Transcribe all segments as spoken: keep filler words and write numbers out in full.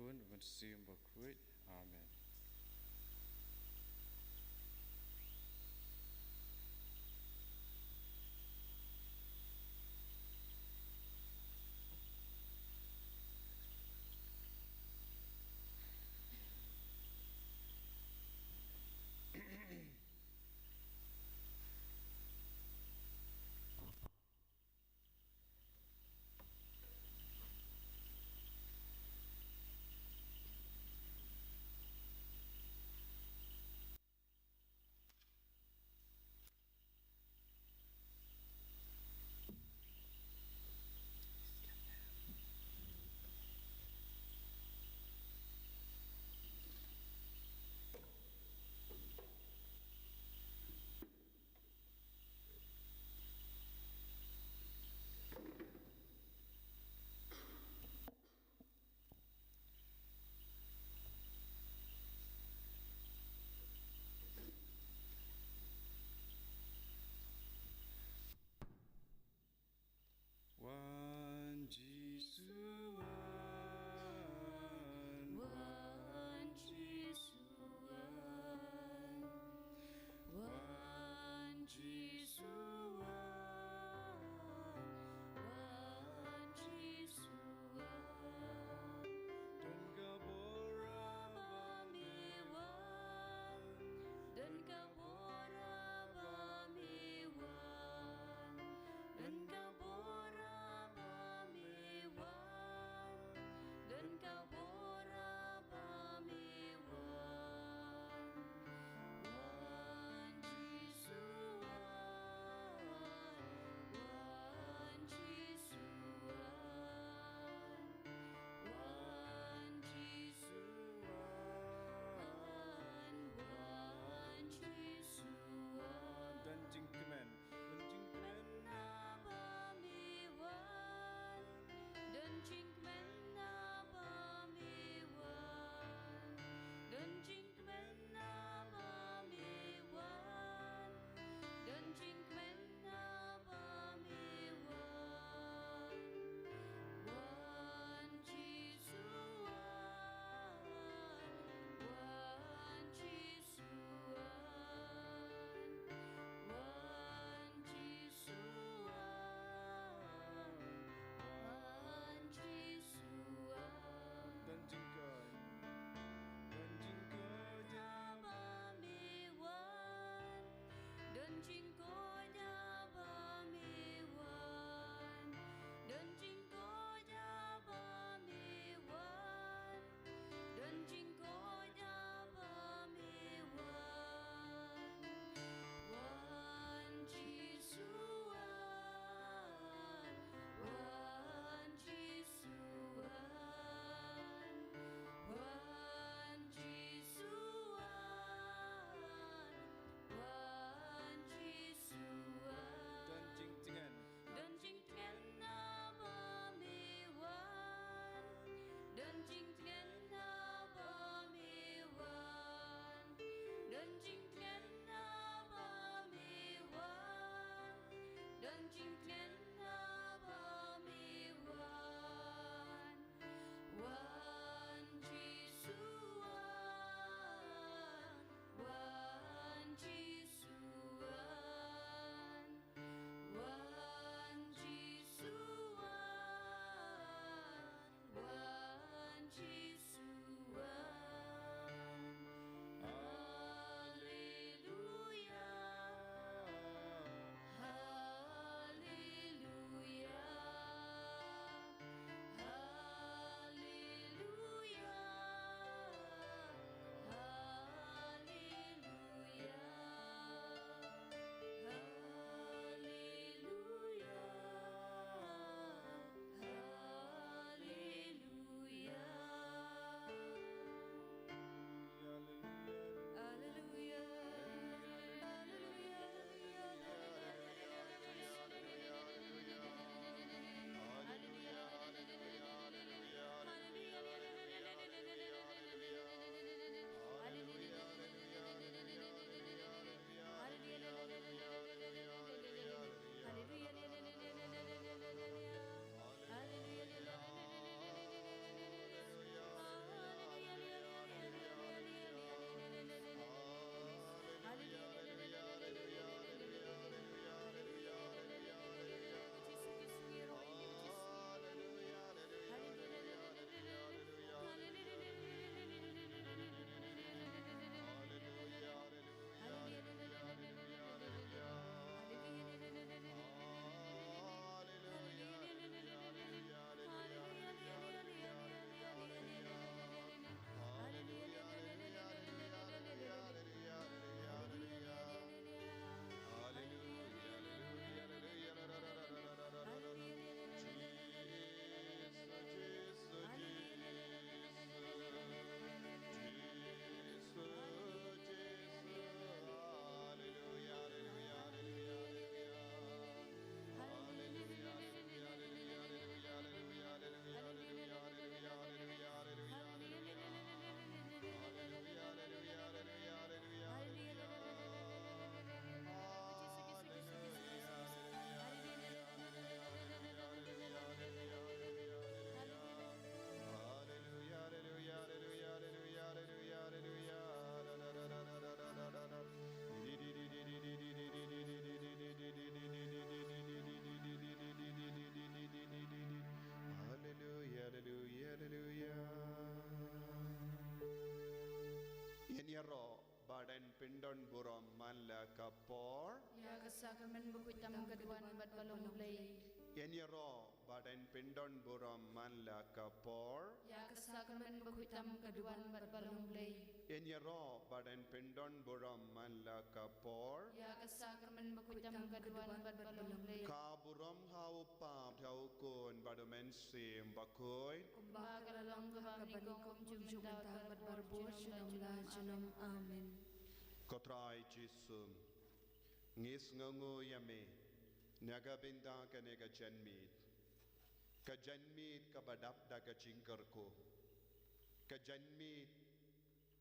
Khun, Mynsiem Bakhuid. Amen. Bad yn pyndon burom man la ka por. Ïa ka sakramen bakhuid tam ka duwan bad ba long Blei. Yn ïaroh bad yn pyndon burom man la ka por. Ïa ka sakramen bakhuid tam ka duwan bad ba long Blei. Yn ïaroh bad yn pyndon burom man la ka por. Ïa ka sakramen bakhuid tam ka duwan bad ba long Blei. Ka burom ha u Kpa, ha u Khun bad u Mynsiem Bakhuid. Kumba ka la long kaba nyngkong, kumjuh mynta bad barabor junom la junom. Amen. Ko Trai Jisu, ngi sngewnguh ïa me na ka bynta kane ka janmiet. Ka janmiet kaba dap da ka jingkyrkhu. Ka janmiet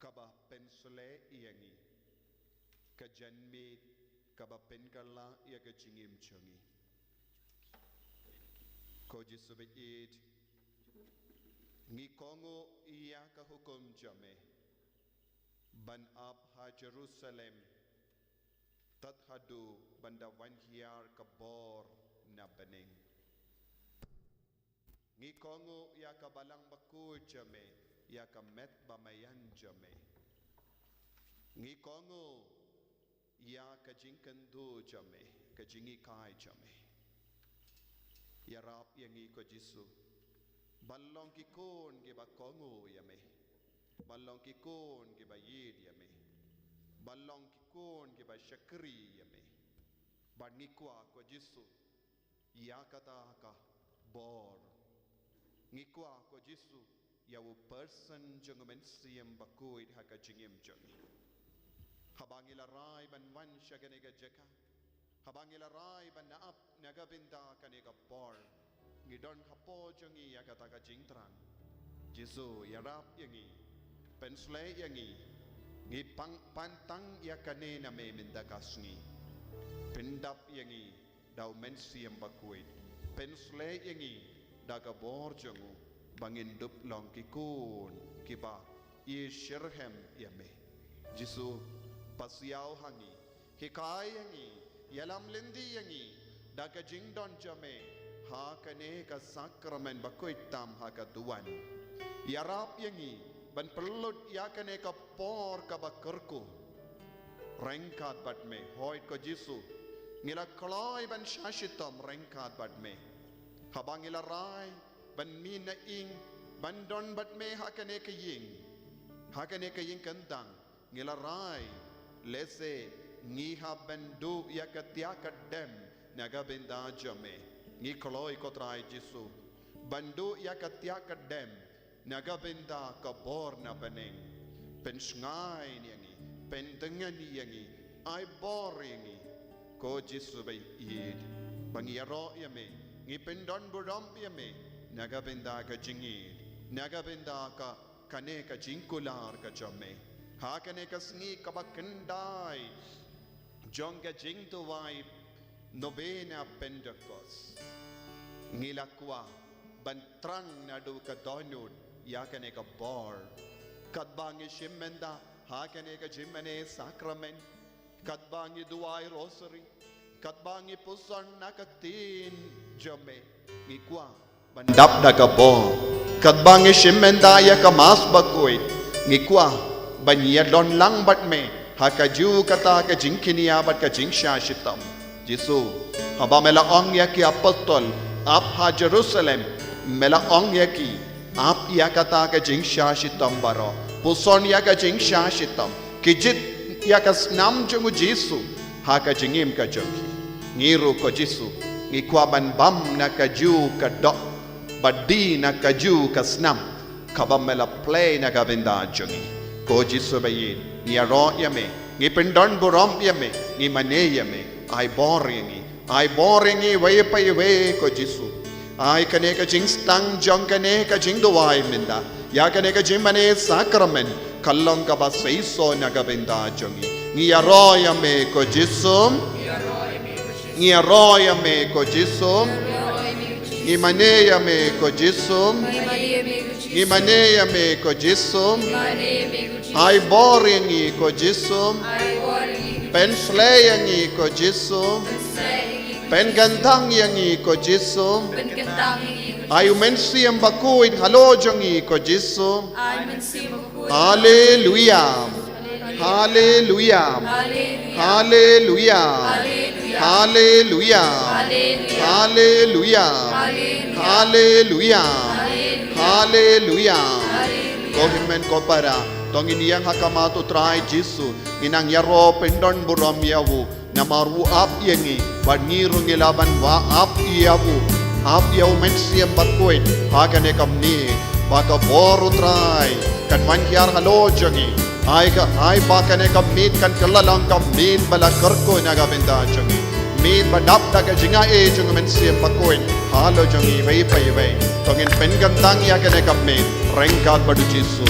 kaba pynshlei ïa ngi. Ka janmiet kaba pynkylla ïa ka jingim jong ngi. Ko Jisu ba ïeit, ngi kohnguh ïa ka hukum jong me ban ap ha Jerusalem, tad haduh ban da wan hiar ka bor na bneng. Ngi kohnguh ïa ka balang bakhuid jong me, ïa ka met ba maïan jong me. Ngi kohnguh ïa ka jingkynduh jong me, ka jinghikai jong me. Ïarap ïa ngi ko Jisu ban long ki khun kiba kohnguh ïa me, ban long ki khun kiba ïeit ïa me, ban long ki khun kiba shakri ïa me. Bad ngi kwah ko Jisu ïa kata ka bor. Ngi kwah ko Jisu ïa u person jong u Mynsiem Bakhuid ha ka jingim jong ngi. Haba ngi la rai ban wan sha kane ka jaka, haba ngi la rai ban ap na ka bynta kane ka por, ngi don hapoh jong ngi ïa kata ka jingthrang. Jisu, ïarap ïa ngi, pynshlei ïa ngi. Ngi pan tang ïa kane na me mynta ka sngi. Pyndap ïa ngi da u Mynsiem Bakhuid. Pynshlei ïa ngi da ka bor jong u ba ngin dup long ki khun kiba ïasyrhem ïa me. Jisu, pasiaw ha ngi, hikai ïa ngi, ïalam lynti ïa ngi da ka jingdon jong me ha kane ka sakramen bakhuid tam ha ka duwan. Ïarap ïa ngi ban pynlut ïa kane ka por kaba kyrkhu ryngkat bad me. Hooid ko Jisu, ngi la kloi ban shah shitom ryngkat bad me. Haba ngi la rai ban mih na ïing, ban don bad me ha kane ka ïing, ha kane ka ïing kyndang, ngi la rai, lehse ngi hap ban duh ïa ka tiak ka dem na ka bynta jong me. Ngi kloi ko Trai Jisu ban duh ïa ka tiak ka dem na ka bynta ka bor na bneng. Pynshngaiñ ïa ngi, pyntngen ïa ngi, ai bor ïa ngi. Ko Jisu ba ïeit, ba ngi ïaroh ïa me, ngi pyndon burom ïa me na ka bynta ka jingïeit, na ka bynta ka, kane ka jingkular ka jong me ha kane ka sngi kaba khyndai jong ka jingduwai Novena Pentekost. Ngi la kwah ban thrang naduh ka dohnud ïa kane ka bor. Katba ngi shim mynta ha kane ka jingmane sakramen, katba ngi duwai rosary, katba ngi puson na ka ktien jong me, ngi kwah ban dap da ka bor. Katba ngi shim mynta ïa ka Mass bakhuid, ngi kwah ban ïadon lang bad me ha kajuh kata ka jingkñia bad ka jingshah shitom. Jisu, haba me la ong ïa ki apostol, ap ha Jerusalem, me la ong ïa ki, ap ïa kata ka jingshah shitom baroh, puson ïa ka jingshah shitom, ki jied ïa ka snam jong u Jisu ha ka jingim ka jong ki. Ngi ruh ko Jisu, ngi kwah ban bam na kajuh ka doh, bad die na kajuh ka snam kaba me la plie na ka bynta jong ngi. Ko Jisu ba ïeit, ngi ïaroh ïa me, ngi pyndon burom ïa me, ngi mane ïa me. Ai bor ïa ngi, ai bor ïa ngi iwei pa iwei ko Jisu. Ai kane ka jingstad jong kane ka jingduwai mynta, ïa kane ka jingmane sakramen, ka long kaba seisoh na ka bynta jong ngi. Ngi ïaroh ïa me ko Jisu. Ngi ïaroh ïa me ko Jisu. Ngi mane ïa me ko Jisu. Ngi mane ïa me ko Jisu. Ai bor ïa ngi ko Jisu. Pynshlei ïa ngi ko Jisu. Pynkyntang ïa ngi ko Jisu. Ai u Mynsiem Bakhuid halor jong ngi ko Jisu. Haleluia. Haleluya. Haleluya. Haleluya. Haleluya. Haleluya. Ko hynmen ko para, to ngin ïeng ha khmat U Trai Jisu, ngin nang ïaroh pyndon burom ïa u. Namar u ap ïa ngi, bad ngi ruh ngi lah ban ap ïa u. Ap ïa u Mynsiem Bakhuid ha kane ka miet, ba ka bor U Trai kan wan hiar halor jong ngi. Ai ka, ai ba kane ka miet kan kylla long ka miet ba la kyrkhu na ka bynta jong ngi. Miet ba dap da ka jingaiei jong u Mynsiem Bakhuid halor jong ngi iwei pa iwei. To ngin pynkyntang ïa kane ka miet ryngkat bad U Jisu.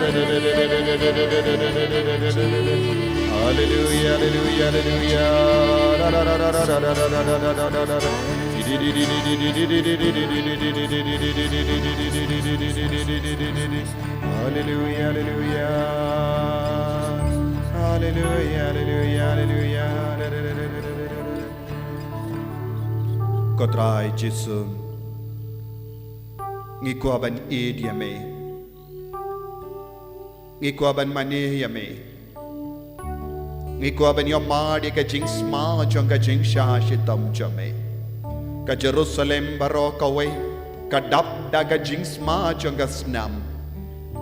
Hallelujah, hallelujah, hallelujah. Hallelujah, hallelujah. Hallelujah, hallelujah, hallelujah. Ko Trai Jisu, ngi kwah ban ïeit ïa me. Ngi kwah ban mane ïa me. Ngi kwah ban ïohmad ïa ka jingsma jong ka jingshah shitom jong me. Ka Jerusalem baroh kawei ka dap da ka jingsma jong ka snam.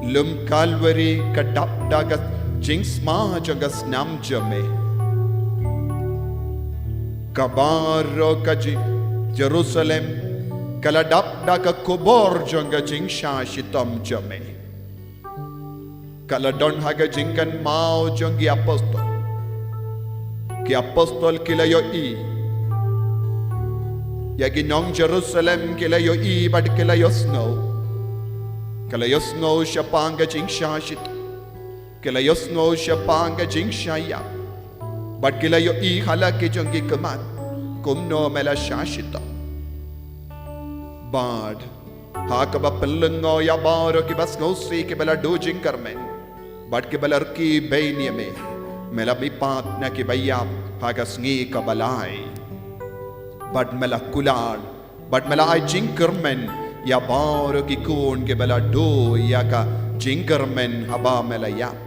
Lum Kalbari ka dap da ka jingsma jong ka snam jong me. Ka baroh ka ji-, Jerusalem ka la dap da ka kubur jong ka jingshah shitom jong me. Ka la don ha ka jingkynmaw jong ki apostol. Ki apostol ki la ïohi ïa ki nong Jerusalem, ki la ïohi bad ki la ïohsngew. Ki la ïohsngew shaphang ka jingshah shitom. Ki la ïohsngew shaphang ka jingshah ïap. Bad ki la ïohi ha la ki jong ki khmat kumno me la shah shitom. Bad ha kaba pynlyngngoh ïa baroh kiba sngewsih kiba la duh jingkyrmen bad kiba la rkhie beiñ ïa me, me la mihpat na kiba ïap ha ka sngi kaba lai. Bad me la kular bad me la ai jingkyrmen ïa baroh ki khun kiba la duh ïa ka jingkyrmen haba me la ïap.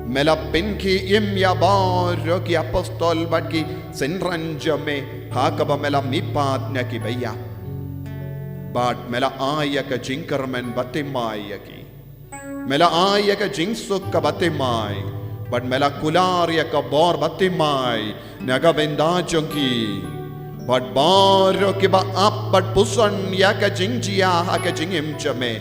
Me la pynkhie im ïa baroh ki apostol bad ki synran jong me ha kaba me la mihpat na kiba ïap. Bad me la ai ïa ka jingkyrmen bathymmai ïa ki. Me la ai ïa ka jingsuk kaba thymmai. Bad me la kular ïa ka bor bathymmai na ka bynta jong ki. Bad baroh kiba ap bad puson ïa ka jingjia ha ka jingim jong me,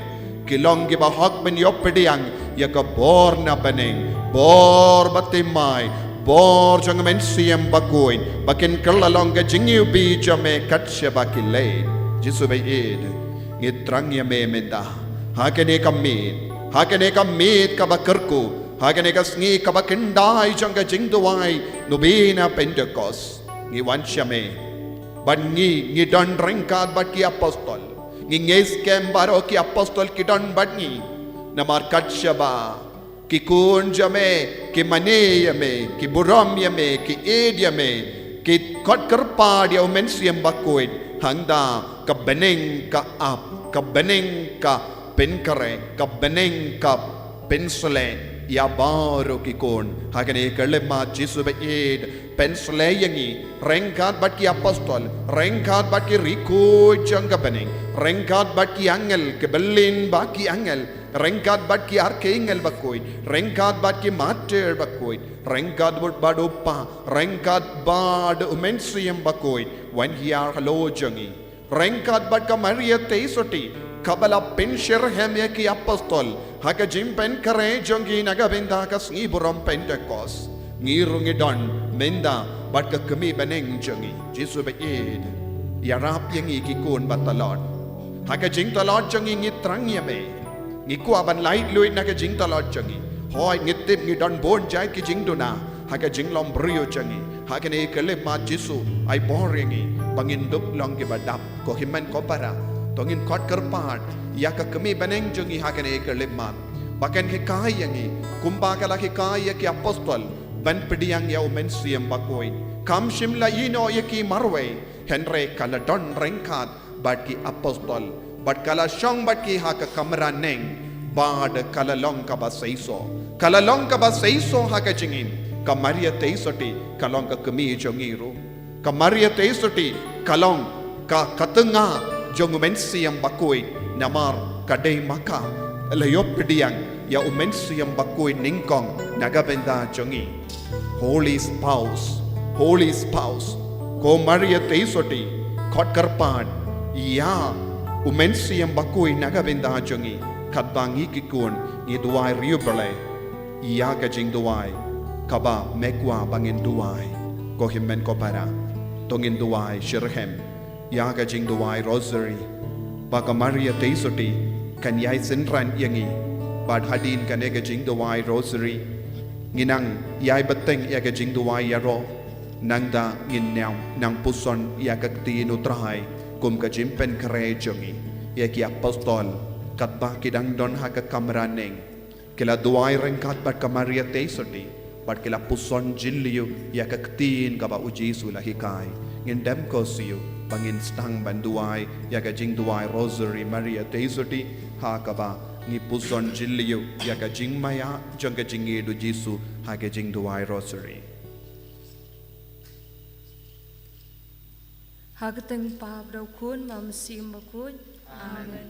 ki long kiba hok ban ïoh pdiang ïa ka bor na bneng, bor bathymmai, bor jong u Mynsiem Bakhuid, ba kin kylla long ka jingiwbih jong me kat shaba ki leit. Jisu ba ïeit, ngi thrang ïa me mynta ha kane ka miet, ha kane ka miet kaba kyrkhu, ha kane ka sngi kaba khyndai jong ka jingduwai nobena Pentekost. Ngi wan sha me bad ngi, ngi don ryngkat bad ki apostol. Ngi ngeit skhem baroh ki apostol ki don bad ngi. Namar kat shaba ki khun jong me ki mane ïa me, ki burom ïa me, ki ïeit ïa me, ki khot kyrpad ïa u Mynsiem Bakhuid, hangta ka bneng ka ap, ka bneng ka pynkhreh, ka bneng ka pynsleh ïa baroh ki khun. Ha kane ka khyllipmat, Jisu ba ïeit, pynsleh ïa ngi ryngkat bad ki apostol, ryngkat bad ki riewkhuid jong ka bneng, ryngkat bad ki angel, ki byllien bad ki angel, ryngkat bad ki archangel bakhuid, ryngkat bad ki martyr bakhuid, ryngkat bad u Kpa, ryngkat bad u Mynsiem Bakhuid, wan hiar halor jong ngi. Ryngkat bad ka Maria Theisotti, kaba la pynshitrhem ïa ki apostol ha ka jingpynkhreh jong ki na ka bynta ka sngi burom Pentekost. Ngi ruh ngi don mynta bad ka kmie bneng jong ngi. Jisu ba ïeit, ïarap ïa ngi ki khun ba tlot. Ha ka jingtlot jong ngi ngi thrang ïa me. Ngi kwah ban laitluid na ka jingtlot jong ngi. Hooid, ngi tip ngi don bun jait ki jingduna ha ka jinglong briew jong ngi. Ha kane ka khyllipmat, Jisu, ai bor ïa ngi ba ngin dup long kiba dap. Ko hynmen ko para, to ngin khot kyrpad ïa ka kmie bneng jong ngi ha kane ka khyllipmat, ba kan hikai ïa ngi kumba ka la hikai ïa ki apostol ban pdiang ïa u Mynsiem Bakhuid. Kam shym la ïehnoh ïa ki marwei, hynrei ka la don ryngkat bad ki apostol, bad ka la shong bad ki ha ka kamra neng, bad ka la long kaba seisoh. Ka la long kaba seisoh ha ka jingim. Ka Maria Theisotti ka long ka kmie jong ngi ruh. Ka Maria Theisotti ka long ka, ka tnga jong u Mynsiem Bakhuid, namar ka dei ma ka la ïoh pdiang ïa u Mynsiem Bakhuid nyngkong na ka bynta jong ngi. Holy Spouse, Holy Spouse, ko Maria Theisotti, khot kyrpad ïa u Mynsiem Bakhuid na ka bynta jong ngi. Katba ngi ki khun ngi duwai riewblei, ïa ka jingduwai kaba me kwah ba ngin duwai. Ko hynmen ko para, to ngin duwai shitrhem ïa ka jingduwai Rosary, ba ka Maria Theisotti kan ïai synran ïa ngi Bad hadien kane ka jingduwai Rosary, ngin nang ïai bteng ïa ka jingduwai ïaroh, nangta ngin nang, nang puson ïa ka ktien U Trai kum ka jingpynkhreh jong ngi. Ïa ki apostol, katba ki dang don ha ka kamra neng, ki la duwai ryngkat bad ka Maria Theisotti, bad ki la puson jylliew ïa ka ktien kaba U Jisu u la hikai. Ngin dem ko siew ba ngin sdang ban duwai ïa ka jingduwai Rosary Maria Theisotti, ha kaba ngi puson jylliew ïa ka jingmaïa jong ka jingïeit U Jisu ha ka jingduwai Rosary. Ha ka kyrteng U Kpa bad U Khun bad U Mynsiem Bakhuid. Amen.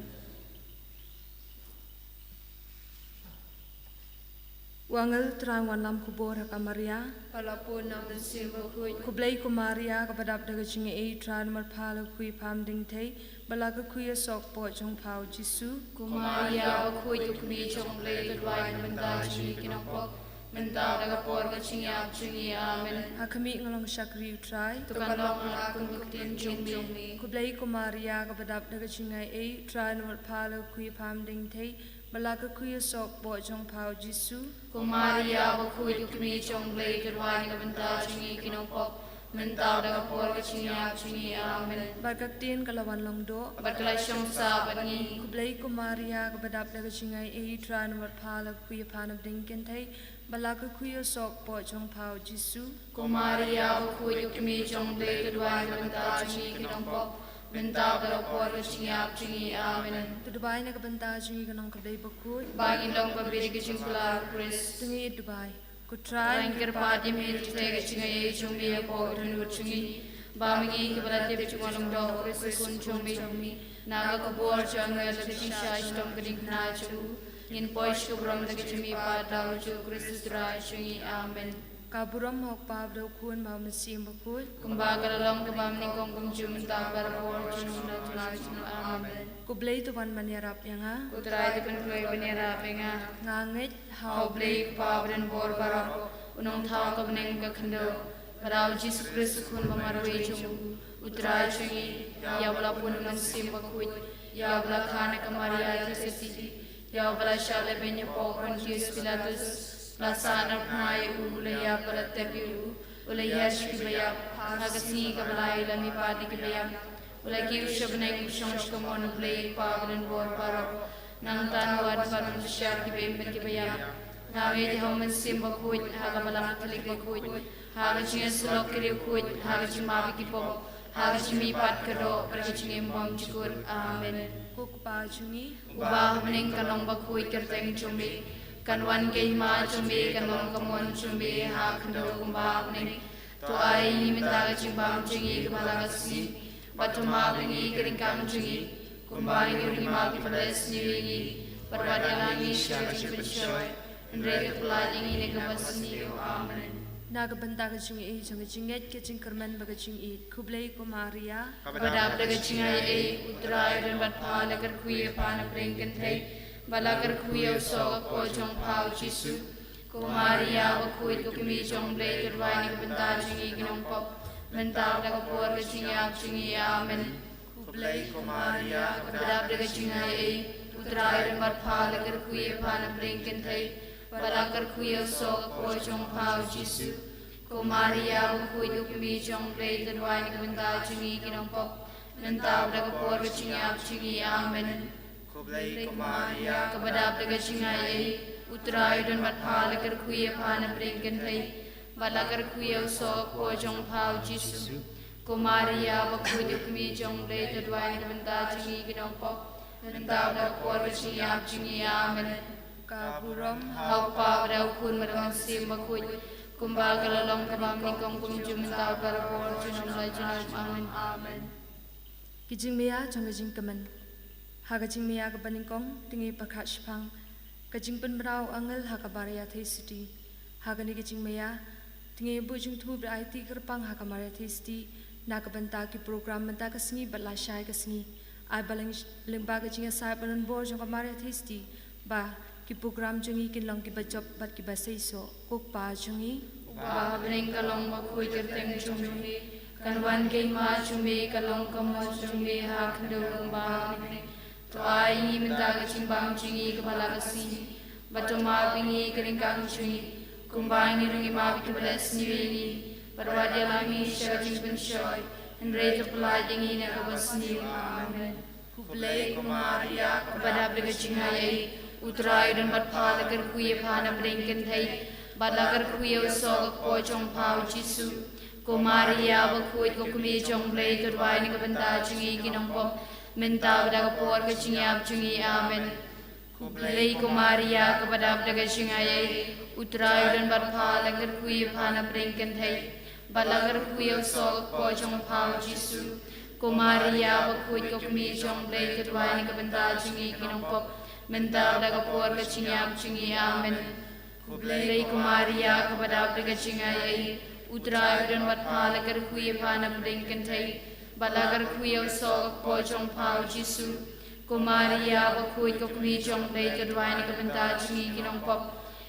U angel U Trai u wanlam khubor ha ka Maria. Ba la bun na U Mynsiem Bakhuid. Khublei ko Maria, kaba dap da ka jingaiei, U Trai u don bad pha, la kyrkhu ïa pha ha pdeng ki kynthei, bad la kyrkhu ïa u soh kpoh jong pha U Jisu. Ko Maria bakhuid, ko kmie jong U Blei, to duwai na ka bynta jong ngi ki nongpop, mynta bad ha ka por ka jingïap jong ngi. Amen. Ha khmih, nga long shakri U Trai. To kan long ha la kum ka ktien jong me. Khublei ko Maria, kaba dap da ka jingaiei, U Trai u don bad pha, la kyrkhu ïa pha ha pdeng ki kynthei, bad la kyrkhu ïa u soh kpoh jong pha U Jisu. Ko Maria bakhuid, ko kmie jong U Blei, to duwai na ka bynta jong ngi ki nongpop, mynta bad ha ka por ka jingïap jong ngi. Amen. Bad ka ktien ka la wan long doh. Bad ka la shong sah bad ngi. Khublei ko Maria, kaba dap da ka jingaiei, U Trai u don bad pha, la kyrkhu ïa pha ha pdeng ki kynthei, bad la kyrkhu ïa u soh kpoh jong pha U Jisu. Ko Maria bakhuid, ko kmie jong U Blei, to duwai na ka bynta jong ngi ki nongpop, mynta bad ha ka por ka jingïap jong ngi. Amen. To duwai na ka bynta jong ngi ki nongkhublei bakhuid. Ba ngin long bad ka jingpyllait U Khrist. To ngin duwai. Ko Trai, ngi kyrpad ïa me, to teh ka jingaiei jong me hapoh dohnud jong ngi, ba ma ngi kiba la tip jingwan langdoh U Khrist U Khun jong me, na ka khubor jong u angel bad ka jingshai shitom ka diengphna jong u, ngin poi sha ka burom da ka jingmihpat da U Jisu Khrist U Trai jong ngi. Amen. Ka burom ha U Kpa bad ha U Khun bad ha U Mynsiem Bakhuid. Kumba ka la long kaba nyngkong, kumjuh, mynta bad ha ka por jong u, junom junom. Amen. Ko Blei to wan ban ïarap ïa nga. Ko Trai to pynkloi ban ïarap ïa nga. Nga ngeit ha U Blei U Kpa badonbor baroh, U Nongthaw ka bneng ka khyndew, bad ha U Jisu Khrist U Khun ba marwei jong u, U Trai jong ngi, ïa uba la pun U Mynsiem Bakhuid, ïa uba la kha na ka Maria Theisotti, ïa uba la shah lehbeiñ hapoh Pontius Pilatus, la sahnarphna ïa u, la ïap bad la tep ïa u, u la ïaid sha kiba ïap, ha ka sngi kaba lai u la mihpat na kiba ïap, u la kiew sha bneng, u shong sha kamon U Blei U Kpa badonbor baroh. Nangta un wan ban bishar kiba im bad kiba ïap. Nga ngeit ha U Mynsiem Bakhuid, ha ka Balang Katholik bakhuid, ha ka jingïasyllok ki riewkhuid, ha ka jingmap ïa ki pop, ha ka jingmihpat ka doh, bad ha ka jingim bymjukut. Amen. Ko Kpa jong ngi uba ha bneng, ka long bakhuid ka kyrteng jong me. Kan wan ka hima jong me, kan long ka mon jong me ha khyndew kumba ha bneng. To ai ïa ngi mynta ka jingbam jong ngi kaba la ka sngi, bad to map ïa ngi ka ryngkat jong ngi, kumba ngi ruh ngi map ïa kiba la sniew ïa ngi, bad wat ïalam ïa ngi sha ka jingpynshoi, hynrei to pyllait ïa ngi na kaba sniew. Amen. Na ka bynta ka jingaiei jong ka jingngeit, ka jingkyrmen bad ka jingïeit, khublei ko Maria. Kaba dap da ka jingaiei, U Trai u don bad pha, la kyrkhu ïa pha na pdeng ki kynthei, bad la kyrkhu ïa u soh kpoh jong pha U Jisu. Ko Maria bakhuid, ko kmie jong U Blei, to duwai na ka bynta jong ngi ki nongpop, mynta bad ha ka por ka jingïap jong ngi. Amen. Khublei ko Maria, kaba dap da ka jingaiei, U Trai u don bad pha, la kyrkhu ïa pha na pdeng ki kynthei, bad la kyrkhu ïa u soh kpoh jong pha U Jisu. Ko Maria bakhuid, ko kmie jong U Blei, to duwai na ka bynta jong ngi ki nongpop, mynta bad ha ka por ka jingïap jong ngi. Amen. Khublei ko Maria, kaba dap da ka jingaiei, U Trai u don bad pha, la kyrkhu ïa pha na pdeng ki kynthei, bad la kyrkhu ïa u soh kpoh jong pha U Jisu. Ko Maria bakhuid, ko kmie jong U Blei, to duwai na ka bynta jong ngi ki nongpop, mynta bad ha ka por ka jingïap jong ngi. Amen. Ka burom ha U Kpa bad ha U Khun bad ha U Mynsiem Bakhuid, kumba ka la long, kaba nyngkong, kumjuh, mynta bad ha ka por junom la junom. Amen. Amen. Ka jingmaïa jong ka jingkmen. Ha ka jingmaïa kaba nyngkong, to ngin pyrkhat shaphang ka jingpynbna u angel ha ka Maria Theisotti. Ha kane ka jingmaïa, to ngin buh jingthmu bad aiti kyrpang ha ka Maria Theisotti na ka bynta ki program mynta ka sngi bad lashai ka sngi. Ai ba lyngba ka jingïasaid badonbor jong ka Maria Theisotti, ba ki program jong ngi kin long kiba jop bad kiba seisoh. Ko Kpa jong ngi uba ha bneng, ka long bakhuid ka kyrteng jong me. Kan wan ka hima jong me, kan long ka mon jong me ha khyndew kumba ha bneng. To ai ïa ngi mynta ka jingbam jong ngi kaba la ka sngi, Bad to map ïa ngi ki ryngkang jong ngi, kumba ngi ruh ngi map ïa kiba leh sniew ïa ngi. Bad wat ïalam ngi sha ka jingpynshoi, hynrei to pyllait ïa ngi na kaba sniew. Amen. Khublei ko Maria, kaba dap da ka jingai ei, U Trai u don bad pha, la kyrkhu ïa pha na pdeng kynthei, bad la kyrkhu ïa u soh ka kpoh jong pha u Jisu. Ko Maria bakhuid, ko kmie jong U Blei, to duwai na ka bynta jong ngi ki nongpop, mynta bad ha ka por ka jingïap jong ngi. Amen. Khublei ko Maria, kaba dap da ka jingai ei, U Trai u don bad pha, la kyrkhu ïa pha na pdeng kynthei, bad la kyrkhu ïa u soh ka kpoh jong pha u Jisu. Ko Maria bakhuid, ko kmie jong U Blei, to duwai na ka bynta jong ngi ki nongpop, mynta bad ha ka por ka jingïap jong ngi. Amen. Khublei ko Maria, kaba dap da ka jingai ei, U Trai u don bad pha, la kyrkhu ïa pha na pdeng kynthei, bad la kyrkhu ïa u soh ka kpoh jong pha u Jisu. Ko Maria bakhuid, ko kmie jong U Blei, to duwai na ka bynta jong ngi ki nongpop,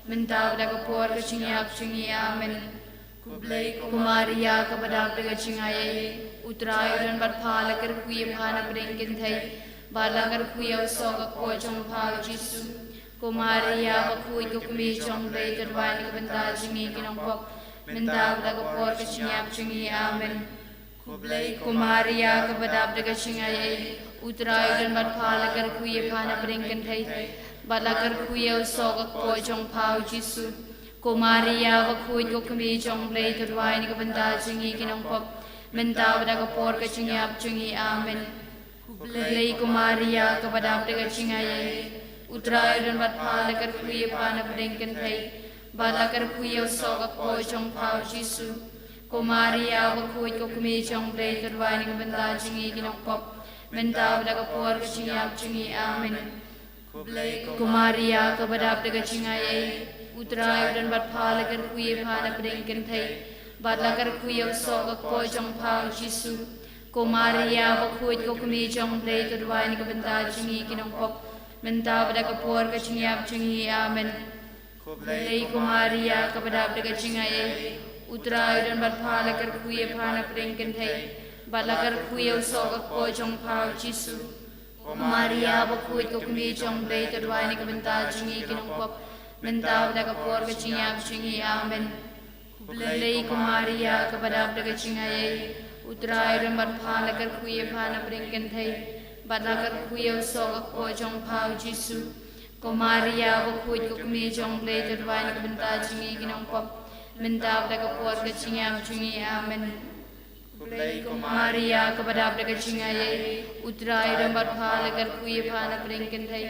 mynta bad ha ka por ka jingïap jong ngi. Amen. Khublei ko Maria, kaba dap da ka jingai ei, U Trai u don bad pha, la kyrkhu ïa pha na pdeng kynthei, bad la kyrkhu ïa u soh ka kpoh jong pha u Jisu. Ko Maria bakhuid, ko kmie jong U Blei, to duwai na ka bynta jong ngi ki nongpop, mynta bad ha ka por ka jingïap jong ngi. Amen. Khublei ko Maria, kaba dap da ka jingai ei, U Trai u don bad pha, la kyrkhu ïa pha na pdeng kynthei, bad la kyrkhu ïa u soh ka kpoh jong pha u Jisu. Ko Maria bakhuid, ko kmie jong U Blei, to duwai na ka bynta jong ngi ki nongpop, mynta bad ha ka por ka jingïap jong ngi. Amen. Khublei ko Maria, kaba dap da ka jingai ei, U Trai u don bad pha, la kyrkhu ïa pha na pdeng kynthei, bad la kyrkhu ïa u soh ka kpoh jong pha u Jisu. Ko Maria bakhuid, ko kmie jong U Blei, to duwai na ka bynta jong ngi ki nongpop, mynta bad ha ka por ka jingïap jong ngi. Amen. Khublei ko Maria, kaba dap da ka jingai ei, U Trai u don bad pha, la kyrkhu ïa pha na pdeng kynthei, bad la kyrkhu ïa u soh ka kpoh jong pha u Jisu. Ko Maria bakhuid, ko kmie jong U Blei, to duwai na ka bynta jong ngi ki nongpop, mynta bad ha ka por ka jingïap jong ngi. Amen. Khublei ko Maria, kaba dap da ka jingai ei, U Trai u don bad pha, la kyrkhu ïa pha na pdeng kynthei, bad la kyrkhu ïa u soh ka kpoh jong pha u Jisu. Ko Maria bakhuid, ko kmie jong U Blei, to duwai na ka bynta jong ngi ki nongpop, mynta bad ha ka por ka jingïap jong ngi. Amen. Khublei ko Maria, kaba dap da ka jingai ei, U Trai u don bad pha, la kyrkhu ïa pha na pdeng kynthei, bad la kyrkhu ïa u soh ka kpoh jong pha u Jisu. Ko Maria bakhuid, ko kmie jong U Blei, to duwai na ka bynta jong ngi ki nongpop, mynta bad ha ka por ka jingïap jong ngi. Amen. Khublei ko Maria, kaba dap da ka jingai ei, U Trai u don bad pha, la kyrkhu ïa pha na pdeng kynthei,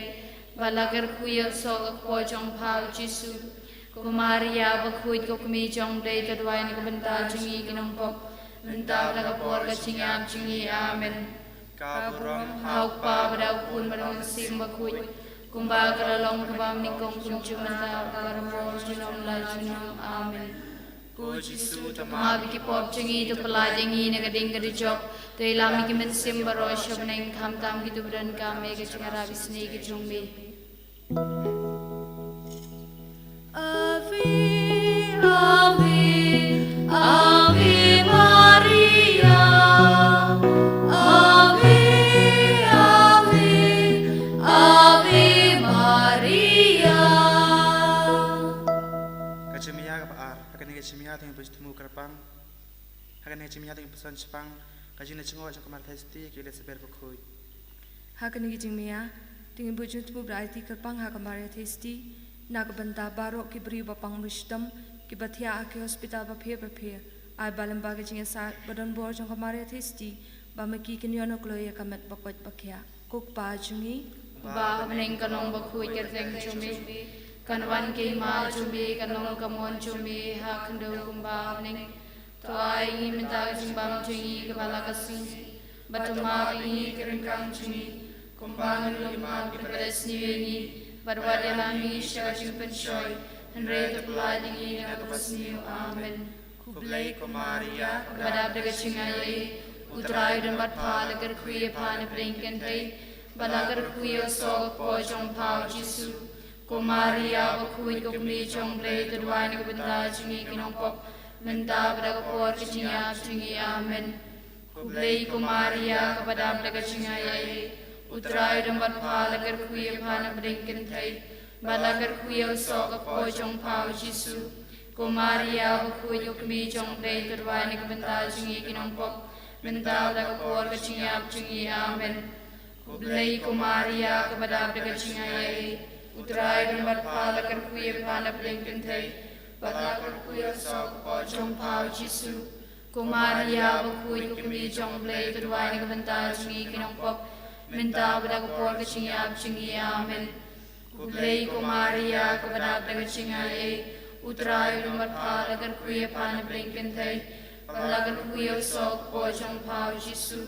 bad la kyrkhu ïa u soh ka kpoh jong pha u Jisu. Ko Maria bakhuid, ko kmie jong U Blei, to duwai na ka bynta jong ngi ki nongpop, mynta bad ha ka por ka jingïap jong ngi. Amen. Ka burom ha U Kpa bad ha U Khun bad ha U Mynsiem Bakhuid, kumba ka la long kaba nyngkong, kumjuh mynta, bad barabor junom la junom. Amen. Ko Jisu, to map ïa ki pop jong ngi, to pyllait ïa ngi na ka ding ka dujok, to ïalam ïa ki mynsiem baroh sha bneng, khamtam kito ba donkam ïa ka jingïarap isynei ka jong me. Ave, Ave, Ave Maria. Ave, Ave, Ave Maria. Ka jingmia kaba ar. Ha kane ka jingmia to ngin buh jingthmu kyrpang. Ha kane ka jingmia to ngin puson shaphang ka jingleit jngoh jong ka Maria Theisotti, ki leit saber bakhuid. Ha kane ka jingmia to ngin buh jingthmu bad aiti kyrpang ha ka Maria Theisotti na ka bynta baroh ki briew ba pang mriew shitom, kiba thiah ha ki hospital bapher bapher. Ai ba lyngba ka jingïasaid ba don bor jong ka Maria Theisotti, ba ma ki kin ïoh nuklo ïa ka met ba koit ba khiah. Ko Kpa jong ngi, ba ha bneng, kan long bakhuid ka kyrteng jong me, kan wan ka hima jong me, kan long ka mon jong me ha khyndew kumba ha bneng. To ai ïa ngi mynta ka jingbam jong ngi kaba la ka sngi, bad to map ïa ngi ki ryngkang jong ngi, kumba ngi ruh ngi map ïa kiba leh sniew ïa ngi, bad wat ïalam ïa ngi sha ka jingpynshoi, hynrei to pyllait ïa ngi na kaba sniew. Amen. Khublei ko Maria, kaba dap da ka jingai ei, U Trai u don bad pha, la kyrkhu ïa pha na pdeng kynthei, bad la kyrkhu ïa u soh ka kpoh jong pha u Jisu. Ko Maria bakhuid, ko kmie jong U Blei, to duwai na ka bynta jong ngi ki nongpop, mynta bad ha ka por ka jingïap jong ngi. Amen. Khublei ko Maria, kaba dap da ka jingai ei, U Trai u don bad pha, la kyrkhu ïa pha na pdeng kynthei, Bad la kyrkhu ïa u soh ka kpoh jong pha u Jisu. Ko Maria bakhuid, ko kmie jong u Blei, to duwai na ka bynta jong ngi ki nongpop, mynta bad ha ka por ka jingïap jong ngi. Amen. Khublei ko Maria, kaba dap da ka jingaiei, u Trai u don bad pha, la kyrkhu ïa pha na pdeng kynthei, bad la kyrkhu ïa u soh ka kpoh jong pha u Jisu. Ko Maria bakhuid, ko kmie jong u Blei, to duwai na ka bynta jong ngi ki nongpop, mynta bad ha ka por ka jingïap jong ngi. Amen. Khublei ko Maria, kaba dap da ka jingaiei, u Trai u don bad pha, la kyrkhu ïa pha na pdeng kynthei, bad la kyrkhu ïa u soh ka kpoh jong pha u Jisu.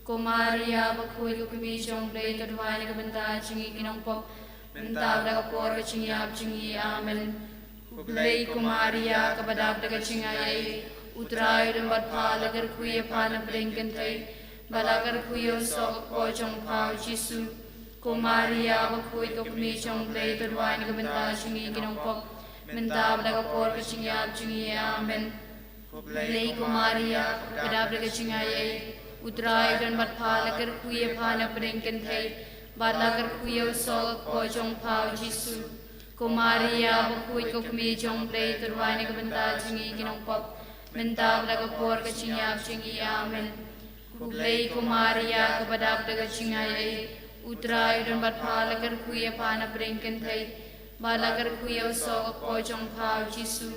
Ko Maria bakhuid, ko kmie jong u Blei, to duwai na ka bynta jong ngi ki nongpop, mynta bad ha ka por ka jingïap jong ngi. Amen. Khublei ko Maria, kaba dap da ka jingaiei, u Trai u don bad pha, la kyrkhu ïa pha na pdeng kynthei, bad la kyrkhu ïa u soh ka kpoh jong pha u Jisu. Ko Maria bakhuid, ko kmie jong u Blei, to duwai na ka bynta jong ngi ki nongpop, mynta bad ha ka por ka jingïap jong ngi. Amen. Khublei ko Maria, kaba dap da ka jingaiei, u Trai u don bad pha, la kyrkhu ïa pha na pdeng kynthei, bad la kyrkhu ïa u soh ka kpoh jong pha u Jisu. Ko Maria bakhuid, ko kmie jong u Blei, to duwai na ka bynta jong ngi ki nongpop, mynta bad ha ka por ka jingïap jong ngi. Amen. Khublei ko Maria, kaba dap da ka jingaiei, u Trai u don bad pha, la kyrkhu ïa pha na pdeng kynthei, bad la kyrkhu ïa u soh ka kpoh jong pha u Jisu.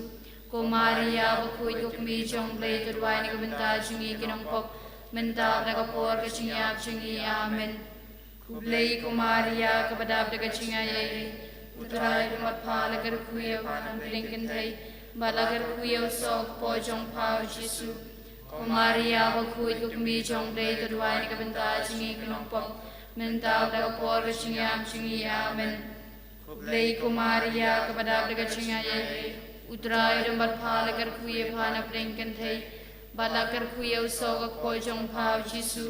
Ko Maria bakhuid, ko kmie jong u Blei, to duwai na ka bynta jong ngi ki nongpop, mynta bad ha ka por ka jingïap jong ngi. Amen. Khublei ko Maria, kaba dap da ka jingaiei, u Trai u don bad pha, la kyrkhu ïa pha na pdeng kynthei, bad la kyrkhu ïa u soh ka kpoh jong pha u Jisu. Ko Maria bakhuid, ko kmie jong u Blei, to duwai na ka bynta jong ngi ki nongpop, mynta bad ha ka por ka jingïap jong ngi. Amen. Khublei ko Maria, kaba dap da ka jingaiei, u Trai u don bad pha, la kyrkhu ïa pha na pdeng kynthei, bad la kyrkhu ïa u soh ka kpoh jong pha u Jisu.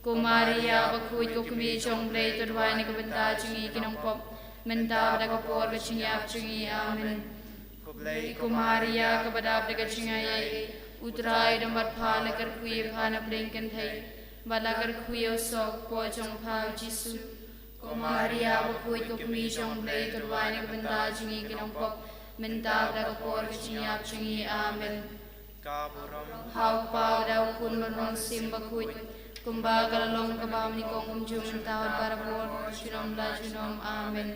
Ko Maria bakhuid, ko kmie jong u Blei, to duwai na ka bynta jong ngi ki nongpop, mynta bad ha ka por ka jingïap jong ngi. Amen. Khublei ko Maria, kaba dap da ka jingaiei, u Trai u don bad pha, la kyrkhu ïa pha na pdeng kynthei, bad la kyrkhu ïa u soh ka kpoh jong pha u Jisu. Ko Maria bakhuid, ko kmie jong u Blei, to duwai na ka bynta jong ngi ki nongpop, mynta bad ha ka por ka jingïap jong ngi. Amen. Ka burom ha u Kpa bad ha u Khun bad ha u Mynsiem Bakhuid, kumba ka la long, ka bym nyngkong, kumjuh mynta, bad barabor, junom la junom. Amen.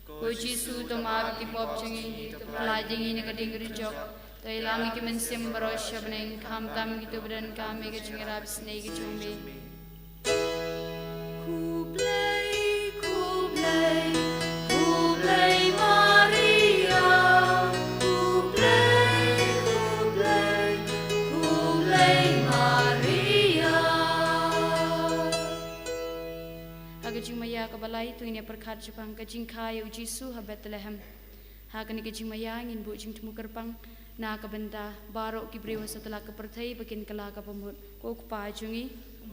Ko Jisu, to map ïa ki pop jong ngi, to pyllait ïa ngi na ka diengriewjok, to ïalam ïa ki mynsiem baroh sha bneng, khamtam kito ba donkam ïa ka jingïarap isynei ka jong me. Khublei, khublei, khublei Maria. Khublei, khublei, khublei Maria. Ha ka jingmaïa kaba lai, to ngin ïa pyrkhat shaphang ka jingkha ïa u Jisu ha Bethlehem. Ha kane ka jingmaïa ngin buh jingthmu kyrpang na ka bynta baroh ki briew ha satlak ka pyrthei ba kin kylla ka bamut. Ko Kpa jong ngi,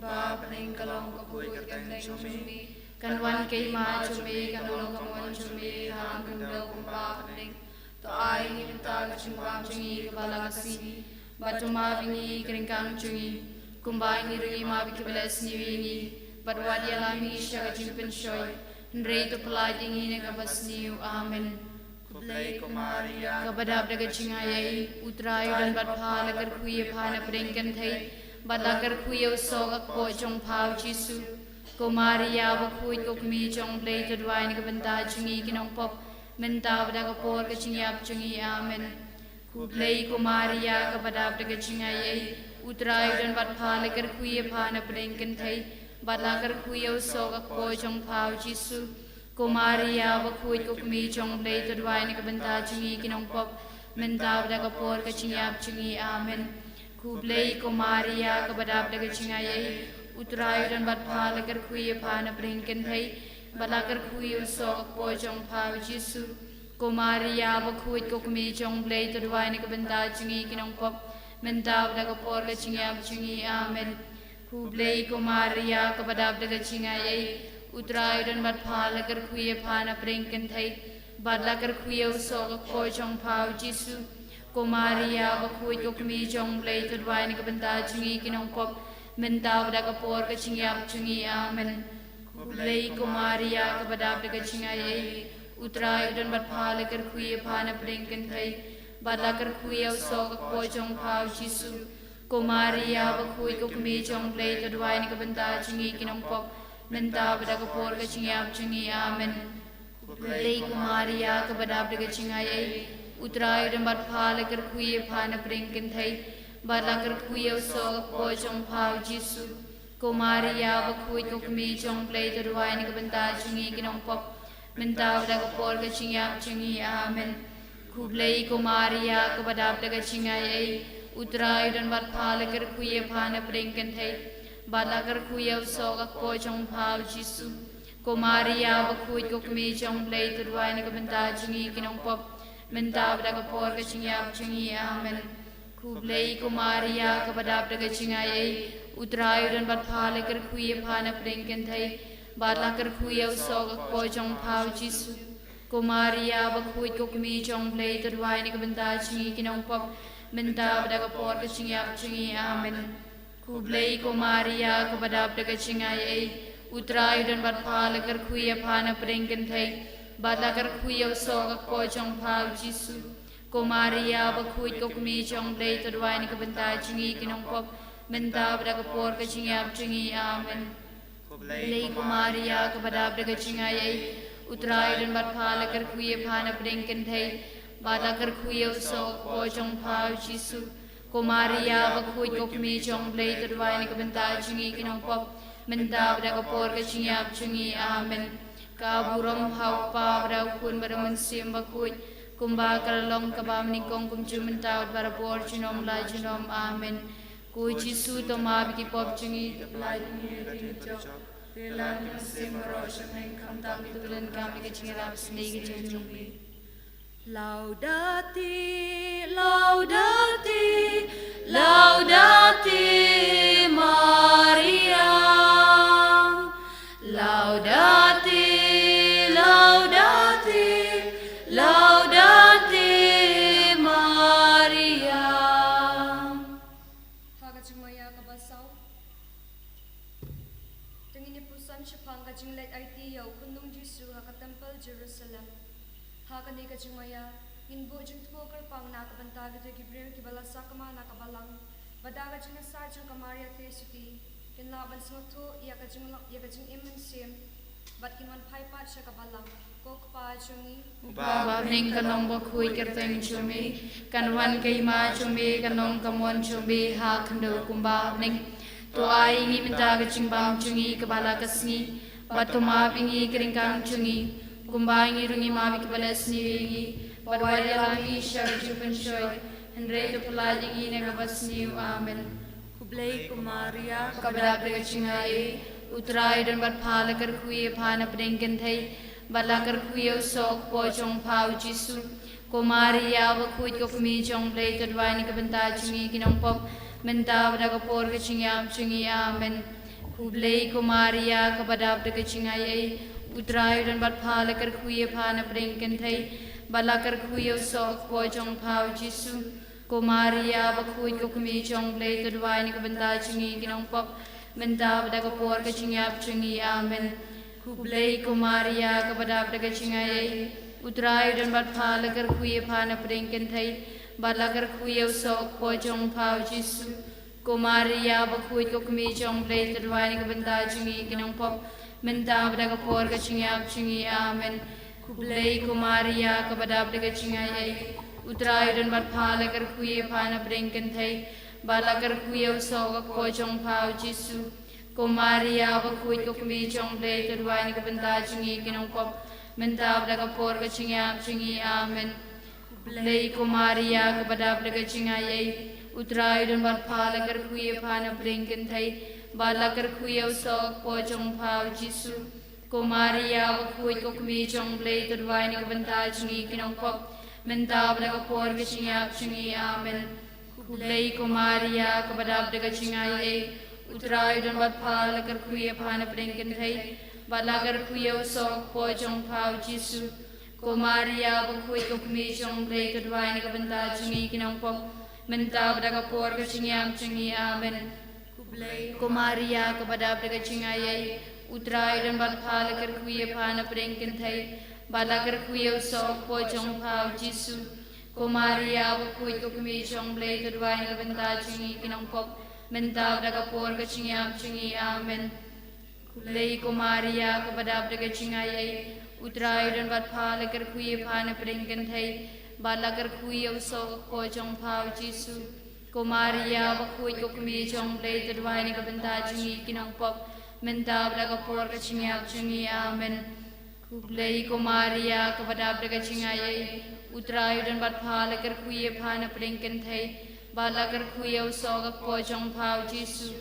ba ha bneng, ka long ka kyrteng jong me, kan wan ka hima jong me, kan long ka mon jong me ha ka khyndew kumba ha bneng. To ai ïa ngi mynta ka jingbam jong ngi kaba la ka sngi, bad to map ïa ngi ki ryngkang jong ngi, kumba ngi ruh ngi map ïa kiba la sniew ïa ngi, bad wat ïalam ïa ngi sha ka jingpynshoi, hynrei to pyllait ïa ngi na kaba sniew. Amen. Khublei ko Maria, kaba dap da ka jingaiei, u Trai u don bad pha, la kyrkhu ïa pha na pdeng kynthei, bad la kyrkhu ïa u soh ka kpoh jong pha u Jisu. Ko Maria bakhuid, ko kmie jong u Blei, to duwai na ka bynta jong ngi ki nongpop, mynta bad ha ka por ka jingïap jong ngi. Amen. Khublei ko Maria, kaba dap da ka jingaiei, u Trai u don bad pha, la kyrkhu ïa pha na pdeng kynthei, bad la kyrkhu ïa u soh ka kpoh jong pha u Jisu. Ko Maria bakhuid, ko kmie jong u Blei, to duwai na ka bynta jong ngi ki nongpop, mynta bad ha ka por ka jingïap jong ngi. Amen. Khublei ko Maria, kaba dap da ka jingaiei, u Trai u don bad pha, la kyrkhu ïa pha na pdeng kynthei, bad la kyrkhu ïa u soh ka kpoh jong pha u Jisu. Ko Maria bakhuid, ko kmie jong u Blei, to duwai na ka bynta jong ngi ki nongpop, mynta bad ha ka por ka jingïap jong ngi. Amen. Khublei ko Maria, kaba dap da ka jingaiei, u Trai u don bad pha, la kyrkhu ïa pha na pdeng kynthei, bad la kyrkhu ïa u soh ka kpoh jong pha u Jisu. Ko Maria bakhuid, ko kmie jong u Blei, to duwai na ka bynta jong ngi ki nongpop, mynta bad ha ka por ka jingïap jong ngi. Amen. Khublei ko Maria, kaba dap da ka jingaiei, U Trai u don bad pha la kyrkhu ïa pha na pdeng kynthei, bad la kyrkhu ïa u soh ka kpoh jong pha u Jisu. Ko Maria bakhuid, ko kmie jong Blei, to duwai na ka bynta jong ngi ki nongpop, mynta bad ha ka por ka jingïap jong ngi. Amen. Khublei ko Maria, kaba dap da ka jingaiei, U Trai u don bad pha, la kyrkhu ïa pha na pdeng kynthei, bad la kyrkhu ïa u soh ka kpoh jong pha u Jisu. Ko Maria bakhuid, ko kmie jong Blei, to duwai na ka bynta jong ngi ki nongpop, mynta bad ha ka por ka jingïap jong ngi. Amen. Khublei ko Maria, kaba dap da ka jingaiei, U Trai u don bad pha, la kyrkhu ïa pha na pdeng kynthei, bad la kyrkhu ïa u soh ka kpoh jong pha u Jisu. Ko Maria bakhuid, ko kmie jong Blei, to duwai na ka bynta jong ngi ki nongpop, mynta bad ha ka por ka jingïap jong ngi. Amen. Khublei ko Maria, kaba dap da ka jingaiei, U Trai u don bad pha, la kyrkhu ïa pha na pdeng kynthei, bad la kyrkhu ïa u soh ka kpoh jong pha u Jisu. Ko Maria bakhuid, ko kmie jong Blei, to duwai na ka bynta jong ngi ki nongpop, mynta bad ha ka por ka jingïap jong ngi. Amen. Khublei ko Maria, kaba dap da ka jingaiei, U Trai u don bad pha, la kyrkhu ïa pha na pdeng kynthei, bad la kyrkhu ïa u soh ka kpoh jong pha u Jisu. Ko Maria bakhuid, ko kmie jong Blei, to duwai na ka bynta jong ngi ki nongpop, mynta bad ha ka por ka jingïap jong ngi. Amen. Khublei ko Maria, kaba dap da ka jingaiei, U Trai u don bad pha, la kyrkhu ïa pha na pdeng kynthei, bad la kyrkhu ïa u soh ka kpoh jong pha u Jisu. Ko Maria bakhuid, ko kmie jong Blei, to duwai na ka bynta jong ngi ki nongpop, mynta bad ha ka por ka jingïap jong ngi. Amen. Ka burom ha u Kpa bad ha u Khun bad ha u Mynsiem Bakhuid, kumba ka la long kaba mynnyngkong, kumjuh mynta bad barabor, junom la junom. Amen. Ko Jisu, to map ïa ki pop jong ngi, to pyllait ïa ngi hynrei ki jop, to ïalam ïa ki mynsiem baroh sha bneng, khamtam kito kiba donkam ïa ka jingïarap sngewbha ka jong me. Laudate, laudate, laudate Maria. Laudate, laudate, laudate Maria. Ha ka jingmaïa kaba saw, to ngin ïa pyrshang shaphang ka jingleit aiti ïa u khunlung Jisu ha ka templ Jerusalem. Ha kane ka jingmaïa, ngin buh jingthmu kyrpang na ka bynta kito ki briew kiba la sakma na ka balang, ba da ka jingïasaid jong ka Maria Theisotti, kin lah ban sngewthuh ïa ka jingla-, ïa ka jingim mynsiem, bad kin wan phai pat sha ka balang. Ko Kpa jong ngi uba ha bneng, kan long bakhuid ka kyrteng jong me, kan wan ka hima jong me, kan long ka mon jong me ha khyndew kumba ha bneng. To ai ïa ngi mynta ka jingbam jong ngi kaba la ka sngi, bad to map ïa ngi ki ryngkang jong ngi, kumba ngi ruh ngi map ïa kiba leh sniew ïa ngi, bad wat ïalam ïa ngi sha ka jingpynshoi, hynrei to pyllait ïa ngi na kaba sniew. Amen. Khublei ko Maria, kaba dap da ka jingaiei, U Trai u don bad pha, la kyrkhu ïa pha na pdeng kynthei, bad la kyrkhu ïa u soh ka kpoh jong pha u Jisu. Ko Maria bakhuid, ko kmie jong Blei, to duwai na ka bynta jong ngi ki nongpop, mynta bad ha ka por ka jingïap jong ngi. Amen. Khublei ko Maria, kaba dap da ka jingaiei, U Trai u don bad pha, la kyrkhu ïa pha na pdeng kynthei, bad la kyrkhu ïa u soh ka kpoh jong pha u Jisu. Ko Maria bakhuid, ko kmie jong Blei, to duwai na ka bynta jong ngi ki nongpop, mynta bad ha ka por ka jingïap jong ngi. Amen. Khublei ko Maria, kaba dap da ka jingaiei, U Trai u don bad pha, la kyrkhu ïa pha na pdeng kynthei, bad la kyrkhu ïa u soh ka kpoh jong pha u Jisu. Ko Maria bakhuid, ko kmie jong Blei, to duwai na ka bynta jong ngi ki nongpop, mynta bad ha ka por ka jingïap jong ngi. Amen. Khublei ko Maria, kaba dap da ka jingaiei, U Trai u don bad pha, la kyrkhu ïa pha na pdeng kynthei, bad la kyrkhu ïa u soh ka kpoh jong pha u Jisu. Ko Maria bakhuid, ko kmie jong Blei, to duwai na ka bynta jong ngi ki nongpop, mynta bad ha ka por ka jingïap jong ngi. Amen. Khublei ko Maria, kaba dap da ka jingaiei, U Trai u don bad pha, la kyrkhu ïa pha na pdeng kynthei, bad la kyrkhu ïa u soh ka kpoh jong pha u Jisu. Ko Maria bakhuid, ko kmie jong Blei, to duwai na ka bynta jong ngi ki nongpop, mynta bad ha ka por ka jingïap jong ngi. Amen. Khublei ko Maria, kaba dap da ka jingaiei, U Trai u don bad pha, la kyrkhu ïa pha na pdeng kynthei, bad la kyrkhu ïa u soh ka kpoh jong pha u Jisu. Ko Maria bakhuid, ko kmie jong Blei, to duwai na ka bynta jong ngi ki nongpop, mynta bad ha ka por ka jingïap jong ngi. Amen. Khublei ko Maria, kaba dap da ka jingaiei, U Trai u don bad pha, la kyrkhu ïa pha na pdeng kynthei, Bad la kyrkhu ïa u soh ka kpoh jong u Jisu. Ko Maria bakhuid, ko kmie jong u Blei, to duwai na ka bynta jong ngi ki nongpop, mynta bad ha ka por ka jingïap jong ngi. Amen. Khublei ko Maria, kaba dap da ka jingaiei, u Trai u don bad pha, la kyrkhu ïa pha na pdeng kynthei, bad la kyrkhu ïa u soh ka kpoh jong u Jisu. Ko Maria bakhuid, ko kmie jong u Blei, to duwai na ka bynta jong ngi ki nongpop, mynta bad ha ka por ka jingïap jong ngi. Amen. Khublei ko Maria, kaba dap da ka jingaiei, u Trai u don bad pha, la kyrkhu ïa pha na pdeng kynthei, bad la kyrkhu ïa u soh ka kpoh jong u Jisu.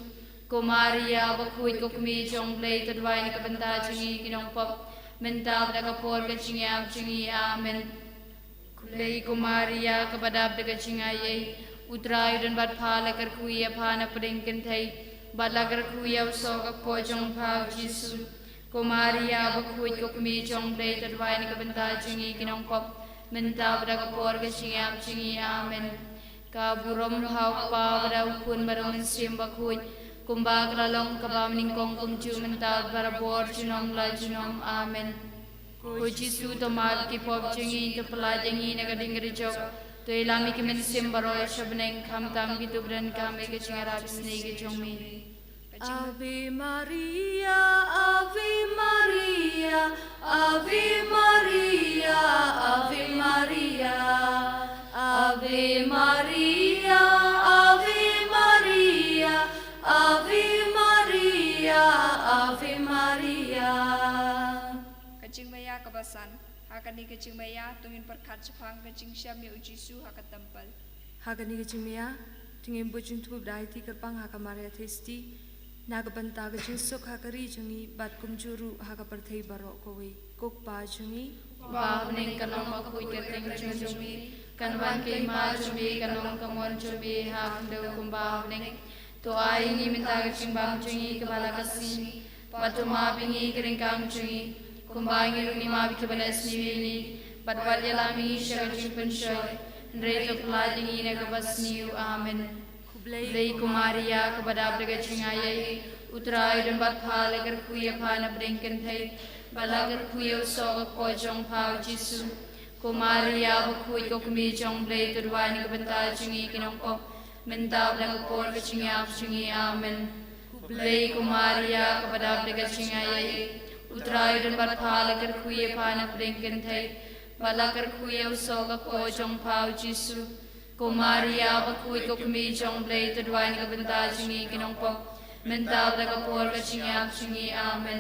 Ko Maria bakhuid, ko kmie jong u Blei, to duwai na ka bynta jong ngi ki nongpop, mynta bad ha ka por ka jingïap jong ngi. Amen. Khublei ko Maria, kaba dap da ka jingaiei, u Trai u don bad pha, la kyrkhu ïa pha na pdeng kynthei, bad la kyrkhu ïa u soh ka kpoh jong u Jisu. Ko Maria bakhuid, ko kmie jong u Blei, to duwai na ka bynta jong ngi ki nongpop, mynta bad ha ka por ka jingïap jong ngi. Amen. Ka burom ha u Kpa bad ha u Khun bad ha u Mynsiem Bakhuid, kumba ka la long kaba nyngkong, kumjuh mynta, barabor, junom la junom. Amen. Ko Jisu, to map ïa ki pop jong ngi, to pyllait ïa ngi na ka ding ka jok, to ïalam ïa ki mynsiem baroh sha bneng, khamtam kito ba donkam ïa ka jingïarap isynei ka jong me. Ave Maria, Ave Maria, Ave Maria, Ave Maria. Ave Maria, Ave Maria, Ave Maria, Ave Maria. Ka jingmaïa kaba san. Ha kane ka jingmaïa to ngin pyrkhat shaphang ka jingshem ïa u Jisu ha ka templ. Ha kane ka jingmaïa to ngin buh jingthmu da ka aiti kyrpang ha ka Maria Theisotti, na ka bynta ka jingsuk ha ka ri jong ngi bad kumjuh ruh ha ka pyrthei baroh kawei. Ko Kpa jong ngi, ba ha bneng, kan long bakhuid ka kyrteng jong me, kan wan ka hima jong me, kan long ka mon jong me ha khyndew kumba ha bneng. To ai ïa ngi mynta ka jingbam jong ngi kaba la ka sngi, bad to map ïa ngi ki ryngkang jong ngi, kumba ngi ruh ngi map ïa kiba la sniew ïa ngi, bad wat ïalam ïa ngi sha ka jingpynshoi, hynrei to pyllait ïa ngi na kaba sniew. Amen. Khublei ko Maria, kaba dap da ka jingaiei, u Trai u don bad pha, la kyrkhu ïa pha na pdeng kynthei, bad la kyrkhu ïa u soh ka kpoh jong u Jisu. Ko Maria bakhuid, ko kmie jong u Blei, to duwai na ka bynta jong ngi ki nongpop, mynta bad ha ka por ka jingïap jong ngi. Amen. Khublei ko Maria, kaba dap da ka jingaiei, u Trai u don bad pha, la kyrkhu ïa pha na pdeng kynthei, bad la kyrkhu ïa u soh ka kpoh jong u Jisu. Ko Maria bakhuid, ko kmie jong u Blei, to duwai na ka bynta jong ngi ki nongpop, mynta bad ha ka por ka jingïap jong ngi. Amen.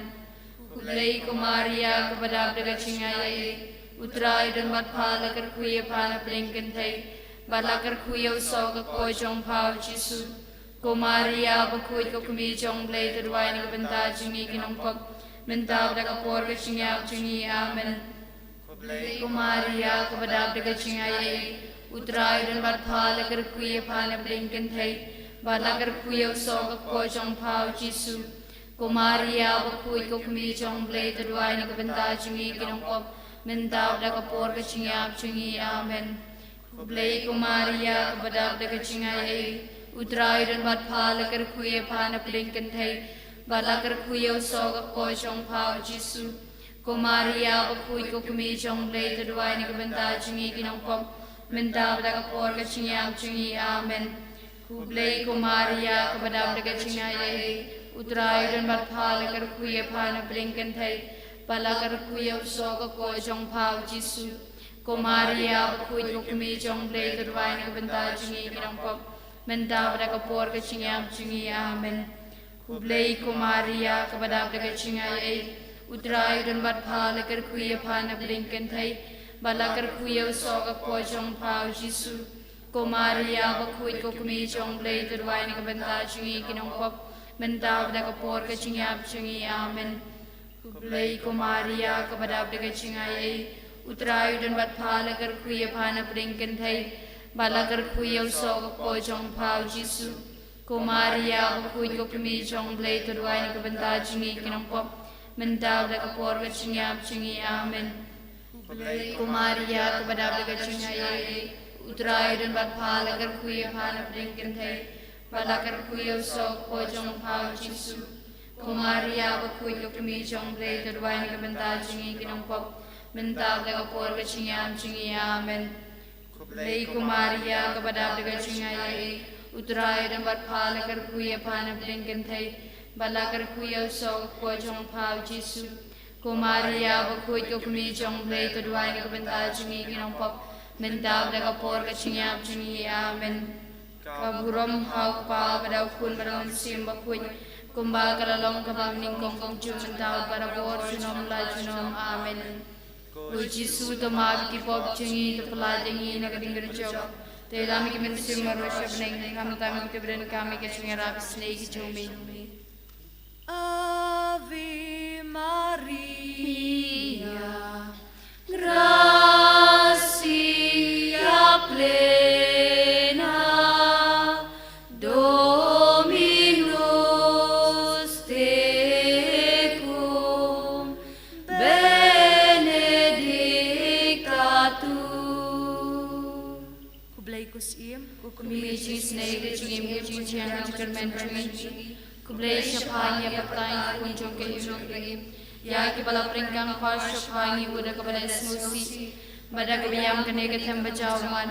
Khublei ko Maria, kaba dap da ka jingaiei, u Trai u don bad pha, la kyrkhu ïa pha na pdeng kynthei, bad la kyrkhu ïa u soh ka kpoh jong u Jisu. Ko Maria bakhuid, ko kmie jong u Blei, to duwai na ka bynta jong ngi ki nongpop, mynta bad ha ka por ka jingïap jong ngi. Amen. Khublei ko Maria, kaba dap da ka jingaiei, u Trai u don bad pha, la kyrkhu ïa pha na pdeng kynthei, bad la kyrkhu ïa u soh ka kpoh jong u Jisu. Ko Maria bakhuid, ko kmie jong u Blei, to duwai na ka bynta jong ngi ki nongpop, mynta bad ha ka por ka jingïap jong ngi. Amen. Khublei ko Maria, kaba dap da ka jingaiei, u Trai u don bad pha, la kyrkhu ïa pha na pdeng kynthei, bad la kyrkhu ïa u soh ka kpoh jong u Jisu. Ko Maria bakhuid, ko kmie jong u Blei, to duwai na ka bynta jong ngi ki nongpop, mynta bad ha ka por ka jingïap jong ngi. Amen. Khublei ko Maria, kaba dap da ka jingaiei, u Trai u don bad pha, la kyrkhu ïa pha na pdeng kynthei, bad la kyrkhu ïa u soh ka kpoh jong u Jisu. Ko Maria bakhuid, ko kmie jong u Blei, to duwai na ka bynta jong ngi ki nongpop, mynta bad ha ka por ka jingïap jong ngi. Amen. Khublei ko Maria, kaba dap da ka jingaiei, u Trai u don bad pha, la kyrkhu ïa pha na pdeng kynthei, bad la kyrkhu ïa u soh ka kpoh jong u Jisu. Ko Maria bakhuid, ko kmie jong u Blei, to duwai na ka bynta jong ngi ki nongpop, mynta bad ha ka por ka jingïap jong ngi. Amen. Khublei ko Maria, kaba dap da ka jingaiei, u Trai u don bad pha, la kyrkhu ïa pha na pdeng kynthei, bad la kyrkhu ïa u soh ka kpoh jong u Jisu. Ko Maria bakhuid, ko kmie jong u Blei, to duwai na ka bynta jong ngi ki nongpop, mynta bad ha ka por ka jingïap jong ngi. Amen. Khublei ko Maria, kaba dap da ka jingaiei, u Trai u don bad pha, la kyrkhu ïa pha na pdeng kynthei, bad la kyrkhu ïa u soh ka kpoh jong u Jisu. Ko Maria bakhuid, ko kmie jong u Blei, to duwai na ka bynta jong ngi ki nongpop, mynta bad ha ka por ka jingïap jong ngi. Amen. Khublei ko Maria, kaba dap da ka jingaiei, U Trai u don bad pha, la kyrkhu ïa pha na pdeng kynthei, bad la kyrkhu ïa u soh ka kpoh jong pha u Jisu. Ko Maria bakhuid, ko Kmie jong U Blei, to duwai na ka bynta jong ngi ki nongpop, mynta bad ha ka por ka jingïap jong ngi. Amen. Ka burom ha u Kpa bad ha u Khun bad ha u Mynsiem Bakhuid, kumba ka la long, ka bym nyngkong, kong jong mynta, barabor, junom la junom. Amen. Ko Jisu, to map ïa ki pop jong ngi, to pyllait ïa ngi na ka diengkyrjok, to ïalam ïa ki mynsiem baroh sha bneng, khamtam kito kiba donkam ïa ka jingïarap isynei ka jong me. Ave Maria, gratia plena, Dominus tecum, benedicta tu. Khublei ko Syiem, ko Kmie jingisynei, ka jingim, ka jingthiang, ka jingkyrmen jong ngi. Khublei shaphang ïa ka bynta jong ka Im. Ïa kiba la pyrkhat shaphang ngi, u da kaba la sngewsih, bad da kaba ïam kane ka them ba jaw mat.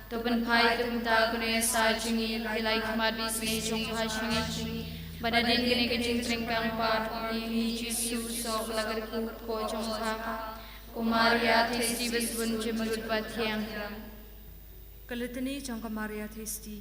To pynphai to mynta kane ka sa jong ngi, ki lai khmat bad isynei jong pha sha ngi. Bad hadien kane ka jingpyrkhat, ngi Jisu, soh la kyrkhu ka kpoh jong pha. Ko Maria Theisotti, ba sbun jingmut ba thiang. Ka Litany jong ka Maria Theisotti.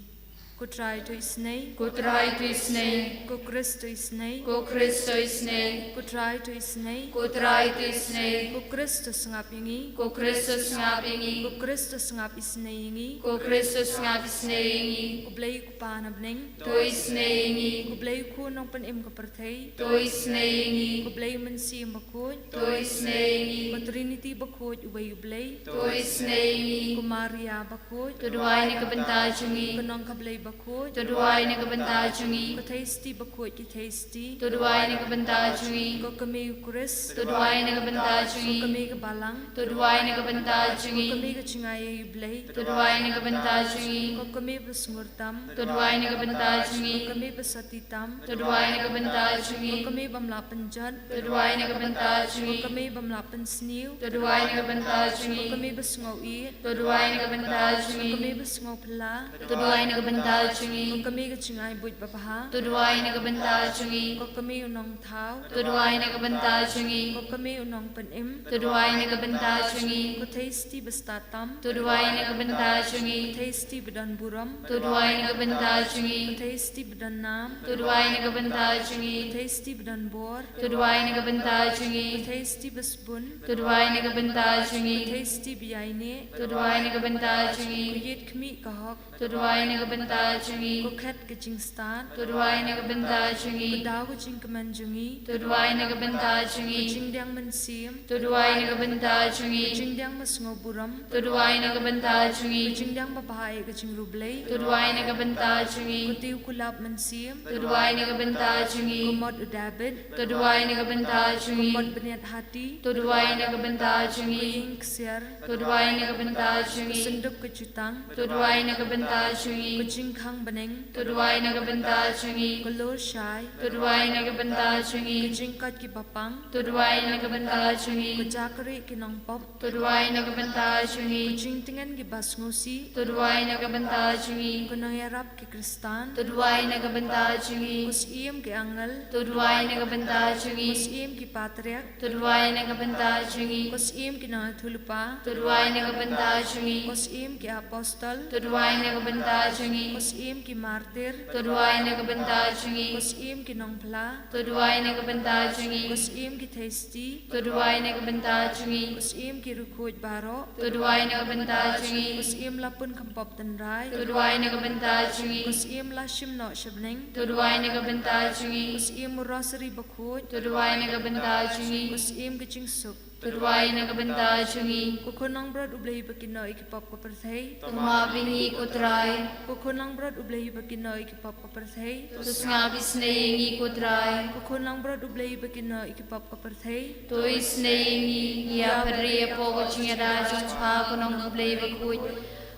Ko Trai, to isynei. Ko Trai, to isynei. Ko Khrist, to isynei. Ko Khrist, to isynei. Ko Trai, to isynei. Ko Trai, to isynei. Ko Khrist, to sngap ïa ngi. Ko Khrist, to sngap ïa ngi. Ko Khrist, to sngap isynei ïa ngi. Ko Khrist, to sngap isynei ïa ngi. Ko Blei u Kpa na bneng, to isynei ïa ngi. Ko Blei u Khun Nongpynim ka pyrthei, to isynei ïa ngi. Ko Blei u Mynsiem Bakhuid, to isynei ïa ngi. Ko Trinity Bakhuid, uwei U Blei, to isynei ïa ngi. Ko Maria Bakhuid, to duwai na ka bynta jong ngi. Ko Nongkha Blei Bakhuid, to duwai na ka bynta jong ngi. Ko Theisotti Bakhuid ki Theisotti, to duwai na ka bynta jong ngi. Ko Kmie u Khrist, to duwai na ka bynta jong ngi. Ko Kmie ka Balang, to duwai na ka bynta jong ngi. Ko Kmie ka jingaiei U Blei, to duwai na ka bynta jong ngi. Ko Kmie ba sngewtam, to duwai na ka bynta jong ngi. Ko Kmie ba sotti tam, to duwai na ka bynta jong ngi. Ko Kmie bym lah pynjot, to duwai na ka bynta jong ngi. Ko Kmie bym lah pynsniew, to duwai na ka bynta jong ngi. Ko Kmie ba sngewieit, to duwai na ka bynta jong ngi. Ko Kmie ba sngewphylla, to duwai na ka bynta jong ngi. Ko Kmie ka jingai buit babha, to duwai na ka bynta jong ngi. Ko Kmie u Nongthaw, to duwai na ka bynta jong ngi. Ko Kmie u Nongpynim, to duwai na ka bynta jong ngi. Ko Theisotti ba stad tam, to duwai na ka bynta jong ngi. Ko Theisotti ba don burom, to duwai na ka bynta jong ngi. Ko Theisotti ba don nam, to duwai na ka bynta jong ngi. Ko Theisotti ba don bor, to duwai na ka bynta jong ngi. Ko Theisotti ba sbun, to duwai na ka bynta jong ngi. Ko Theisotti ba ïaineh, to duwai na ka bynta jong ngi. Ko Ïeit Khmih ka hok, to duwai na ka bynta jong ngi. Ko Khet ka jingstad, to duwai na ka bynta jong ngi. Ko Daw ka jingkmen jong ngi, to duwai na ka bynta jong ngi. Ko Jingdiang Mynsiem, to duwai na ka bynta jong ngi. Ko Jingdiang ba sngew burom, to duwai na ka bynta jong ngi. Ko Jingdiang babha eh ka jingriewblei, to duwai na ka bynta jong ngi. Ko Tiew Kulap Mynsiem, to duwai na ka bynta jong ngi. Ko Mot u Dabid, to duwai na ka bynta jong ngi. Ko Mot Bniat Hati, to duwai na ka bynta jong ngi. Ko Ïing Ksiar, to duwai na ka bynta jong ngi. Ko Synduk ka Jutang, to duwai na ka bynta jong ngi. Ko Jingkhang Bneng, to duwai na ka bynta jong ngi. Ko Lor Shai, to duwai na ka bynta jong ngi. Ko Jingkoit ki Bapang, to duwai na ka bynta jong ngi. Ko Jakri ki Nongpop, to duwai na ka bynta jong ngi. Ko Jingtngen ki Basngewsih, to duwai na ka bynta jong ngi. Ko Nongïarap ki Khristan, to duwai na ka bynta jong ngi. Ko Syiem ki Angel, to duwai na ka bynta jong ngi. Ko Syiem ki Patriarch, to duwai na ka bynta jong ngi. Ko Syiem ki Nongïathuhlypa, to duwai na ka bynta jong ngi. Ko Syiem ki Apostol, to duwai na ka bynta jong ngi. Ko Syiem ki Martyr, to duwai na ka bynta jong ngi. Ko Syiem ki Nongphla, to duwai na ka bynta jong ngi. Ko Syiem ki Theisotti, to duwai na ka bynta jong ngi. Ko Syiem ki Riewkhuid baroh, to duwai na ka bynta jong ngi. Ko Syiem Lapun Khampop Tynrai, to duwai na ka bynta jong ngi. Ko Syiem Lashim Noh Shabneng, to duwai na ka bynta jong ngi. Ko Syiem u Rosary Bakhuid, to duwai na ka bynta jong ngi. Ko Syiem ka Jingsuk, to duwai na ka bynta jong ngi. Ko Khun Langbrot U Blei uba kynnoh ïa ki pop ka pyrthei, to map ïa ngi ko Trai. Ko Khun Langbrot U Blei uba kynnoh ïa ki pop ka pyrthei, to sngap isynei ïa ngi ko Trai. Ko Khun Langbrot U Blei uba kynnoh ïa ki pop ka pyrthei, to isynei ïa ngi. Ïa pyrshah ïa ka jingïada jong pha ko Nongkha Blei Bakhuid,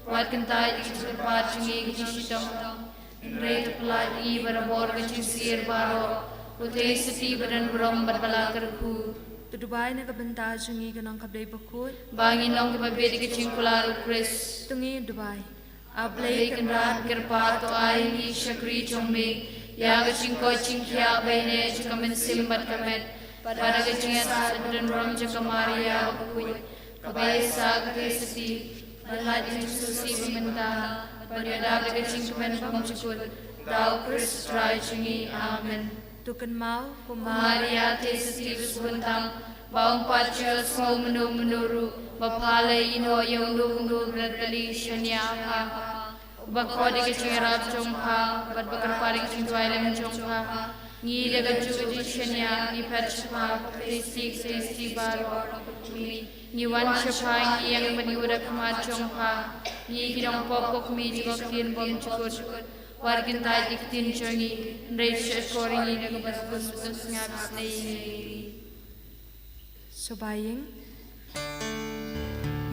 wat kyntait ïa ka jingkyrpad jong ngi ka jingshitom, hynrei to pyllait ïa ngi barabor na ka jingsyier baroh, ko Theisotti ba don burom bad ba la kyrkhu. To duwai na ka bynta jong ngi ka nongkhablei bakhuid. Ba ngin long kiba bit ïa ka jingkular u Khrist. To ngin duwai. A Blei Kynrad kyrpad, to ai ïa ngi shakri jong me ïa ka jingkoit jingkhiah ba ïaineh jong ka mynsiem bad ka met, bad da ka jingïasaid badonburom jong ka Maria bakhuid, kaba ïasaid ka Theisotti, ban lait ïa ngi shisien mynta, ban ïada da ka jingkmen bymjukut, da u Khrist u Trai jong ngi. Amen. To kynmaw, ko Maria Theisotti basbun tam, ba ym pat ju sngew mynno mynno ruh ba pha la ïehnoh ïa uno uno u bret kali shaniah ha pha, uba khot ïa ka jingïarap jong pha bad ba kyrpad ïa ka jingduwai lem jong pha. Ngi da kajuh ka jingshaniah ngi phet sha pha, ko Theisotti, ko Theisotti baroh. Ngi wan sha pha, ngi ïeng ban ïuh da ka khmat jong pha. Ngi ki nongpop, ko Kmie jong ka ktien bymjukut, wat kyntait ïa ka ktien jong ngi, hynrei shahshkor ïa ngi na ka basbun, to sngap sngewbha ïa ngi. Sngewbha ïa ngi.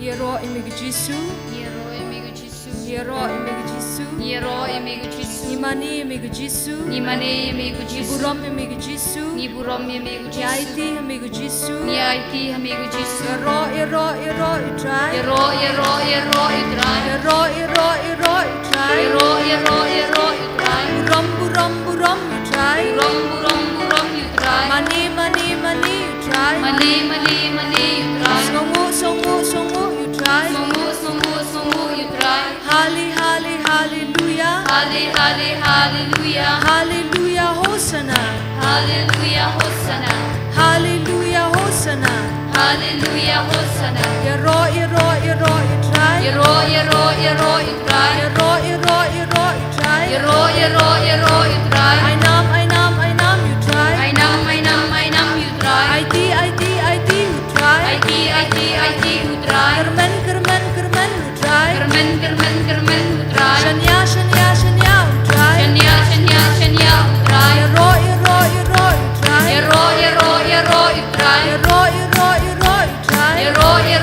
Ïaroh ïa me ko Jisu. Ïaroh ïa me ko Jisu. Ïaroh ïa me ko Jisu. Ïaroh ïa me ko Jisu. Ngi mane ïa me ko Jisu. Ngi mane ïa me ko Jisu. Ngi burom ïa me ko Jisu. Ngi burom ïa me ko Jisu. Ngi aiti ha me ko Jisu. Ngi aiti ha me ko Jisu. Ïaroh, ïaroh, ïaroh ïa u Trai. Ïaroh, ïaroh, ïaroh ïa u Trai. Ïaroh, ïaroh, ïaroh ïa u Trai. Ïaroh, ïaroh, ïaroh ïa u Trai. Burom, burom, burom ïa u Trai. Burom, burom, burom ïa u Trai. Mane, mane, mane ïa u Trai. Mane, mane, mane ïa u Trai. Sngewnguh, sngewnguh, sngewnguh ïa u Trai. Sngewnguh, sngewnguh, sngewnguh ïa u Trai. Hali, hali, haleluya. Hali, hali, haleluya. Haleluya, hosana. Haleluya, hosana. Haleluya, hosana. Haleluya, hosana. Ïaroh, ïaroh, ïaroh ïa u Trai. Ïaroh, ïaroh, ïaroh ïa u Trai. Ïaroh, ïaroh, ïaroh ïa u Trai. Ïaroh, ïaroh, ïaroh ïa u Trai. Ainam, ainam, ainam ïa u Trai. Ainam, ainam, ainam ïa u Trai. Aiti, aiti, aiti ïa u Trai. Aiti, aiti, aiti ïa u Trai. Kyrmen, kyrmen, kyrmen ïa u Trai. Kyrmen, kyrmen, kyrmen ïa u Trai. Shaniah, shaniah, shaniah ïa u Trai. Shaniah, shaniah, shaniah ïa u Trai. Ïaroh, ïaroh, ïaroh ïa u Trai. Ïaroh, ïaroh, ïaroh ïa u Trai. Ïaroh, ïaroh,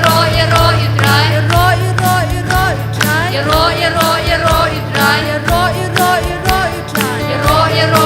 ïaroh ïa u Trai. Ïaroh, ïaroh, ïaroh ïa u Trai. Ïaroh, ïaroh, ïaroh ïa u Trai. Ïaroh, ïaroh, ïaroh ïa u Trai. Ïaroh, ïaroh, ïaroh ïa u Trai. Ïaroh, ïaroh,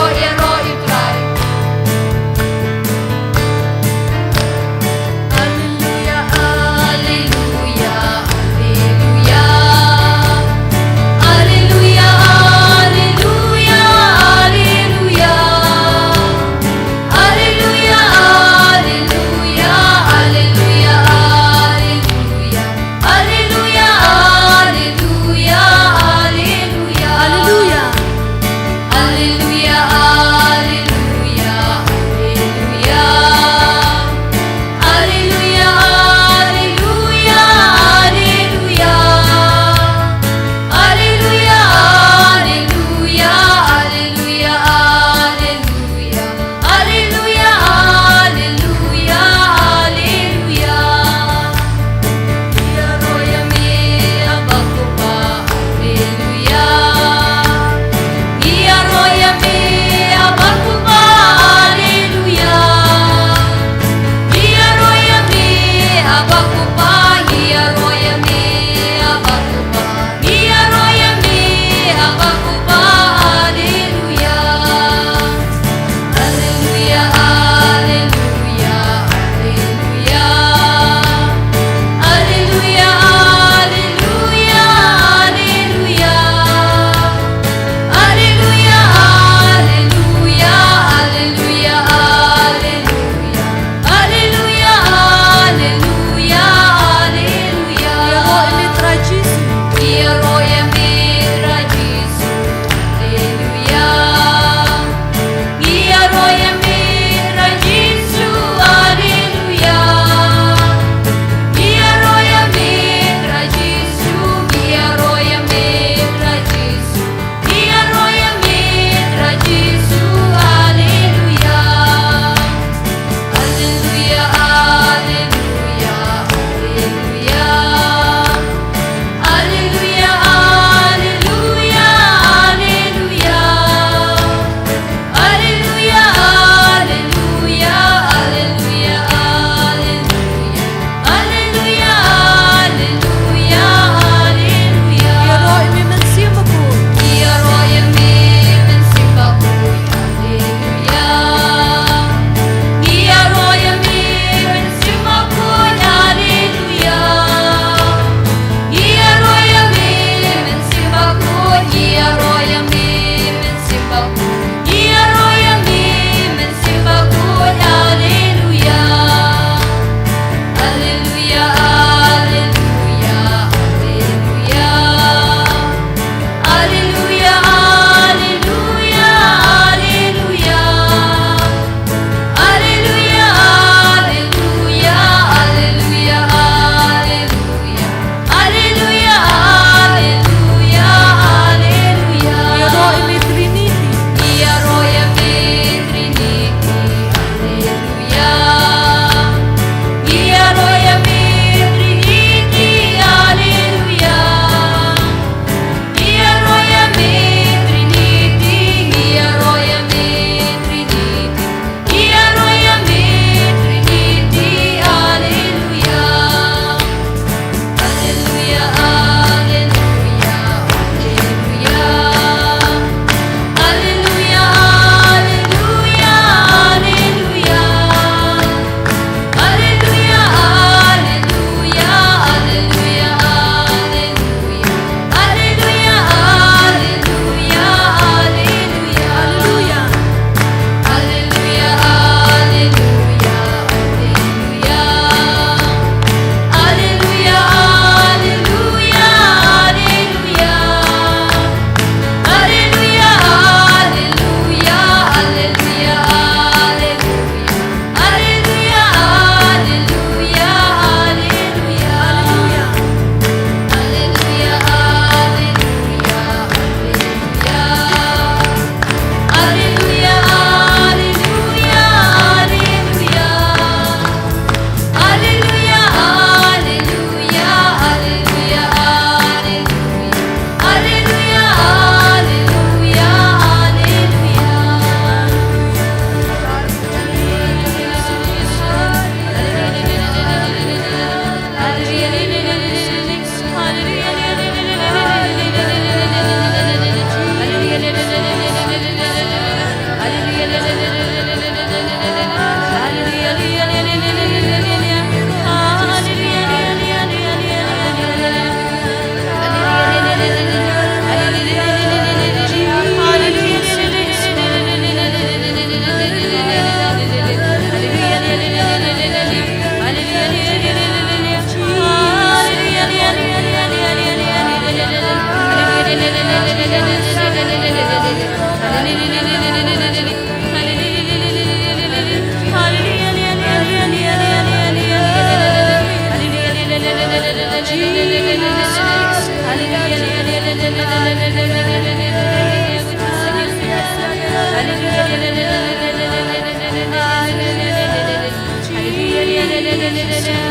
Hallelujah.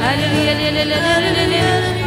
Hallelujah, hallelujah,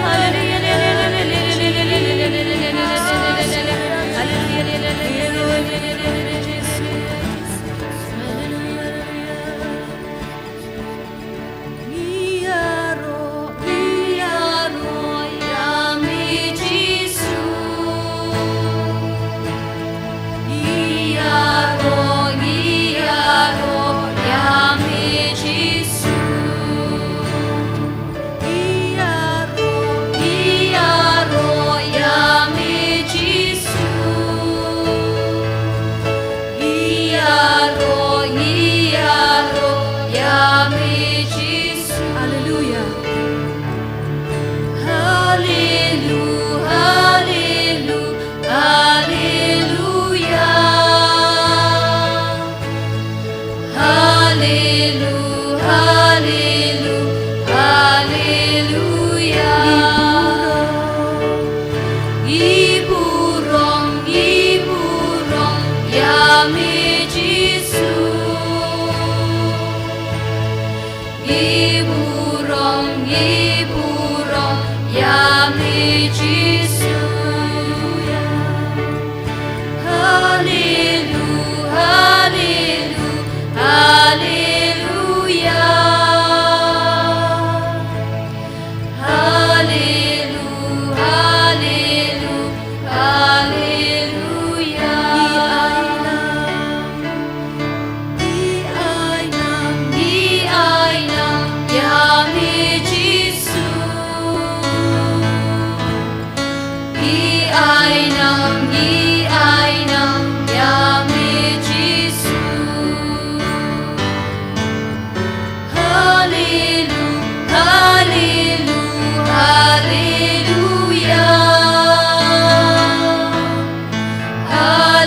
hallelujah. Hallelujah, hallelujah, hallelujah. Ngi burom, ngi burom ïa me Jisu. Ngi burom, ngi burom ïa me Jisu. Hallelujah, hallelujah, hallelujah. Hallelujah, hallelujah, hallelujah. Ngi ai nam, ngi ai nam ïa me Jisu. Ngi ai nam, ngi ai nam ïa me Jisu. Hallelujah, hallelujah, hallelujah.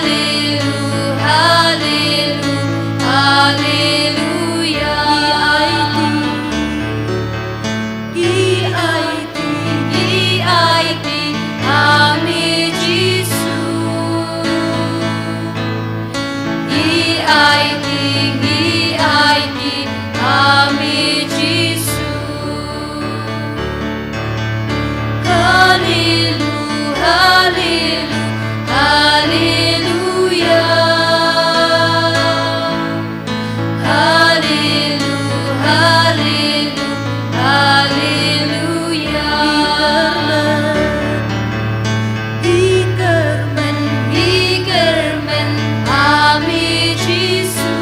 Hallelujah, hallelujah, hallelujah. Ngi aiti, ngi aiti ha me Jisu. Ngi aiti, ngi aiti ha me Jisu. Hallelujah, hallelujah, hallelujah. Hallelujah, hallelujah, hallelujah. Ngi kyrmen, ngi kyrmen ha me Jisu.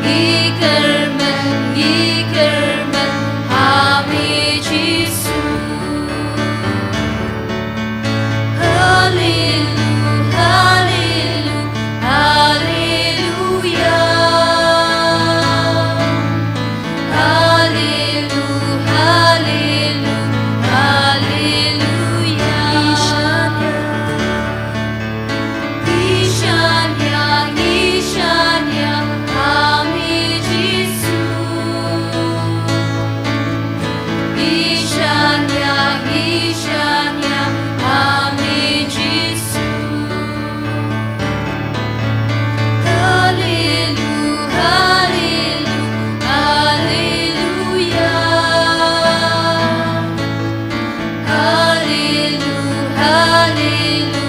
Ngi kyrmen, ngi kyrmen ha me Jisu. Hallelujah, hallelujah, hallelujah. Hallelujah, hallelujah, hallelujah. Ngi shaniah, ngi shaniah ha me Jisu. Ngi shaniah, ngi shaniah ha me Jisu. Hallelujah, hallelujah, hallelujah. Hallelujah, hallelujah,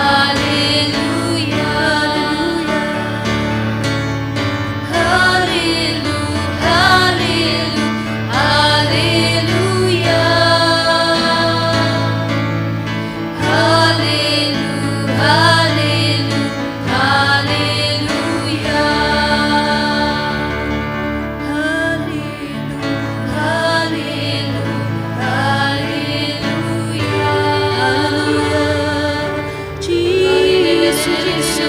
hallelujah. Hallelujah, hallelujah, hallelujah. Hallelujah, hallelujah, hallelujah. Hallelujah, hallelujah, hallelujah. Jisu, Jisu,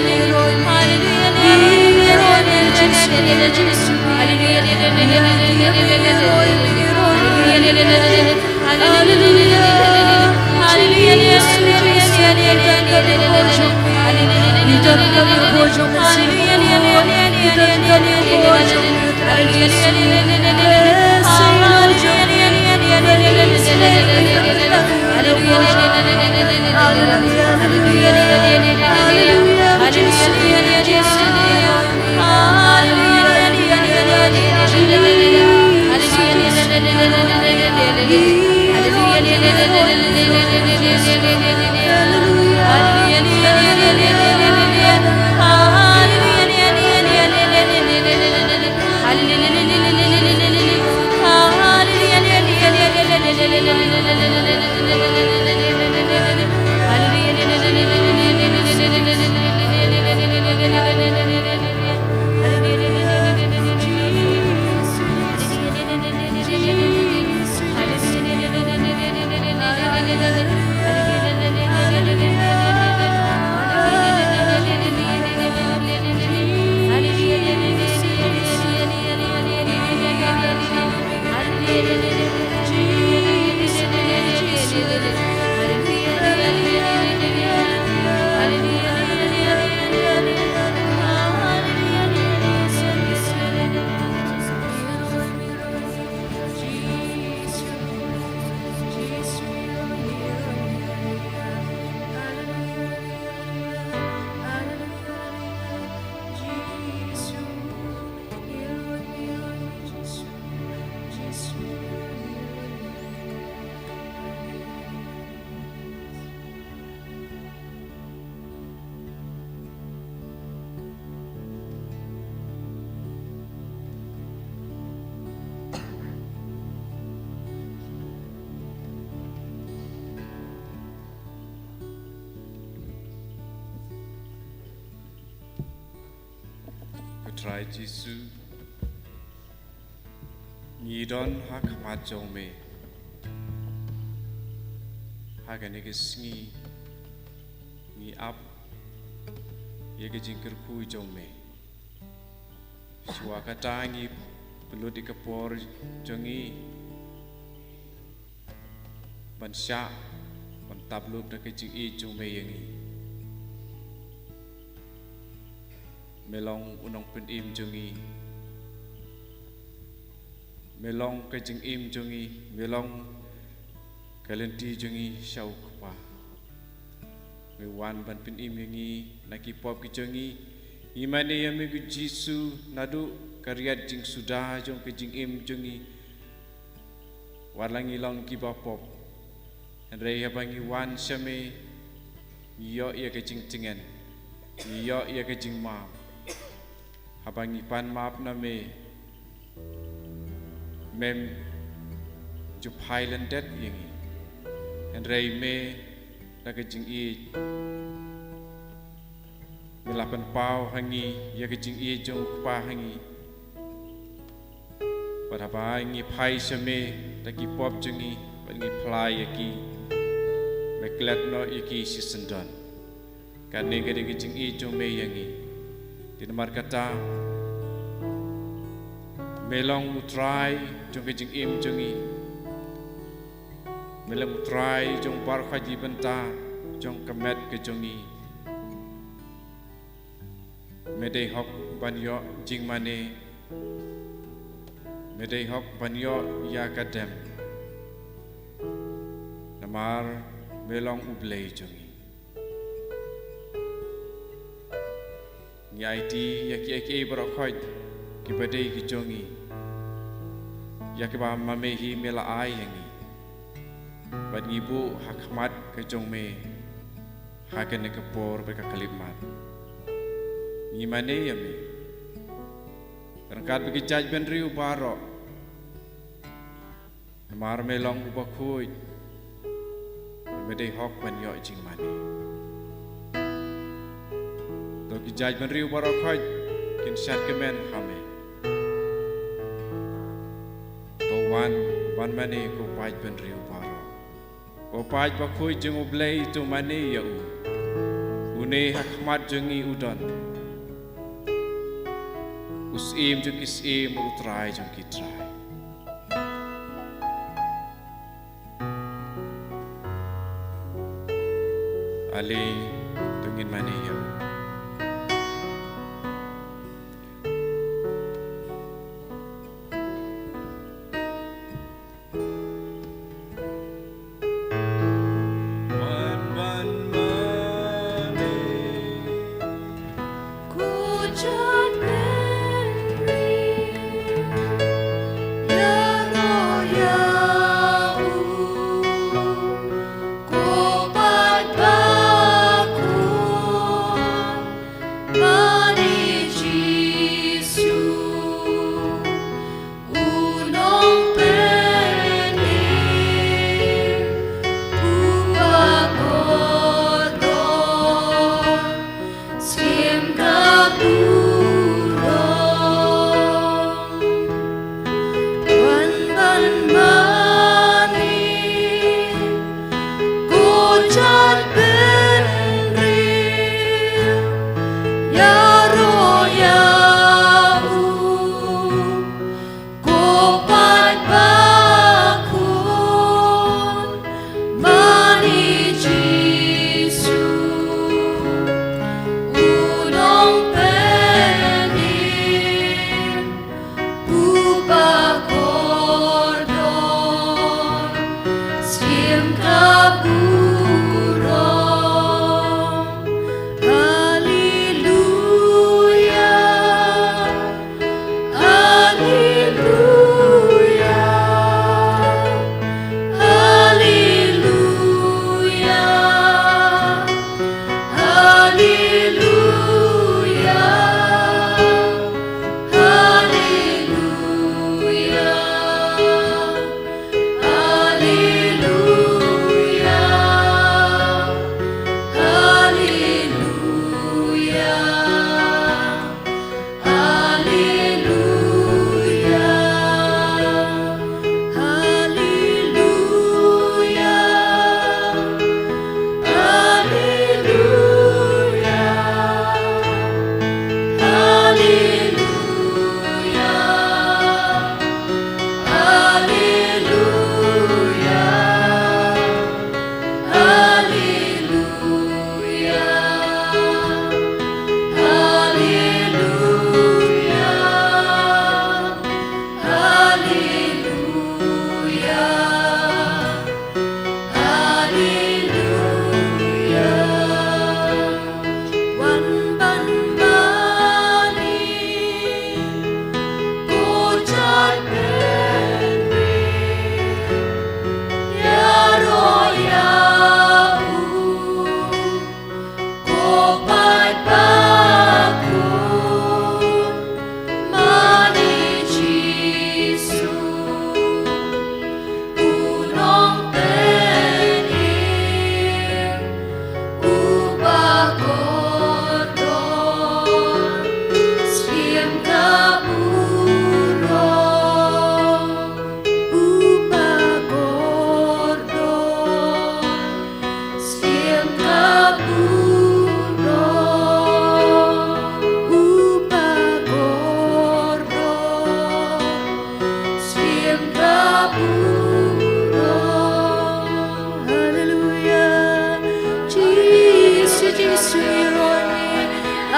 hallelujah, hallelujah, Jisu, Jisu, hallelujah. Hallelujah, hallelujah, hallelujah, Jisu, Jisu, hallelujah. Trai Jisu, ngi don ha khmat jong me. Ha kane ka sngi ngi ap ïa ka jingkyrkhu jong me. Shuwa kata ngi pynlut ïa ka por jong ngi ban shah, ban tap lut da ka jingïeit jong me ïa ngi. Me long u nongpynim jong ngi. Me long ka jingim jong ngi, me long ka lynti jong ngi sha u Kpa. Me wan ban pynim ïa ngi na ki pop ki jong ngi. Ngi mane ïa me ko Jisu, naduh ka riat jingsuda jong ka jingim jong ngi. Wat la ngi long kiba pop, hynrei haba ngi wan sha me, ngi ïoh ïa ka jingtngen, ngi ïoh ïa ka jingmap. Haba ngi pan map na me, mem ju phai lyndet ïa ngi, hynrei me da ka jingïeit me la pynpaw ha ngi ïa ka jingïeit jong u Kpa ha ngi. Bad haba ngi phai sha me da ki pop jong ngi, bad ngi phla ïa ki, me klet noh ïa ki shisyndon. Kane ka dei ka jingïeit jong me ïa ngi. Te namar kata, me long u Trai jong ka jingim jong ngi. Me long u Trai jong baroh ki bynta jong ka met ka jong ngi. Me dei hok ban ïoh jingmane. Me dei hok ban ïoh ïa ka dem. Namar me long u Blei jong ngi. Ngi aiti ïa kiei kiei baroh khoit kiba dei ki jong ngi, ïa kiba ma me hi me la ai ïa ngi. Bad ngi buh ha khmat ka jong me ha kane ka por bad ka khyllipmat. Ngi mane ïa me ryngkat bad ki jaitbynriew baroh. Namar me long uba khuid, me dei hok ban ïoh jingmane. To ki jaitbynriew baroh khoit kin shad kmen ha me. To wan ban mane ko paid bynriew baroh. Ko paid bakhuid jong u Blei, to mane ïa u. Une ha khmat jong ngi u don, u Syiem jong ki syiem, u Trai jong ki trai. Ale, to ngin mane ïa u.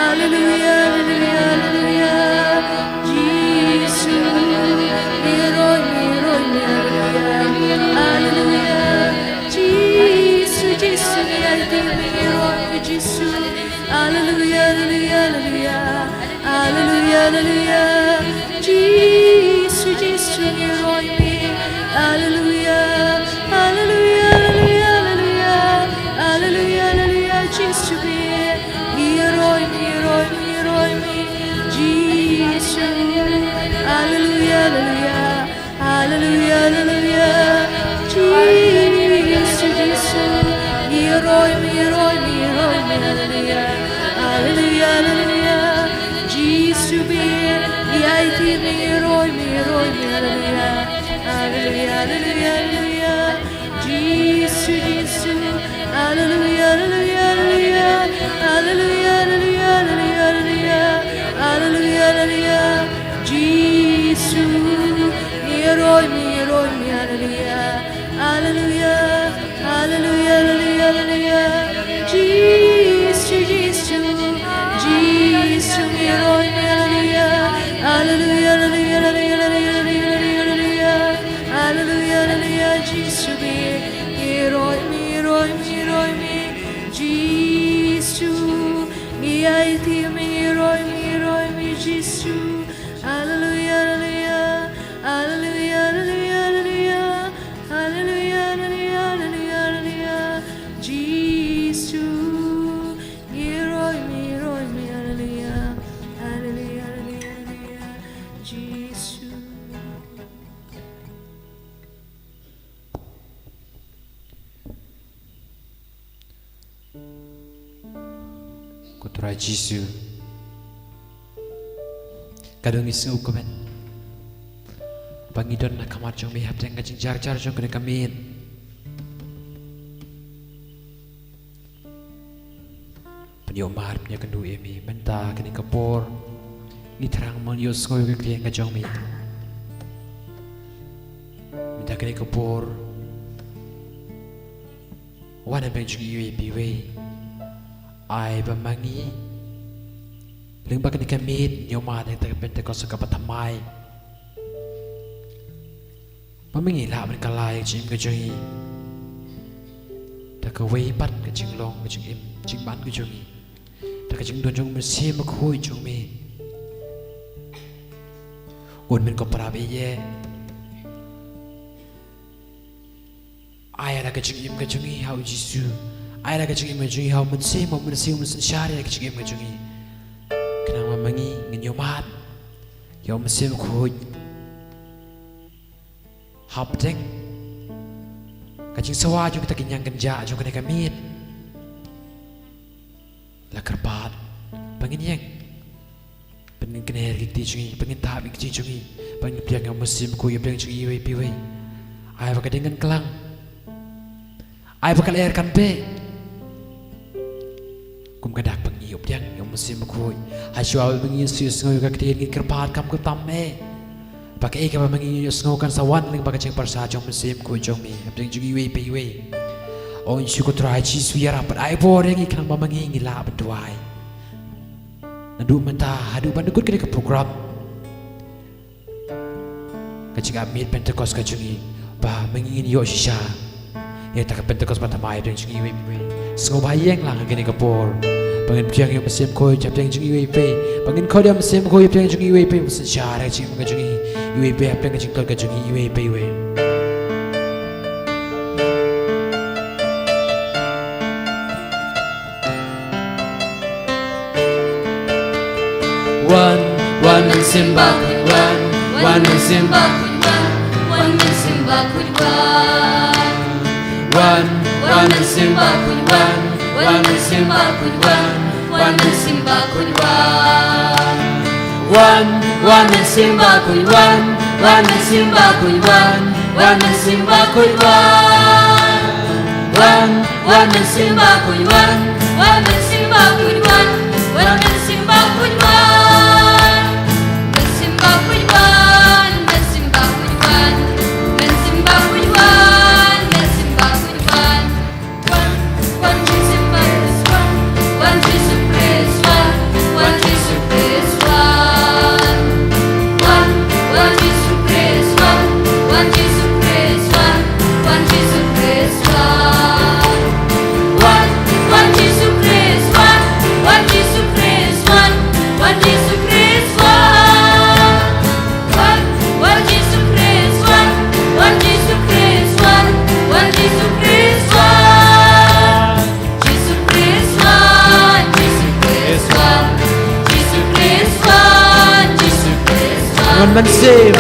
Hallelujah, hallelujah, hallelujah. Jisu, ngi roi, ngi roi, ngi roi. Hallelujah. Jisu, Jisu, ngi aiti ïa me, ngi roi, Jisu. Hallelujah, hallelujah, hallelujah. Hallelujah, hallelujah. Jisu, Jisu, ngi roi me. Hallelujah, hallelujah, hallelujah, hallelujah. Hallelujah, hallelujah, Jisu me. Ngi roi, ngi roi, ngi roi me. Jisu. Hallelujah, hallelujah. Hallelujah, hallelujah. Jisu, Jisu. Ngi roi me, ngi roi me, ngi roi me. Hallelujah. Hallelujah, hallelujah. Jisu me. Ngi aiti me, ngi roi me, ngi roi me. Hallelujah. Hallelujah, hallelujah, hallelujah. Jisu, Jisu. Hallelujah, hallelujah, hallelujah. Hallelujah, hallelujah, hallelujah, hallelujah. Hallelujah, hallelujah. Jisu. Ngi roi me, ngi roi me. Hallelujah. Hallelujah. Hallelujah, hallelujah, hallelujah. Jisu, Jisu. Jisu, ngi roi me. Hallelujah. Hallelujah, hallelujah, hallelujah. Hallelujah, hallelujah, Jisu me. Ngi roi me, ngi roi me, ngi roi me. Jisu, ngi aiti me, ngi roi me, ngi roi me, Jisu. Hallelujah, hallelujah. Hallelujah, hallelujah, hallelujah. Hallelujah, hallelujah, hallelujah, hallelujah. Jisu, ngi roi me, ngi roi me, hallelujah. Hallelujah, hallelujah, hallelujah. Jisu. Ko Trai Jisu, ka dei ngi sngewkmen ba ngi don ha khmat jong me hapdeng ka jingjar jar jong kane ka miet. Pynïoh mad, pynïoh kynduh ïa me mynta kane ka por. Ngi thrang ban ïohsngew ïa ka ktien ka jong me. Mynta kane ka por, wan ha pdeng jong ngi iwei pa iwei. Ai ba ma ngi, lyngba kane ka miet, ngi ïoh mad ïa ka Pentekost kaba thymmai. Ba ma ngi lah ban kylla ïa ka jingim ka jong ngi da kawei pat ka jinglong, ka jingim jingman ka jong ngi, da ka jingdon jong u Mynsiem Bakhuid jong me. Un myn ko para baieit. Ai da ka jingim ka jong ngi ha u Jisu. Ai da ka jingim ka jong ngi ha u Mynsiem, ha u Mynsiem, u Mynsiem synshar ïa ka jingim ka jong ngi. Khnang ba ma ngi ngin ïoh mad ïa u Mynsiem Bakhuid. Hapdeng ka jingsawa jong kita ki ñiang kynjah jong kane ka miet. La kyrpad ba ngin ïeng, ba ngin kynher ïa ki kti jong ngi, ba ngin thap ïa ki kti jong ngi, ba ngin pdiang ïa u Mynsiem Bakhuid hapdeng jong ngi iwei pa iwei. Ai ba ka ding kan klang. Ai ba ka lyer kan beh. Kum ka dak ba ngi ïoh pdiang ïa u Mynsiem Bakhuid, ha shuwa ba ngi ïohsngew ïa ka ktien, ngi kyrpad kham kyrpad eh ba kaei kaba ma ngi ïohsngew kan sa wan lyngba ka jingpyrshah jong u Mynsiem Bakhuid jong me hapdeng jong ngi iwei pa iwei. O Jisu, ko Trai Jisu, ïarap bad ai bor ïa ngi khnang ba ma ngi ngi lah ban duwai naduh mynta haduh ban da kut kane ka program, ka jingïamiet Pentekost ka jong ngi, ba ma ngi ngin ïoh shisha ïa kata ka Pentekost ba thymmai hapdeng jong ngi iwei pa iwei. Sngewbha ïeng lang ha kane ka por ba ngin pdiang ïa u Mynsiem Bakhuid hapdeng jong ngi iwei pa iwei, ba ngin khot ïa u Mynsiem Bakhuid hapdeng jong ngi iwei pa iwei, ba u synshar ïa ka jingim ka jong ngi iwei pa iwei, ba synshar ïa ka jingim ka jong ngi iwei pa iwei. Wan, wan Mynsiem Bakhuid, wan, wan Mynsiem Bakhuid, wan, wan Mynsiem Bakhuid, wan. Wan, wan Mynsiem Bakhuid, wan, wan Mynsiem Bakhuid, wan, wan Mynsiem Bakhuid, wan. Wan, wan Mynsiem Bakhuid, wan, wan Mynsiem Bakhuid, wan, wan Mynsiem Bakhuid, wan. Wan, wan Mynsiem Bakhuid, wan, wan Mynsiem Bakhuid, wan, wan Mynsiem Bakhuid, wan. Mynsiem Bakhuid, wan, Mynsiem Bakhuid, wan, Mynsiem Bakhuid, wan, Mynsiem Bakhuid, wan. Wan, wan Mynsiem Bakhuid, wan, wan Jisu Khrist, wan, wan Wan Mynsiem.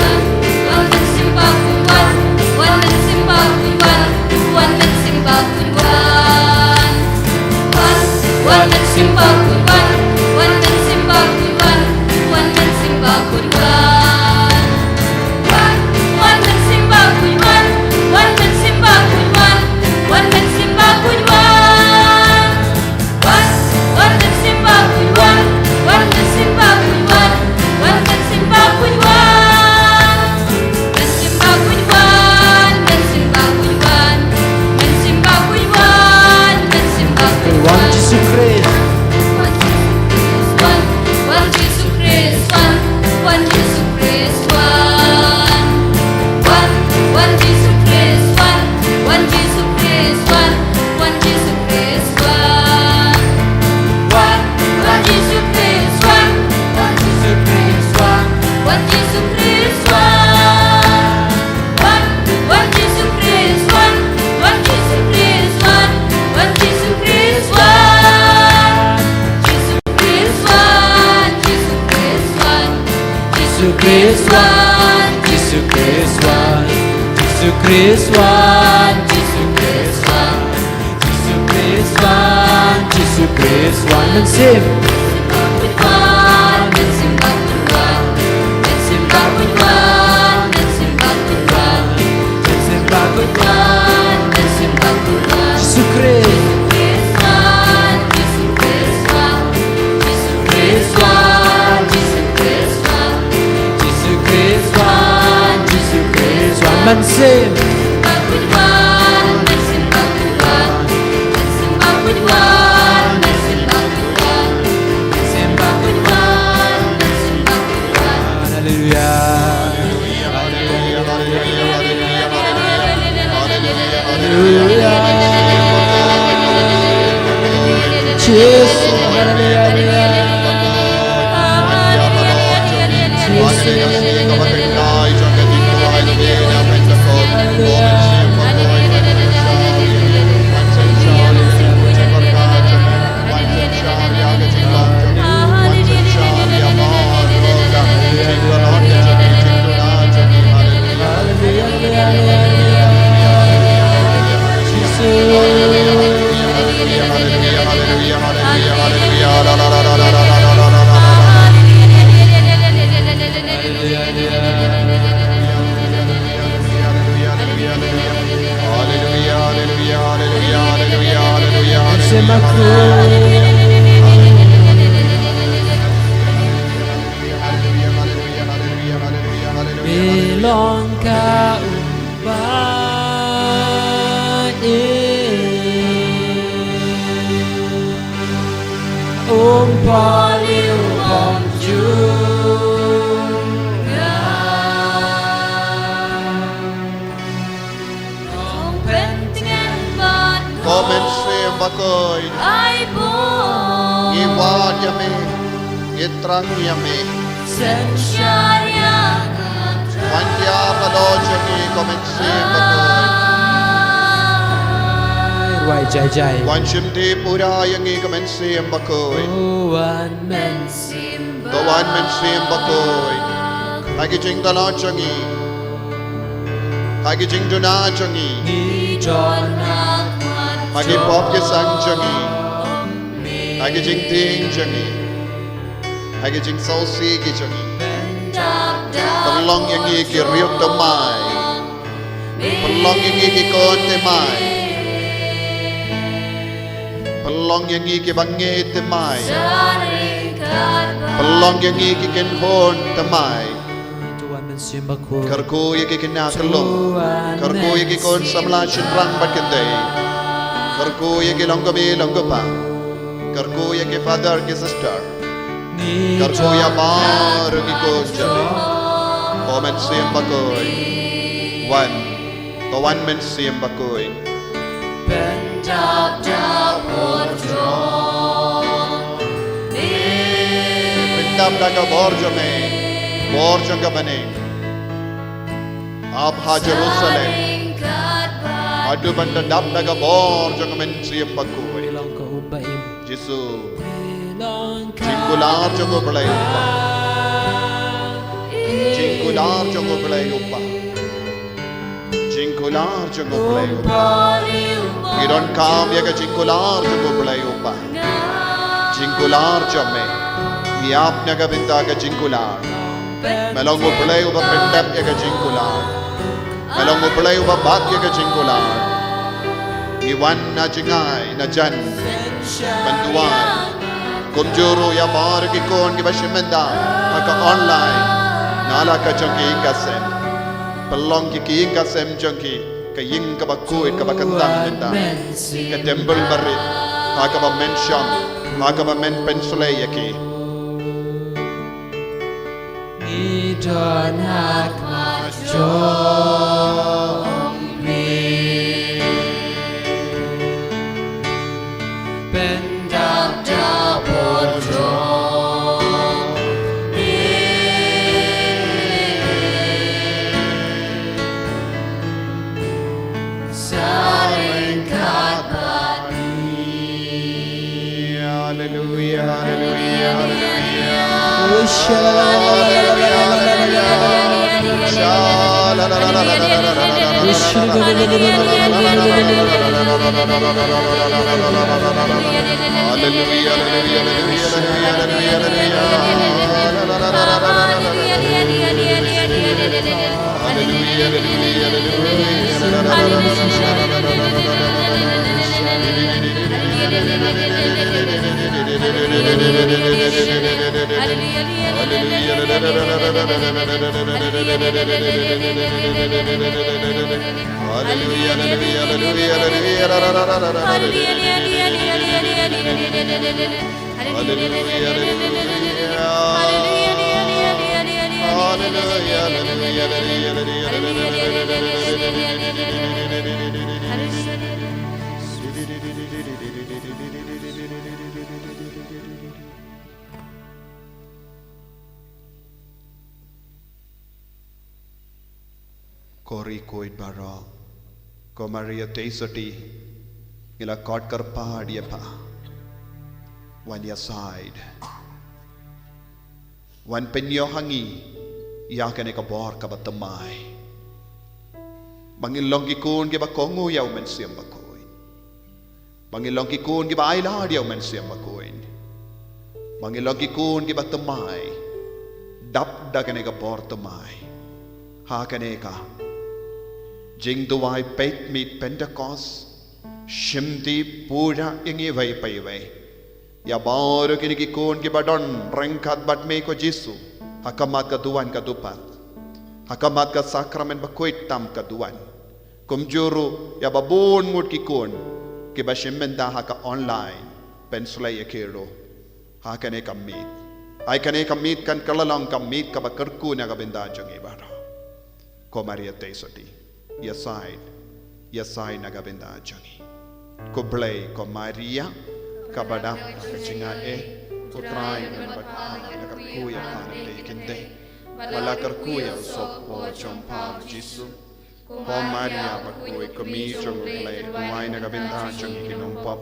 Wan Jisu Khrist. Jisu Khrist wan, Jisu Khrist wan, Jisu Khrist wan, Jisu Khrist wan, Jisu Khrist wan, Jisu Khrist wan, Mynsiem. Jisu Khrist. Jisu Khrist wan, Jisu Khrist wan, Jisu Khrist wan, Mynsiem. Haleluya. Haleluya. Jisu, haleluya. Belong ka u ba e. Um pali um jung. Ko Mynsiem Bakhuid. Ngi wad ïa me. Ngi thrang ïa me. Wan ïa ka doh jong ngi ko Mynsiem Bakhuid. Ruai jai jai. Wan shim ti pura ïa ngi ko Mynsiem Bakhuid. Ko wan Mynsiem Bakhuid. Ha ki jingdohnud jong ngi. Ha ki jingduna jong ngi. Ha ki pop ki sang jong ngi. Ha ki jingtieng jong ngi. Ha ki jingsngewsih ki jong ngi. Pynlong ïa ngi ki riew thymmai. Pynlong ïa ngi ki khun thymmai. Pynlong ïa ngi ki bangeit thymmai. Pynlong ïa ngi ki kynhun thymmai. Kyrkhu ïa ki khynnah khyllung. Kyrkhu ïa ki khun samla shynrang bad kynthei. Kyrkhu ïa ki long kmie long kpa. Kyrkhu ïa ki father ki sister. Kyrkhu ïa baroh ki khun jong me. Ko Mynsiem Bakhuid. Wan. Ko wan Mynsiem Bakhuid. Pyndap da ka bor jong me. Bor jong ka bneng. Ap ha Jerusalem. Haduh ban da dap da ka bor jong ka Mynsiem Bakhuid. Jisu. Jingkular jong U Blei. Jing Jingkular jong U Blei U Kpa. Jingkular jong U Blei U Kpa. Ngi donkam ïa ka jingkular jong U Blei U Kpa. Jingkular jong me. Ngi ap na ka bynta ka jingkular. Me long U Blei uba pyndep ïa ka jingkular. Me long U Blei uba bat ïa ka jingkular. Ngi wan na jngai na jan ban duwai. Kumjuh ruh ïa baroh ki khun kiba shim bynta ha ka online, na la ka jong ki ïing ka sem. Pynlong ki, ki ïing ka sem jong ki ka ïing kaba khuid, kaba kyntang bynta, ka templ barit ha kaba men shong, ha kaba men pynshlei ïa ki. Ngi don ha khmat jong me. Pyndap da bor jong me. Sa ryngkat bad ngi. Haleluya, haleluya, haleluya. Haleluya, haleluya, haleluya, haleluya, haleluya. Haleluya, haleluya, haleluya. Haleluya, haleluya, haleluya, haleluya. Haleluya, haleluya. Haleluya, haleluya, haleluya, haleluya. Ko ri khuid baroh, ko Maria Theisotti, ngi la khot kyrpad ïa pha. Wan ïasaid. Wan pynïoh ha ngi ïa kane ka bor kaba thymmai. Ba ngin long ki khun kiba kohnguh ïa U Mynsiem Bakhuid. Ba ngin long ki khun kiba ailad ïa U Mynsiem Bakhuid. Ba ngin long ki khun kiba thymmai. Dap da kane ka bor thymmai. Ha kane ka jingduwai peit miet Pentekost. Shim tip pura ïa ngi iwei pa iwei. Ïa baroh kine ki khun kiba don ryngkat bad me ko Jisu. Ha khmat ka duwan ka dupad. Ha khmat ka sakramen bakhuid tam ka duwan. Kumjuh ruh ïa ba bun ngut ki khun kiba shim bynta ha ka online, pynshlei ïa ki ruh ha kane ka miet. Ai kane ka miet kan kylla long ka miet kaba kyrkhu na ka bynta jong ngi baroh. Ko Maria Theisotti, ïasaid, ïasaid na ka bynta jong ngi. Khublei ko Maria, kaba dap ha ka jingaiei, U Trai u don bad pha, la kyrkhu ïa pha na pdeng ki kynthei, bad la kyrkhu ïa u sohpor jong pha u Jisu. Ko Maria bakhuid, ko Kmie jong U Blei, duwai na ka bynta jong ngi ki nongpop,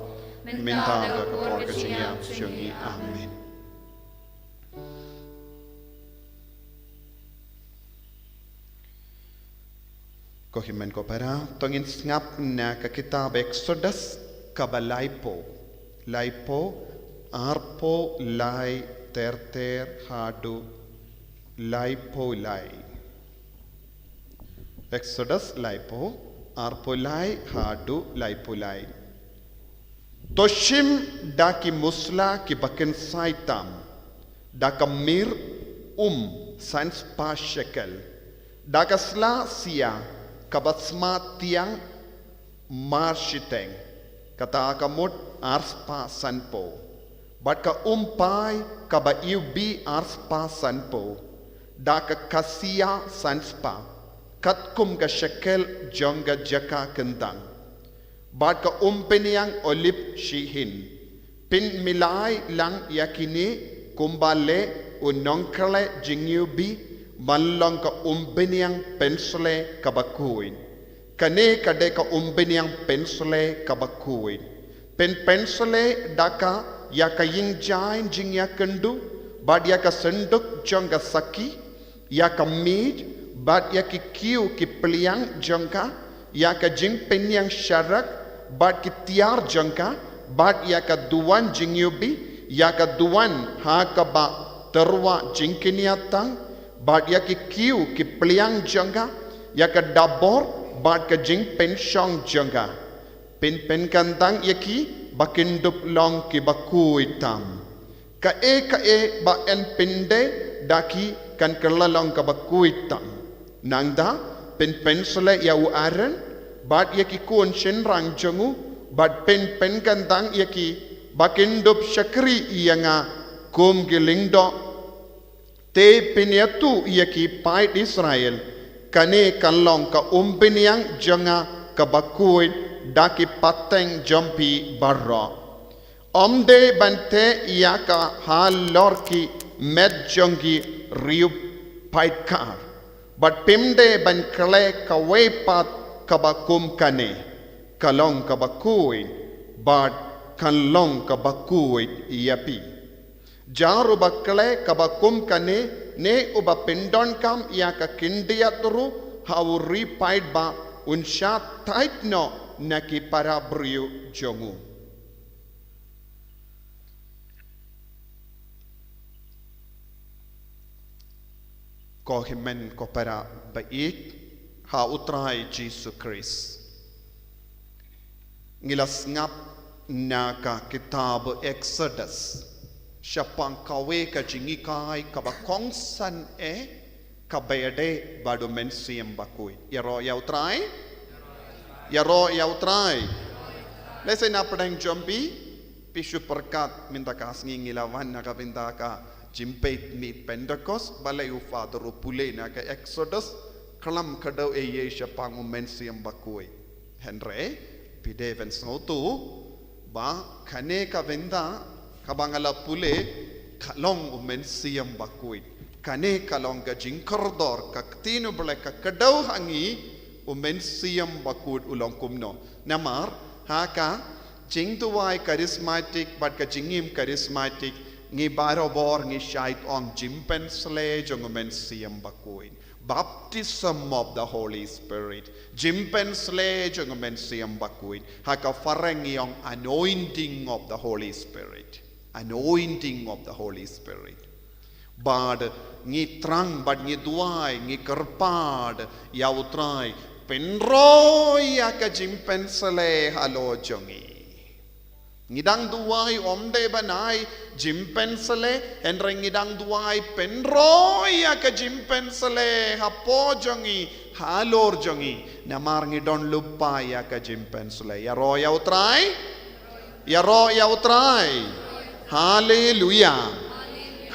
mynta bad ha ka por ka jingïap jong ngi. Amen. Ko hynmen ko para, to ngin sngap na ka kitab Exodus kaba laiphew, laiphew, arphew lai ter ter haduh laiphew lai. Exodus laiphew, arphew lai haduh laiphew lai. To shim da ki musla kiba kynsai tam, da ka mir um san spah shekel, da ka sla sia kaba sma tiang mar shiteng, kata ka mut ar spah sanphew, bad ka um pai kaba iwbih ar spah sanphew, da ka kasia san spah, katkum ka shekel jong ka jaka kyntang. Bad ka umpynïang olib shihin. Pynmilai lang ïa kine kumba leh u nongkhleh jingiwbih, ban long ka umpynïang pynshlei kaba khuid. Kane ka dei ka umpynïang pynshlei kaba khuid. Pynpynshlei da ka ïa ka ïingjaiñ jingïakynduh, bad ïa ka synduk jong ka sakhi, ïa ka miej, bad ïa ki kiew ki pliang jong ka, ïa ka jingpynïangsharak, bad ki tiar jong ka, bad ïa ka duwan jingïubi, ïa ka duwan ha kaba tyrwa jingkynïatang, bad ïa ki kiew ki pliang jong ka, ïa ka dabor, bad ka jingpynshong jong ka. Pynpynkyntang ïa ki, ba kin dup long kiba khuid tam. Kaei kaei ba yn pyndei da ki kan kylla long kaba khuid tam. Nangta, pynpynsleh ïa u Aaron, bad ïa ki khun shynrang jong u, bad pynpynkyntang ïa ki, ba kin dup shakri ïa nga, kum ki lyngdoh, te pynïathuh ïa ki paid Israel, kane kan long ka umpynïang jong nga kaba khuid da ki pateng jong phi baroh. Ym dei ban teh ïa ka halor ki met jong ki riewpaidkhar. Bad phim dei ban khleh kawei pat kaba kum kane. Ka long kaba khuid, bad kan long kaba khuid ïa phi. Jar uba khleh kaba kum kane, ne uba pyndonkam ïa ka khyndiat ruh ha u riewpaidbah, un shah thait noh na ki para briew jong u. Ko hynmen ko para baieit ha u Trai Jisu Khrist. Ngi la sngap na ka kitab Exodus, shaphang kawei ka jinghikai kaba kongsan eh, kaba ïadei bad u Mynsiem Bakhuid. Ïaroh ïa u Trai? Ïaroh ïa u Trai? Lehse na pdeng jong phi, phi shu pyrkhat mynta ka sngi ngi la wan na ka bynta ka jingpeit miet Pentekost, balei u Father u pule na ka Exodus, khlem kdew ei ei shaphang u Mynsiem Bakhuid. Hynrei, phi dei ban sngewthuh, ba kane ka bynta, kaba nga la pule, ka long u Mynsiem Bakhuid. Kane ka long ka jingkordor, ka ktien u Blei ka kdew ha ngi, u Mynsiem Bakhuid u long kumno. Namar, ha ka jingduwai charismatic, bad ka jingim charismatic, ngi barabor ngi shait ong jingpynsleh jong u Mynsiem Bakhuid. Baptism of the Holy Spirit. Jingpynsleh jong u Mynsiem Bakhuid. Ha ka phareng ngi ong anointing of the Holy Spirit. Anointing of the Holy Spirit. Bad ngi thrang, bad ngi duwai, ngi kyrpad ïa u Trai, pynroi ïa ka jingpynsleh halor jong ngi. Ngi dang duwai ym dei ban ai jingpynsleh, hynrei ngi dang duwai pynroi ïa ka jingpynsleh hapoh jong ngi, halor jong ngi. Namar ngi don lypa ïa ka jingpynsleh. Ïaroh ïa u Trai? Ïaroh ïa u Trai? Haleluia.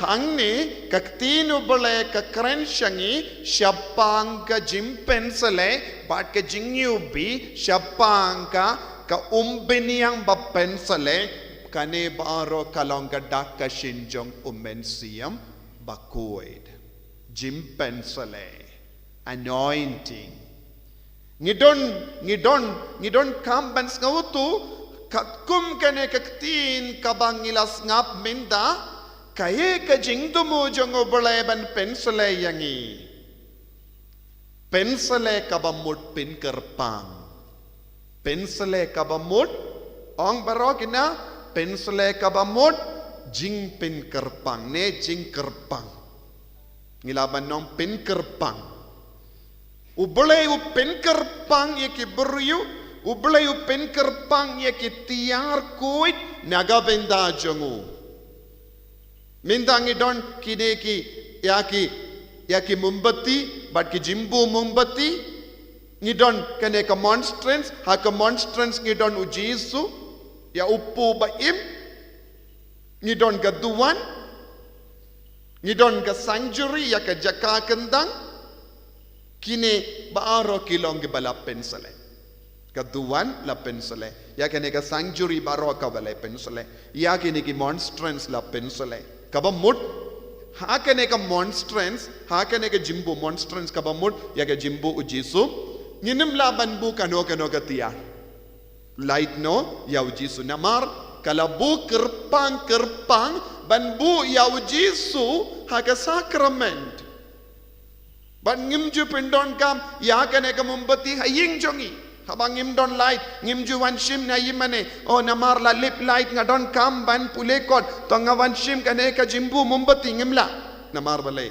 Hangne, ka ktien u Blei ka kren sha ngi, shaphang ka jingpynsleh, bad ka jingïubi, shaphang ka, ka umpynïang ba pynsleh, kane baroh ka long ka dak ka shin jong u Mynsiem Bakhuid. Jingpynsleh. Anointing. Ngi don, ngi don, ngi donkam ban sngewthuh, katkum kane ka ktien kaba ngi la sngap mynta, kaei ka jingthmu jong u Blei ban pynsleh ïa ngi. Pynsleh kaba mut pynkyrpang. Pynsleh kaba mut, ong baroh kine, pynsleh kaba mut, jingpynkyrpang, ne jingkyrpang. Ngi lah ban ong pynkyrpang. U Blei u pynkyrpang ïa ki briew, u Blei u pynkyrpang ïa ki tiar khuid, na ka bynta jong u. Mynta ngi don kine ki, ïa ki, ïa ki mombati, bad ki jingbu mombati. Ngi don kane ka monstrance, ha ka monstrance ngi don u Jisu, ïa u Kpu ba im. Ngi don ka duwan, ngi don ka sanctuary, ïa ka jaka kyndang. Kine baroh ki long kiba la pynsleh. Ka duwan la pynsleh. Ïa kane ka sanctuary baroh kaba la pynsleh. Ïa kine ki monstrance la pynsleh. Kaba mut, ha kane ka monstrance, ha kane ka jingbu monstrance kaba mut, ïa ka jingbu u Jisu. Ngim lah ban bu kano kano ka tiar. Lait noh, ïa u Jisu namar, ka la bu kyrpang kyrpang, ban bu ïa u Jisu, ha ka sakrament. Bad ngim ju pyndonkam ïa kane ka mombati ha ïing jong ngi. Haba ngim don light, ngim ju wan shim na ïing mane. O, namar la lip light nga donkam ban pule kot, to nga wan shim kane ka jingbu mombati, ngim lah. Namar balei?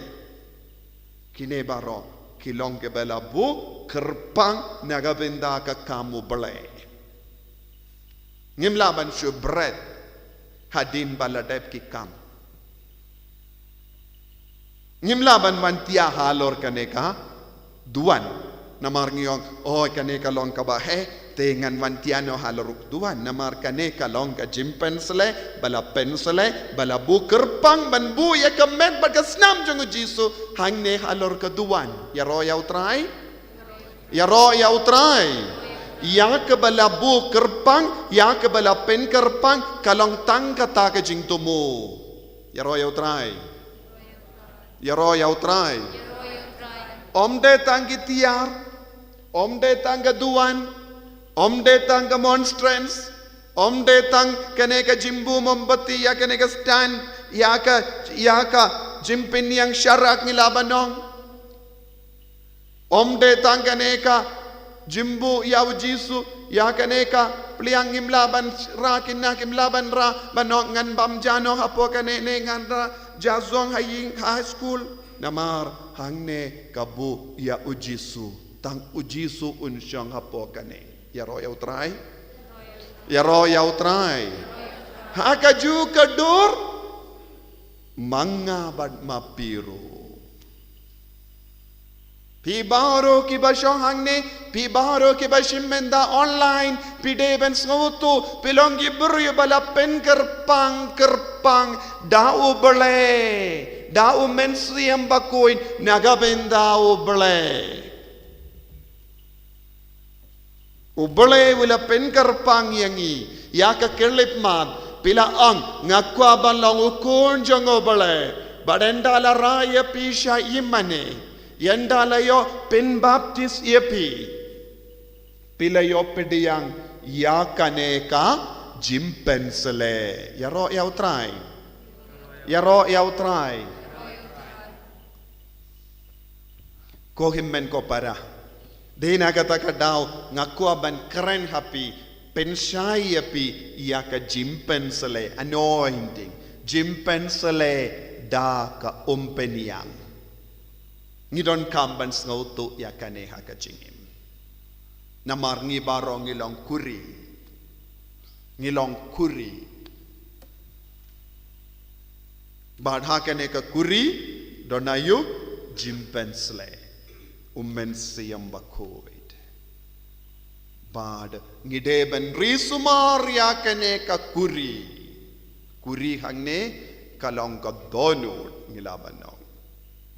Kine baroh ki long kiba la buh kyrpang na ka bynta ka kam U Blei. Ngim lah ban shu bret hadien ba la dep ki kam. Ngim lah ban wan tia halor kane ka duwan. Namar ngi ong, o, kane ka long kaba heh, te ngan wan tia noh halor u duwan. Namar kane ka long ka jingpynshlei ba la pynshlei, ba la buh kyrpang ban buh ïa ka met bad ka snam jong U Jisu hangne halor ka duwan. Ïaroh ïa U Trai? Ïaroh ïa U Trai. Ïa kaba la buh kyrpang, ïa kaba la pynkyrpang, ka long tang kata ka jingthmu. Ïaroh ïa U Trai. Ïaroh ïa U Trai. Ym dei tang ki tiar, ym dei tang ka duwan, ym dei tang ka monstrance, ym dei tang kane ka jingbu mombati, ïa kane ka stand, ïa ka, ïa ka jingpynïeng sharak ngi lah ban ong. Ym dei tang kane ka jingbuh ïa U Jisu, ïa kane ka pliang, ngim lah ban rah kine, ngim lah ban rah ban ong ngan bam ja noh hapoh kane, ne ngan rah ja zong ha ïing, ha high school. Namar hangne ka buh ïa U Jisu, tang U Jisu un shong hapoh kane. Ïaroh ïa U Trai. Ïaroh ïa U Trai. Ha kajuh ka dur, ma nga bad ma phi ruh. Phi baroh kiba shong hangne, phi baroh kiba shim mynta online, phi dei ban sngewthuh, phi long ki briew ba la pynkyrpang, kyrpang da U Blei, da U Mynsiem Bakhuid, na ka bynta U Blei. U Blei u la pynkyrpang ïa ngi, ïa ka khyllipmat, phi la ong, nga kwah ban long u khun jong U Blei, bad ynda la rah ïa phi sha ïing mane, ynda la ïoh pynbaptis ïa phi, phi la ïoh pdiang ïa kane ka jingpynshlei. Ïaroh ïa U Trai. Ïaroh ïa U Trai. Ko hynmen ko para, dei na kata ka daw nga kwah ban kren ha phi, pynshai ïa phi ïa ka jingpynshlei, anointing, jingpynshlei da ka Umphniang. Ngi donkam ban sngewthuh ïa kane ha ka jingim. Namar ngi baroh ngi long khuri. Ngi long khuri. Bad ha kane ka khuri, don aïu? Jingpynshlei. U Mynsiem Bakhuid. Bad ngi dei ban ri sumar ïa kane ka khuri. Khuri hangne ka long ka dohnud, ngi lah ban ong.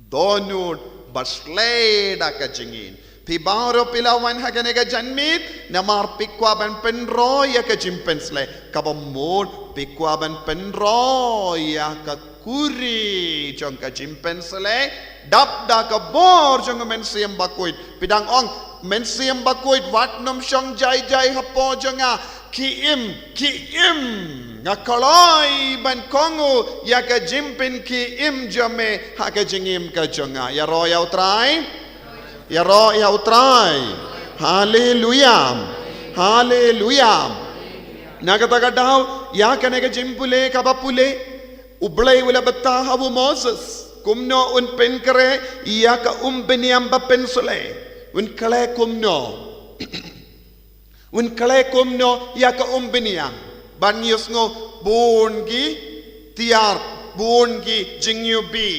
Dohnud ba shlei da ka jingim. Phi baroh phi la wan ha kane ka janmiet, namar phi kwah ban pynroi ïa ka jingpynshlei. Kaba mut phi kwah ban pynroi ïa ka khuri jong ka jingpynshlei, dap da ka bor jong U Mynsiem Bakhuid. Phi dang ong, Mynsiem Bakhuid, wat nym shong jai jai hapoh jong nga, ki im, ki im. Nga kloi ban kohnguh ïa ka jingpynki im jong me ha ka jingim ka jong nga. Ïaroh ïa U Trai. Ïaroh ïa U Trai. Haleluia. Haleluia. Na kata ka daw, ïa kane ka jingpule kaba pule, U Blei u la batai ha u Moses kumno un pynkhreh ïa ka Umphniang ba pynshlei. Un khleh kumno? Un khleh kumno ïa ka Umphniang? Ban ïohsngew bun ki tiar, bun ki jingïohi,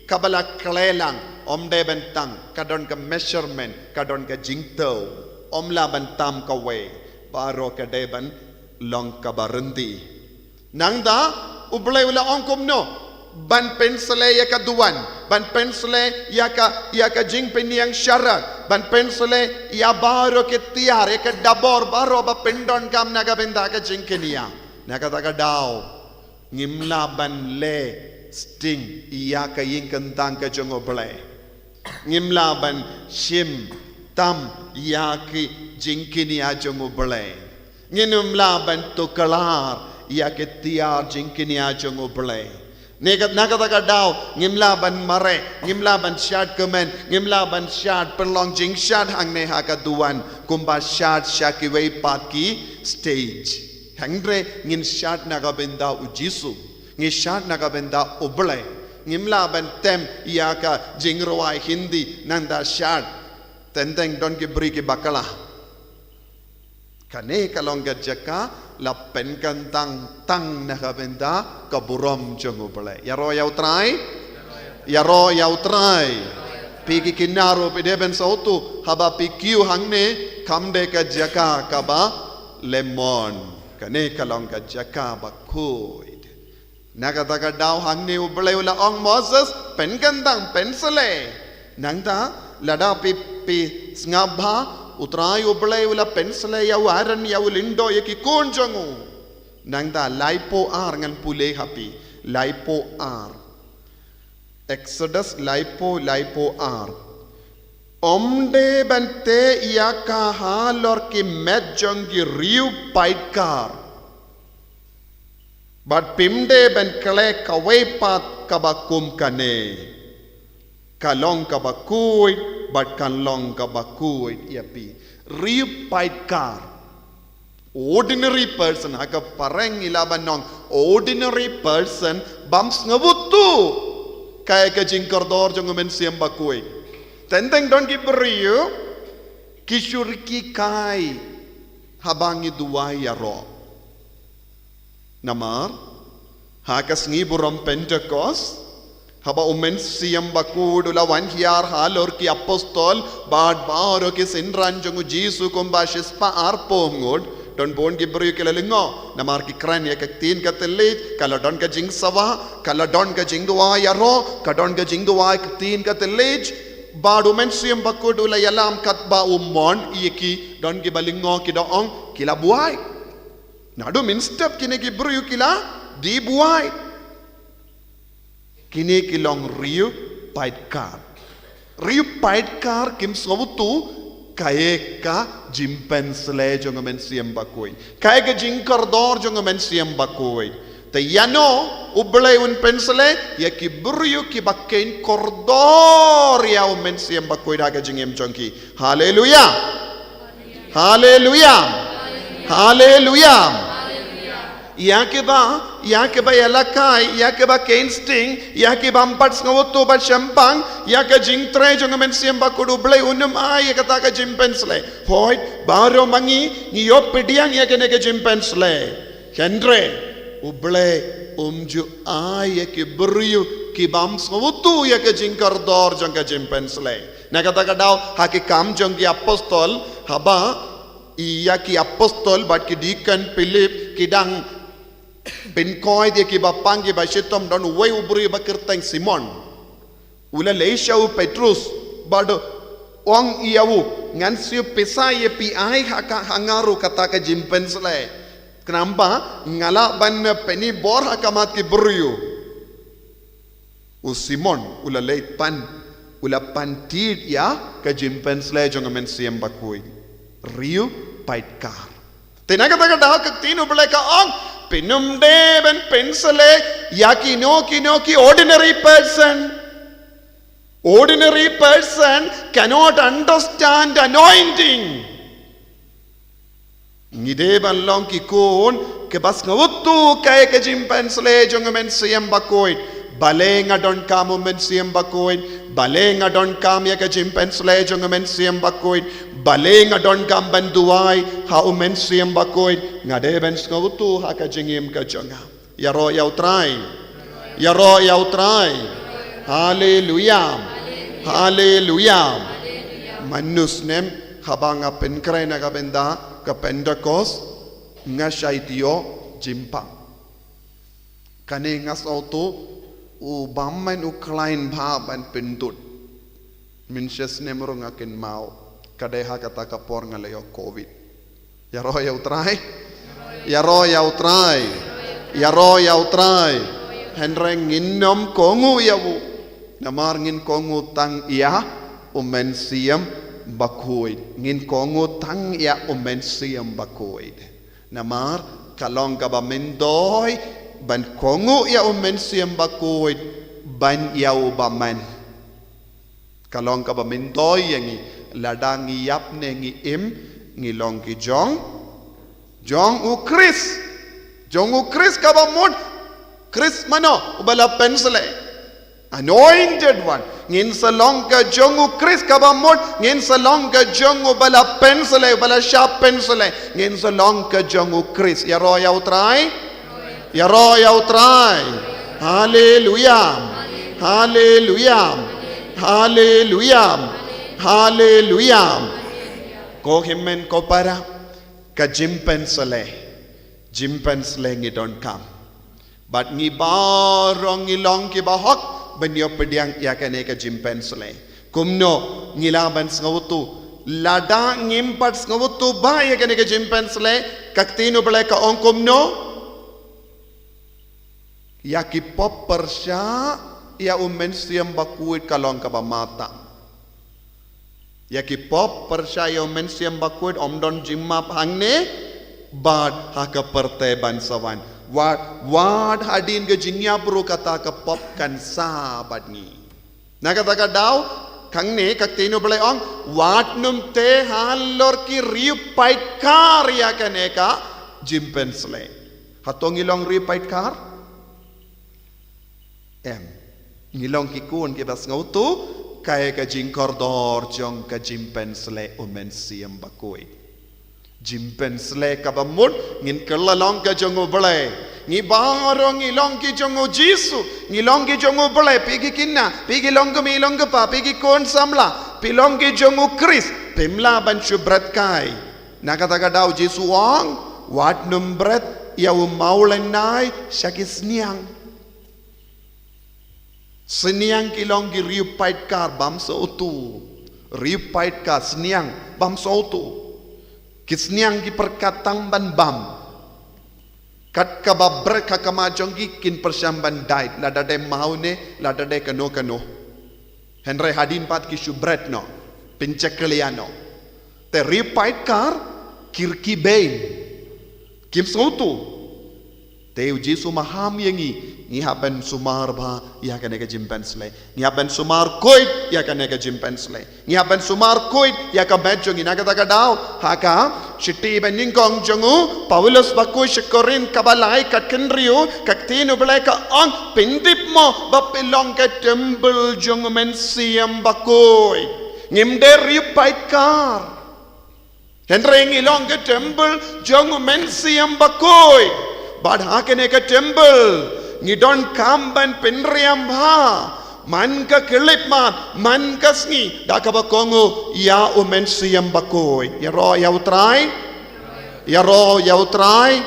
kaba la khleh lang, ym dei ban tang, ka don ka measurement, ka don ka jingthaw, ym lah ban tam kawei, baroh ka dei ban long kaba ryntih. Nangta, U Blei u la ong kumno? Ban pynshlei ïa ka duwan, ban pynshlei ïa ka, ïa ka jingpynïeng sharak, ban pynshlei ïa baroh ki tiar, ïa ka dabor baroh ba pyndonkam na ka bynta ka jingkñia. Na kata ka daw, ngim lah ban leh sting ïa ka ïing kyntang ka jong U Blei. Ngim lah ban shim tam ïa ki jingkñia jong U Blei. Ngim lah ban tuklar ïa ki tiar jingkñia jong U Blei. Ne kat na kata ka daw, ngim lah ban mareh, ngim lah ban shad kmen, ngim lah ban shad pynlong jingshad hangne ha ka duwan, kumba shad sha kiwei pat ki stage. Hynrei ngin shad na ka bynta u Jisu, ngin shad na ka bynta u Blei. Ngim lah ban tem ïa ka jingrwai Hindi nangta shad. Teng teng don ki briew ki bakla. Kane ka long ka jaka la pynkyntang tang na ka bynta ka burom jong u Blei. Ïaroh ïa u Trai. Ïaroh ïa u Trai. Phi ki kynnoh ruh phi dei ban sngewthuh, haba phi kiew hangne kam dei ka jaka kaba lemon. Kane ka long ka jaka bakhuid. Na kata ka daw hangne u Blei u la ong Moses, pynkyntang, pynsleh. Nangta lada phi, phi sngap bha, u Trai u Blei u la pynsleh ïa u Aaron, ïa u lyngdoh, ïa ki khun jong u. Nangta laiphew ar, ngan pule ha phi. Laiphew ar. Exodus laiphew, laiphew ar. Ym dei ban teh ïa ka halor ki met jong ki riew paitkar. Bad phim dei ban khleh kawei pat kaba kum kane. Ka long kaba khuid, bad kan long kaba khuid ïa phi. Riew paitkar. Ordinary person, ha ka phareng ngi lah ban ong, ordinary person, bym sngewthuh kaei ka jingkordor jong u Mynsiem Bakhuid. Teng teng don ki briew ki shu rkhie kai haba ngi duwai ïaroh. Namar ha ka sngi burom Pentekost, haba u Mynsiem Bakhuid u la wan hiar halor ki apostol bad baroh ki synran jong u Jisu, kumba shispah arphew ngut. Don bun ki briew ki la lyngngoh namar ki kren ïa ka ktien ka thylliej, ka la don ka jingsawa, ka la don ka jingduwai ïaroh, ka don ka jingduwai ka ktien ka thylliej. Bad u Mynsiem Bakhuid u la ïalam katba u mon ïa ki. Don kiba lyngngoh, ki da ong ki la buaid. Naduh mynstep kine ki briew ki la dei buaid. Kine ki long riew paitkar. Riew paitkar kim sngewthuh kaei ka jingpynsleh jong u Mynsiem Bakhuid, kaei ka jingkordor jong u Mynsiem Bakhuid. Te ïano u Blei un pynsleh? Ïa ki briew kiba kin kordor ïa u Mynsiem Bakhuid ha ka jingim jong ki. Haleluia. Haleluia. Haleluia. Ïa kiba, ïa kiba ïalehkai, ïa kiba kin sting, ïa kiba ym pat sngewthuh bad shemphang ïa ka jingtrei jong u Mynsiem Bakhuid, u Blei un ym ai ïa kata ka jingpynsleh. Hooid, baroh ma ngi ngi ïoh pdiang ïa kane ka jingpynsleh. Hynrei u Blei um ju ai ïa ki briew kiba ym sngewthuh ïa ka jingkordor jong ka jingpynsleh. Na kata ka daw ha ki Kam jong ki Apostol, haba ïa ki apostol bad ki deacon Philip ki dang pynkoit ïa kiba pang kiba shitom, don uwei u briew ba kyrteng Simon. U la leit sha u Petrus bad ong ïa u, ngan siew pisa ïa phi, ai ha ka, ha nga ruh kata ka jingpynsleh. Khnang ba nga lah ban pyni bor ha khmat ki briew. U Simon u la leit pan, u la pan tied ïa ka jingpynsleh jong u Mynsiem Bakhuid. Riew paitkar. Te na kata ka daw ka ktien u Blei ka ong, phin ym dei ban pynsleh ïa kino kino ki ordinary person. Ordinary person cannot understand anointing. Ngi dei ban long ki khun kiba sngewthuh kaei ka jingpynsleh jong u Mynsiem Bakhuid. Balei nga donkam u Mynsiem Bakhuid? Balei nga donkam ïa ka jingpynsleh jong u Mynsiem Bakhuid? Balei nga donkam ban duwai ha u Mynsiem Bakhuid? Nga dei ban sngewthuh ha ka jingim ka jong nga. Ïaroh ïa u Trai. Ïaroh ïa u Trai. Haleluia. Haleluia. Man u snem haba nga pynkhreh na ka bynta ka Pentekost, nga shait ïoh jingpang. Kane nga sngewthuh u bym man u khlaiñ bha ban pyndud. Mynshisnem ruh nga kynmaw, ka dei ha kata ka por nga la ïoh covid. Ïaroh ïa u Trai. Ïaroh ïa u Trai. Ïaroh ïa u Trai. Hynrei ngin ym kohnguh ïa u. Namar ngin kohnguh tang ïa u Mynsiem Bakhuid. Ngin kohnguh tang ïa u Mynsiem Bakhuid. Namar ka long kaba myndoi ban kohnguh ïa u Mynsiem Bakhuid ban ïa u bymman. Ka long kaba myntoi ïa ngi, lada ngi ïap ne ngi im, ngi long ki jong, jong u Khrist. Jong u Khrist kaba mut. Khrist mano? Uba la pynsleh. Anointed one. Ngin sa long ka jong u Khrist kaba mut. Ngin sa long ka jong uba la pynsleh, uba la shah pynsleh. Ngin sa long ka jong u Khrist. Ïaroh ïa u Trai. Ïaroh ïa u Trai. Haleluia. Haleluia. Haleluia. Haleluia. Ko hynmen ko para, ka jingpynsleh. Jingpynsleh ngi donkam. Bad ngi baroh ngi long kiba hok ban ïoh pdiang ïa kane ka jingpynsleh. Kumno ngi lah ban sngewthuh? Lada ngim pat sngewthuh ba ïa kane ka jingpynsleh, ka ktien u Blei ka ong kumno? Ïa ki pop pyrshah ïa u Mynsiem Bakhuid ka long kaba mata. Ïa ki pop pyrshah ïa u Mynsiem Bakhuid, ym don jingmap hangne bad ha ka pyrthei ban sa wan. Wat, wat hadien ka jingïap ruh kata ka pop kan sah bad ngi. Na kata ka daw, hangne ka ktien u Blei ong, wat nym teh halor ki riewpaitkar ïa kane ka jingpynsleh. Hato ngi long riewpaitkar? Em. Ngi long ki khun kiba sngewthuh, kaei ka jingkordor jong ka jingpynsleh u Mynsiem Bakhuid. Jingpynsleh kaba mut, ngin kylla long ka jong u Blei. Ngi baroh ngi long ki jong u Jisu, ngi long ki jong u Blei, phi ki khynnah, phi ki longkmie longkpa, phi ki khun samla, phi long ki jong u Khrist, phim lah ban shu bret kai. Na kata ka daw Jisu ong, wat nym bret ïa u mawlynnai sha ki sniang. Sniang ki long ki riewpaitkar bym sngewthuh. Riewpaitkar sniang bym sngewthuh. Ki sniang ki pyrkhat tang ban bam. Kat kaba bret ka khmat jong ki kin pyrshang ban dait, lada dei maw ne, lada dei kano kano. Hynrei hadien pat ki shu bret noh, pynjakhlia noh. Te riewpaitkar, ki rkhie beiñ. Kim sngewthuh. Te u Jisu maham ïa ngi, ngi hap ban sumar bha ïa kane ka jingpynsleh. Ngi hap ban sumar khuid ïa kane ka jingpynsleh. Ngi hap ban sumar khuid ïa ka met jong ngi. Na kata ka daw, ha ka shithi banyngkong jong u Paulus bakhuid sha ki Korinth kaba lai, ka kynriw, ka ktien u Blei ka ong, pyndep mo ba phi long ka templ jong u Mynsiem Bakhuid. Ngim dei riewpaitkar. Hynrei ngi long ka templ jong u Mynsiem Bakhuid. Bad ha kane ka templ ngi donkam ban pynriam bha man ka khyllipmat, man ka sngi, da kaba kohnguh ïa u Mynsiem Bakhuid. Ïaroh ïa u Trai. Ïaroh ïa u Trai.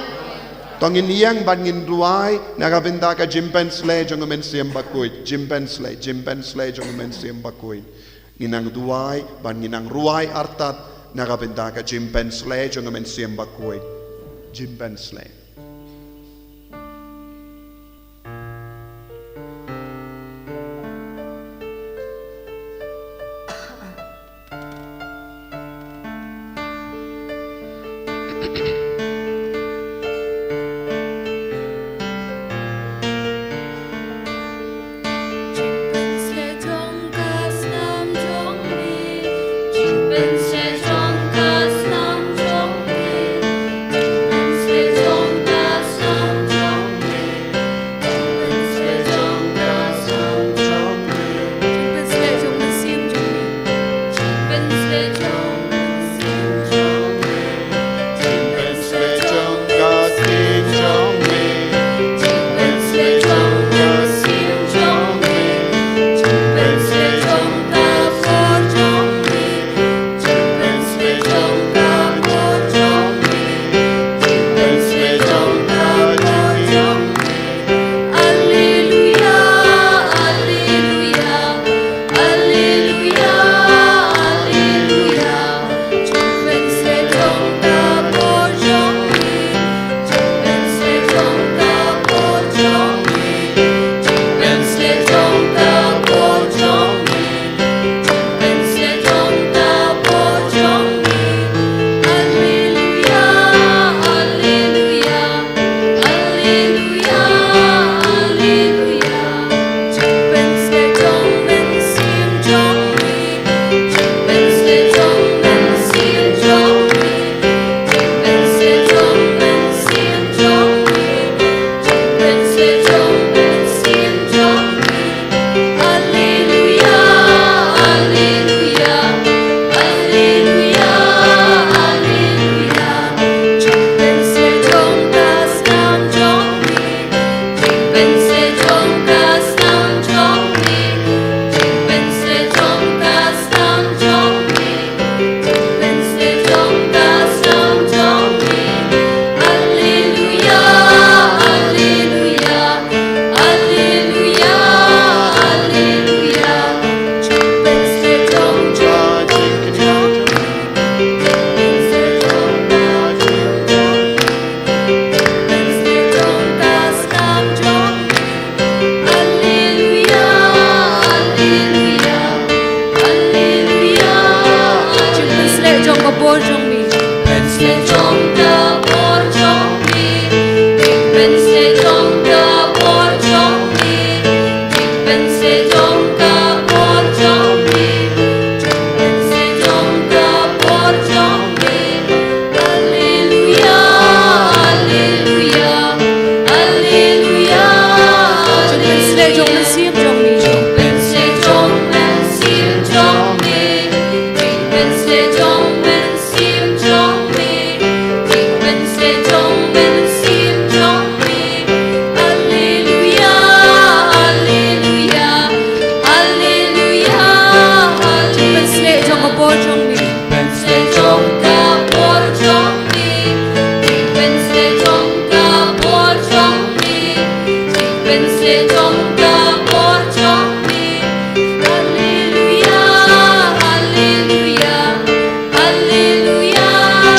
To ngin ïeng bad ngin duwai na ka bynta ka jingpynsleh jong u Mynsiem Bakhuid. Jingpynsleh, jingpynsleh jong u Mynsiem Bakhuid. Ngin nang duwai bad ngin nang ruwai artat na ka bynta ka jingpynsleh jong u Mynsiem Bakhuid. Jingpynsleh.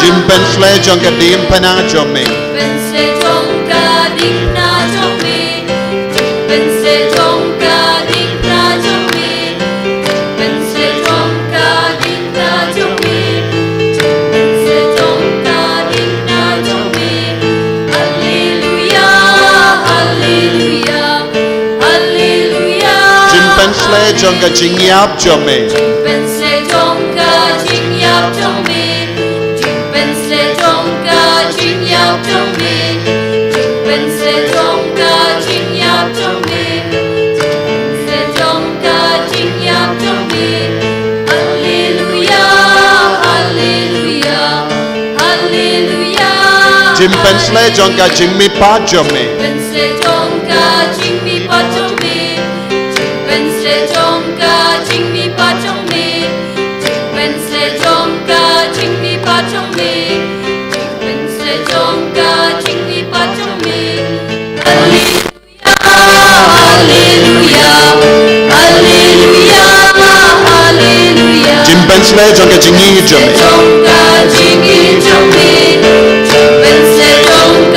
Jingpynshlei jong ka diengphna jong me. Jingpynshlei jong ka jingïap jong me. Jingpynshlei jong ka jingmihpat jong me. Jingpynshlei jong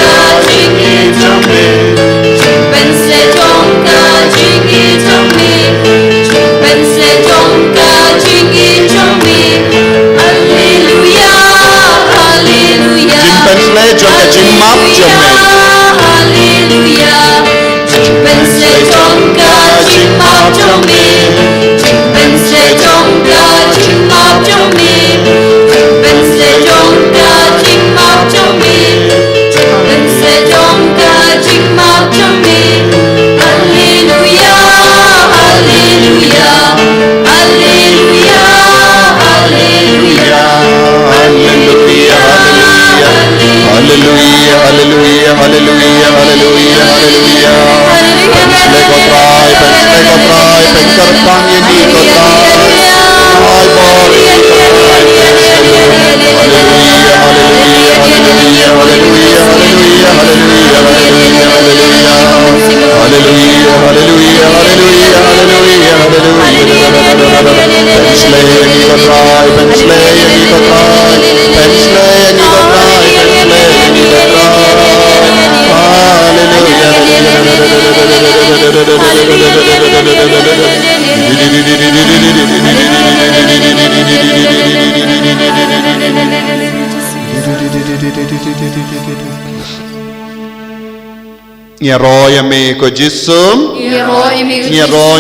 ka jingïeit jong me. Jingpynshlei jong ka jingmap jong me. Hallelujah, hallelujah, hallelujah, hallelujah, hallelujah, hallelujah. Pynsleh ko Trai, pynsleh ko Trai, pynkyrpang ïa ngi ko Trai. Ai bor ïa ngi ko Trai. Hallelujah, hallelujah, hallelujah, hallelujah, hallelujah, hallelujah, hallelujah. Hallelujah, hallelujah, hallelujah, hallelujah, hallelujah. Pynsleh ïa ngi ko Trai, pynsleh ïa ngi ko Trai, pynsleh ïa ngi ko Trai, pynsleh ïa ngi ko Trai. Hallelujah. Ngi ïaroh ïa me ko Jisu. Ngi ïaroh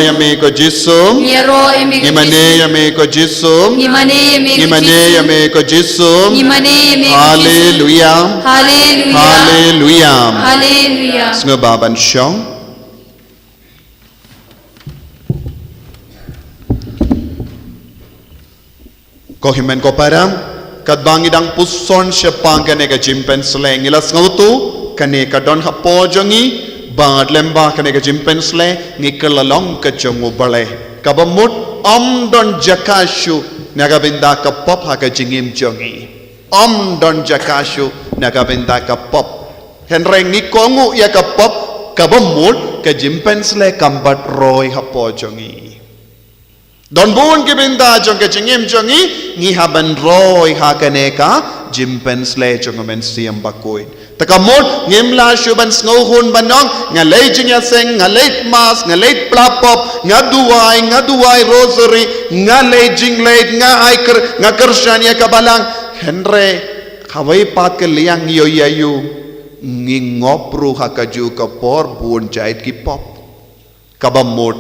ïa me ko Jisu. Ngi ïaroh ïa me ko Jisu. Ngi mane ïa me ko Jisu. Ngi mane ïa me ko Jisu. Ngi mane ïa me ko Jisu. Ngi mane ïa me ko Jisu. Haleluya. Haleluya. Haleluya. Haleluya. Sngewbha ban shong. Ko hynmen ko para, katba ngi dang puson shaphang kane ka jingpynshlei, ngi la sngewthuh kane ka don hapoh jong ngi, bad lyngba kane ka jingpynshlei ngi kylla long ka jong U Blei. Kaba mut ym don jaka shuh na ka bynta ka pop ha ka jingim jong ngi. Ym don jaka shuh na ka bynta ka pop. Hynrei ngi kohnguh ïa ka pop, kaba mut ka jingpynshlei kam pat roi hapoh jong ngi. Don bun ki bynta jong ka jingim jong ngi, ngi hap ban roi ha kane ka jingpynshlei jong U Mynsiem Bakhuid. Te ka mut ngim lah shuh ban sngewhun ban ong, nga leit jingïaseng, nga leit mass, nga leit pla pop, nga duwai, nga duwai rosary, nga leit jingleit, nga ai kyr-, nga kyrshan ïa ka Balang. Hynrei hawei pat ka liang ïoh ïa u, ngi ngop ruh ha kajuh ka por bun jait ki pop. Kaba mut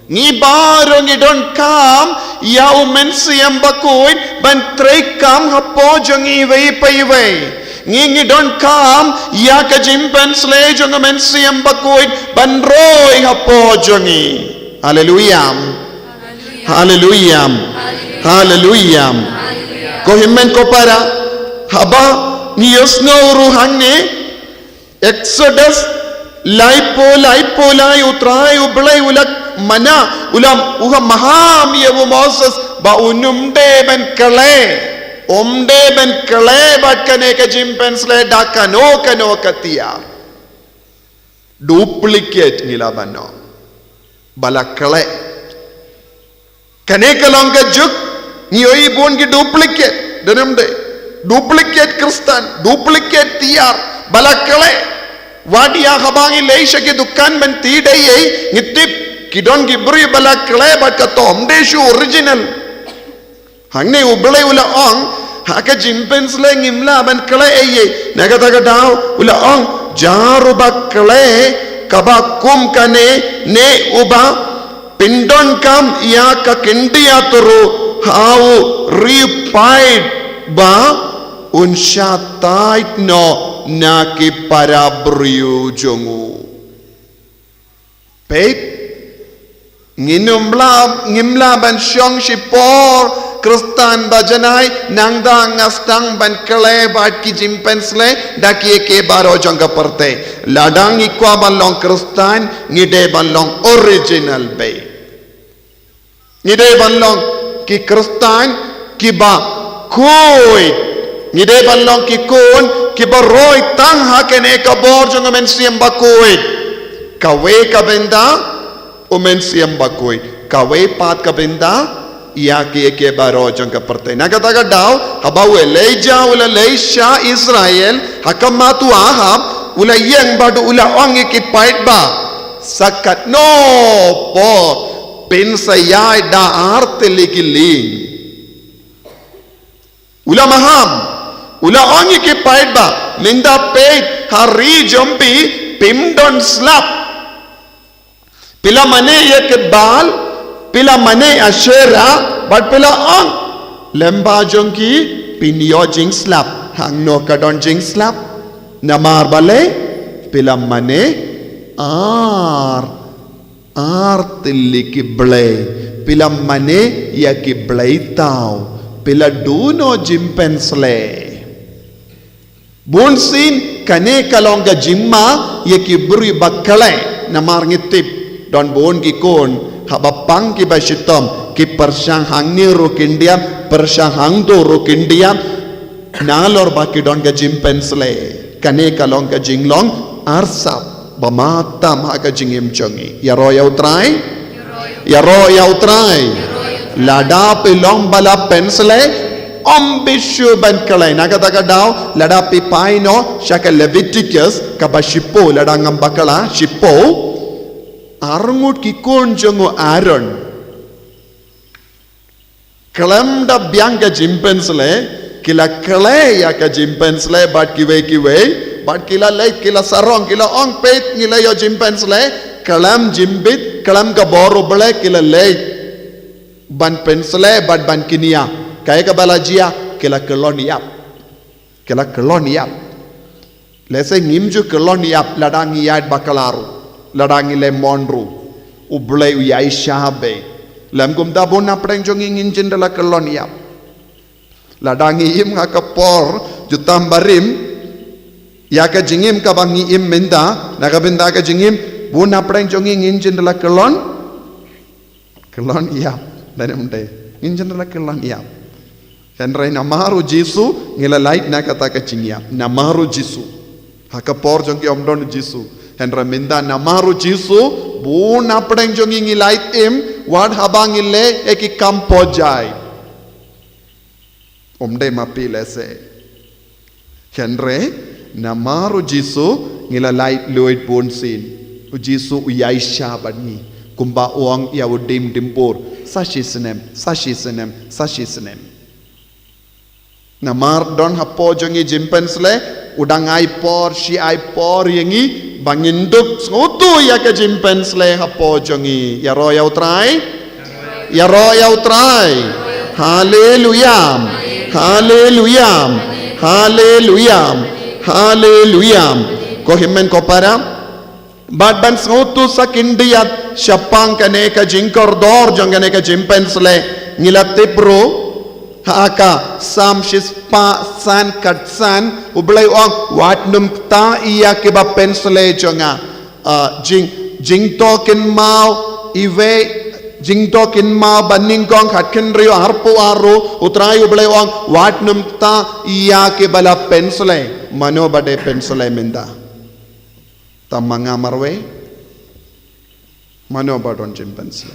Ngi baroh ngi donkam ïa u Mynsiem Bakhuid ban treikam hapoh jong ngi iwei pa iwei. Ngi ngi donkam ïa ka jingpynshlei jong u Mynsiem Bakhuid ban roi hapoh jong ngi. Haleluia. Haleluia. Haleluia. Ko hynmen ko para, haba ngi ïohsngew ruh hangne, Exodus laiphew, laiphew lai, U Trai U Blei u la mana, u la, u la maham ïa u Moses ba un ym dei ban khleh. Um dei ban khleh bad kane ka jingpynshlei da kano kano ka tiar. Duplicate ngi lah ban ong. Ba la khleh. Kane ka long ka juk, ngi ïohi bun ki duplicate, don em dei. Duplicate Khristan, duplicate tiar, ba la khleh. Wat ïa haba ngi leit sha ki dukan mynta dei ei, ngi tip, ki don ki briew ba la khleh bad kato ym dei shuh original. Hangne U Blei u la ong, ha ka jingpynshlei ngim lah ban khleh ei ei. Na kata ka daw, u la ong, jar uba khleh kaba kum kane, ne uba pyndonkam ïa ka khyndiat ruh ha u riewpaid, ba un shah tait noh na ki para briew jong u. Peit, ngin ym lah, ngim lah ban shong shipor Khristan ba janai, nangta nga sdang ban khleh bad ki jingpynshlei da kiei kiei baroh jong ka pyrthei. Lada ngi kwah ban long Khristan, ngi dei ban long original beit. Ngi dei ban long ki Khristan kiba khuid. Ngi dei ban long ki khun kiba roi tang ha kane ka bor jong u Mynsiem Bakhuid. Kawei ka bynta u Mynsiem Bakhuid, kawei pat ka bynta ïa kiei kiei baroh jong ka pyrthei. Na kata ka daw, haba u Elijah u la leit sha Israel ha khmat u Ahab, u la ïeng bad u la ong ïa ki paidbah, sa katno por phin sa ïaid da ar tylli ki lieng. U la maham, u la ong ïa ki paidbah, mynta peit, ha ri jong phi phim don slap. Phi la mane ïa ki Baal, phi la mane Asherah, bad phi la ong, lem ba jong ki phin ïoh jingslap. Hangno ka don jingslap? Namar balei? Phi la mane ar, ar tylli ki blei. Phi la mane ïa ki blei thaw. Phi la duh noh jingpynshlei. Bunsien kane ka long ka jingma ïa ki briew ba khleh, namar ngi tip don bun ki khun haba pang kiba shitom, ki pyrshang hangne ruh kin diap, pyrshang hangto ruh kin diap, nalor ba ki don ka jingpynshlei. Kane ka long ka jinglong arsap ba matam ha ka jingim jong ngi. Ïaroh ïa U Trai. Ïaroh ïa U Trai. Lada phi long ba la pynshlei, ym bi shu ban khleh. Na kata ka daw, lada phi phai noh sha ka Leviticus kaba shiphew, lada ngam bakla, shiphew. Arngut ki khun jong u Aaron, khlem da biang ka jingpynshlei, ki la khleh ïa ka jingpynshlei bad kiwei kiwei, bad ki la leit, ki la sarong, ki la ong, peit, ngi la ïoh jingpynshlei. Khlem jingbit, khlem ka bor U Blei, ki la leit ban pynshlei bad ban kynïap. Kaei kaba la jia? Ki la kyllon ïap. Ki la kyllon ïap. Lehse ngim ju kyllon ïap lada ngi ïaid bakla ruh, lada ngi leh mon ruh, U Blei u ïaishah beit. Lym kumta, bun na pdeng jong ngi ngin jin da la kyllon ïap. Lada ngi im ha ka por ju tam barim, ïa ka jingim kaba ngi im mynta, na ka bynta ka jingim, bun na pdeng jong ngi ngin jin da la kyllon, kyllon ïap. Dei ne ym dei? Ngin jin da la kyllon ïap. Hynrei namar U Jisu ngi la lait na kata ka jingïap. Namar U Jisu. Ha ka por jong ki ym don U Jisu. Hynrei mynta namar U Jisu, bun na pdeng jong ngi ngi lait im, wat haba ngi leh ïa ki kam pyrthei. Ym dei ma phi lehse. Hynrei namar U Jisu ngi la lait luid bunsien. U Jisu u ïaishah bad ngi. Kumba u ong ïa u Dieng Dieng Bor, sa shisnem, sa shisnem, sa shisnem. Namar don hapoh jong ngi jingpynshlei, u dang ai por, shi ai por ïa ngi Ba ngin dup sngewthuh ïa ka jingpynsleh hapoh jong ngi. Ïaroh ïa U Trai. Ïaroh ïa U Trai. Haleluya. Haleluya. Haleluya. Haleluya. Ko hynmen ko para. Bad ban sngewthuh sa khyndiat shaphang kane ka jingkordor jong kane ka jingpynsleh, ngi la tip ruh ha ka Salm shispah san khatsan, U Blei u ong, wat nym kta ïa kiba pynsleh jong nga. Ah, jing, Jingto Kynmaw, iwei, Jingto Kynmaw banyngkong khatkhyndai arphew ar, U Trai U Blei u ong, wat nym kta ïa kiba la pynsleh. Mano ba dei pynsleh mynta? Tang ma nga marwei? Mano ba don jingpynsleh?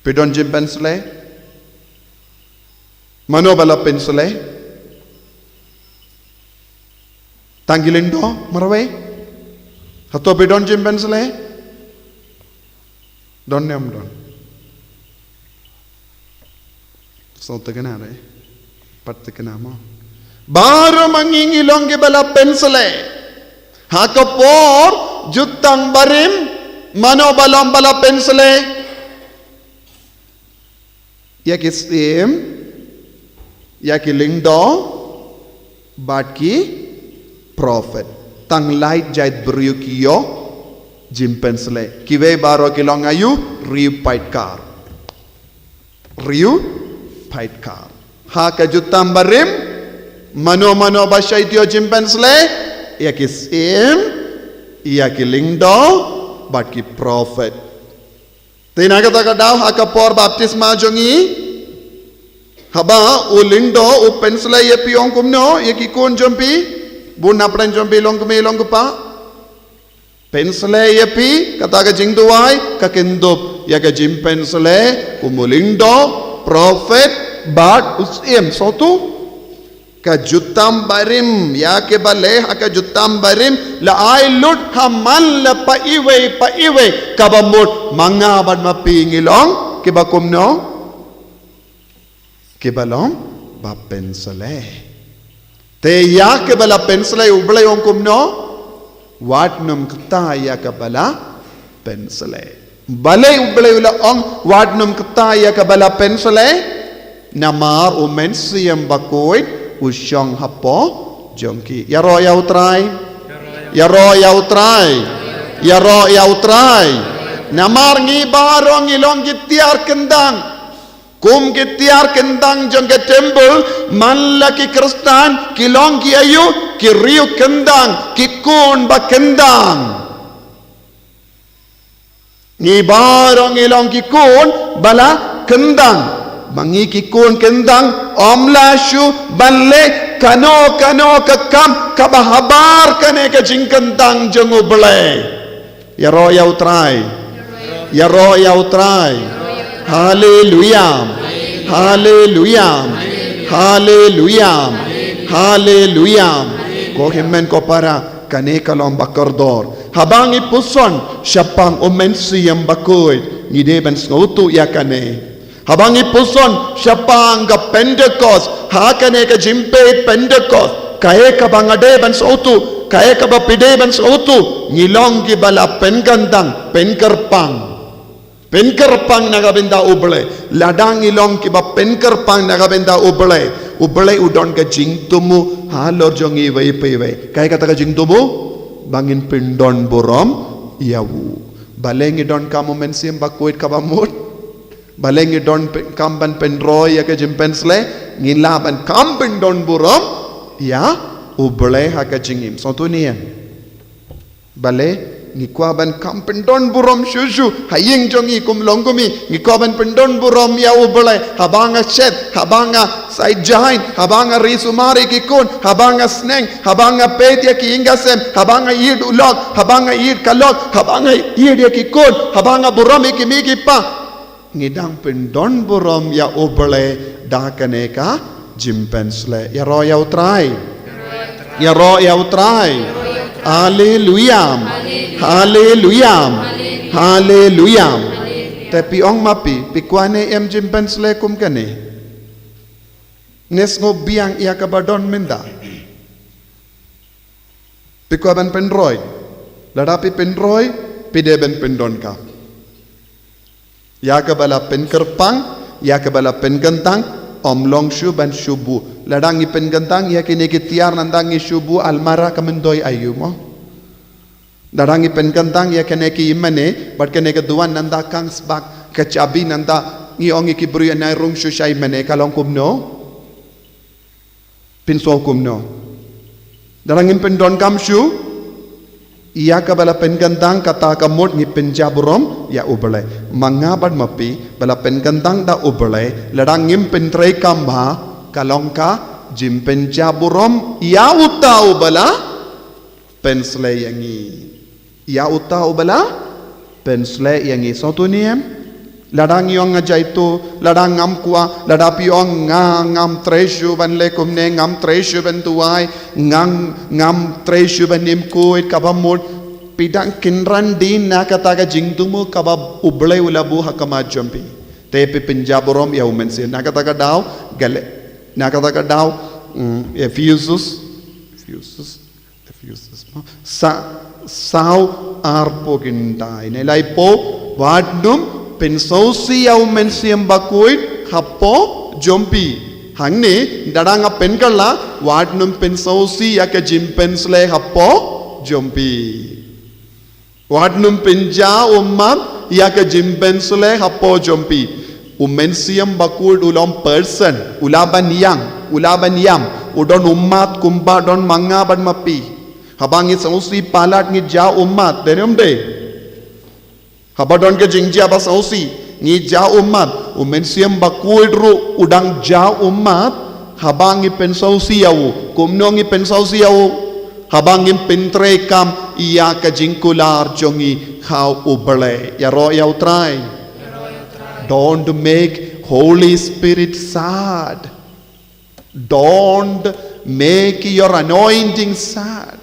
Phi don jingpynsleh? Mano ba la pynsleh? Tang ki lyngdoh marwei? Hato phi don jingpynsleh? Don ne ym don? Sngewthuh kane re. Pat te kane mo. Baroh ma ngi ngi long kiba la pynsleh. Ha ka por jutang barim, mano ba long ba la pynsleh? Ïa ki syiem, ïa ki lyngdoh, bad ki prophet. Tang lai jait briew ki ïoh jingpynsleh. Kiwei baroh ki long aïu? Riew paidkar. Riew paidkar. Ha ka jutang barim, mano mano ba shait ïoh jingpynsleh? Ïa ki syiem, ïa ki lyngdoh, bad ki prophet. Te na kata ka daw ha ka por baptisma jong ngi, haba u lyngdoh u pynsleh ïa phi, ong kumno ïa ki khun jong phi? Bun na pdeng jong phi, long kmie long kpa. Pynsleh ïa phi, kata ka jingduwai, ka kyndup ïa ka jingpynsleh kum u lyngdoh, prophet, bad u syiem. Sngewthuh? Ka jutang barim, ïa kiba leh ha ka jutang barim, la ai lut ha man la pa iwei pa iwei, kaba mut ma nga bad ma phi ngi long kiba kumno? Kiba long ba pynsleh. Te ïa kiba la pynsleh U Blei u ong kumno? Wat nym kta ïa kaba la pynsleh. Balei U Blei u la ong wat nym kta ïa kaba la pynsleh? Namar U Mynsiem Bakhuid u shong hapoh jong ki. Ïaroh ïa U Trai. Ïaroh ïa U Trai. Ïaroh ïa U Trai. Namar ngi baroh ngi long ki tiar kyndang. Kum ki tiar kyndang jong ka temple, man la ki Khristan ki long ki aïu? Ki riew kyndang, ki khun ba kyndang. Ngi baroh ngi long ki khun ba la kyndang. Ma ngi ki khun kyndang, ym lah shuh ban leh kano kano ka kam kaba habar kane ka jingkyndang jong U Blei. Ïaroh ïa U Trai. Ïaroh ïa U Trai. Haleluya. Haleluya. Haleluya. Haleluya. Ko hynmen ko para, kane ka long ba kordor. Haba ngi puson shaphang U Mynsiem Bakhuid, ngi dei ban sngewthuh ïa kane. Haba ngi puson shaphang ka Pentecost, ha kane ka jingpeit Pentecost, kaei kaba nga dei ban sngewthuh, kaei kaba phi dei ban sngewthuh, ngi long kiba la pynkyndang, pynkyrpang. Pynkyrpang na ka bynta U Blei. Lada ngi long kiba pynkyrpang na ka bynta U Blei, U Blei u don ka jingthmu halor jong ngi iwei pa iwei. Kaei kata ka jingthmu? Ba ngin pyndonburom ïa u. Balei ngi donkam U Mynsiem Bakhuid kaba mut? Balei ngi donkam ban pynroi ïa ka jingpynsleh? Ngin lah ban kham pyndonburom ïa U Blei ha ka jingim. Sngewthuh ne em? Balei ngi kwah ban kham pyndonburom shuh shuh ha ïing jong ngi kum long kum ngi, ngi kwah ban pyndonburom ïa U Blei. Haba nga shet, haba nga sait jaiñ, haba nga ri sumar ïa ki khun, haba nga sneng, haba nga peit ïa ki ïing ki sem, haba nga ïeit u lok, haba nga ïeit ka lok, haba nga ïeit ïa ki khun, haba nga burom ïa ki mei ki pa. Ngi dang pyndonburom ïa U Blei da kane ka jingpynsleh. Ïaroh ïa U Trai. Ïaroh ïa U Trai. Haleluya. Haleluya. Haleluya. Te phi ong ma phi, phi kwah ne em jingpynsleh kum kane? Ne sngew biang ïa kaba don mynta? Phi kwah ban pynroi? Lada phi pynroi, phi dei ban pyndonkam. Ïa kaba la pynkyrpang, ïa kaba la pynkyntang, ym long shuh ban shu buh. Lada ngi pynkyntang ïa kine ki tiar, nangta ngi shu buh almara ka myntoi aïu mo. Lada ngi pynkyntang ïa kane ki ïingmane bad kane ka duwan, nangta kang sbak, ka chabi, nangta ngi ong ïa ki briew, nai rung shuh sha ïingmane, ka long kumno? Pynsngew kumno? Lada ngim pyndonkam shuh ïa kaba la pynkyntang, kata ka mut ngi pynjah burom ïa U Blei. Ma nga bad ma phi, ba la pynkyntang da U Blei, lada ngim pyntreikam bha, ka long ka jingpynjah burom ïa uta uba la pynsleh ïa ngi. Ïa uta uba la pynsleh ïa ngi. Sngewthuh ne em? Lada ngi ong nga jaitu, lada ngam kwah, lada phi ong nga ngam trei shuh ban leh kumne, ngam trei shuh ban duwai, ngam, ngam trei shuh ban im khuid, kaba mut phi dang kynran dien na kata ka jingthmu kaba U Blei u la buh ha khmat jong phi. Te phi pynjah burom ïa U Mynsiem. Na kata ka daw, Gale-, na kata ka daw, mm, Ephesus, Ephesus, Ephesus, sa, saw arphew khyndai. Ne lai paw, wat nym pynsngewsih ïa U Mynsiem Bakhuid hapoh jong phi. Hangne, lada nga pynkylla, wat nym pynsngewsih ïa ka jingpynsleh hapoh jong phi. Wat nym pynjah ummat ïa ka jingpynsleh hapoh jong phi. U Mynsiem Bakhuid u long person, u lah ban ïang, u lah ban ïam, u don ummat kumba don ma nga bad ma phi. Haba ngi sngewsih palat ngi jah ummat, dei ne ym dei? Haba don ka jingjia ba sngewsih, ngi jah ummat, U Mynsiem Bakhuid ruh u dang jah ummat, haba ngi pynsngewsih ïa u. Kumno ngi pynsngewsih ïa u? Haba ngim pyntreikam ïa ka jingkular jong ngi ha U Blei. Ïaroh ïa U Trai. Don't make Holy Spirit sad. Don't make your anointing sad.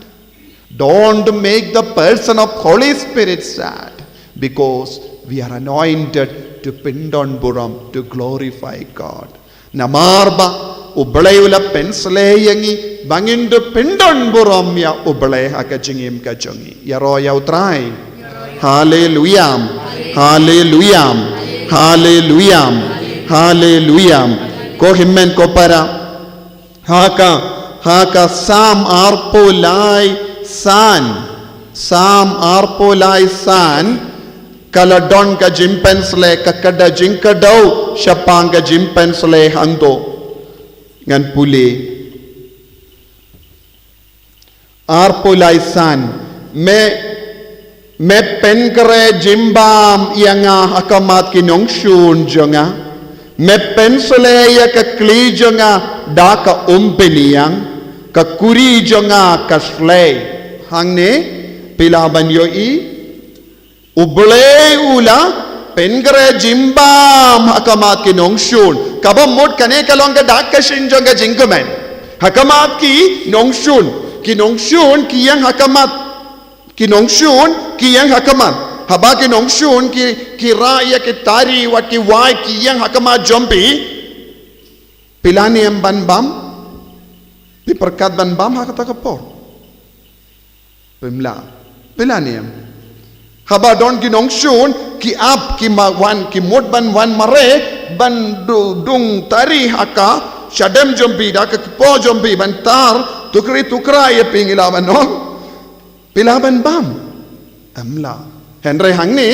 Don't make the person of Holy Spirit sad. Because we are anointed to pyndon burom, to glorify God. Namar ba U Blei u la pynsleh ïa ngi ba ngin da pyndon burom ïa U Blei ha ka jingim ka jong ngi. Ïaroh ïa U Trai. Haleluya. Haleluya. Haleluya. Haleluya. Ko hynmen ko para. Ha ka, ha ka Salm arphew lai san. Salm arphew lai san. Ka la don ka jingpynsleh, ka kata jingkdew shaphang ka jingpynsleh hangto. Ngan pule. Arphew lai san. Me, me pynkhreh jingbam ïa nga ha khmat ki nongshun jong nga. Me pynsleh ïa ka khlieh jong nga da ka umphniang, ka khuri jong nga ka sleh. Hangne, phi lah ban ïohi. U Blei u la pynkhreh jingbam ha khmat ki nongshun. Kaba mut kane ka long ka dak ka shin jong ka jingkmen. Ha khmat ki nongshun. Ki nongshun ki ïeng ha khmat. Ki nongshun ki ïeng ha khmat. Haba ki nongshun ki, ki rah ïa ki tari wat ki wai ki ïeng ha khmat jong phi. Phi lah ne em ban bam? Phi pyrkhat ban bam ha kata ka por? Phim lah. Phi lah ne em? Haba don ki nongshun, ki ap, ki ma-, wan, ki mut ban wan mareh, ban du-, dung tari ha ka shadem jong phi, da ka kpoh jong phi, ban tar tukri tukra ïa phi, ngi lah ban ong. Phi lah ban bam? Em lah. Hynrei hangne,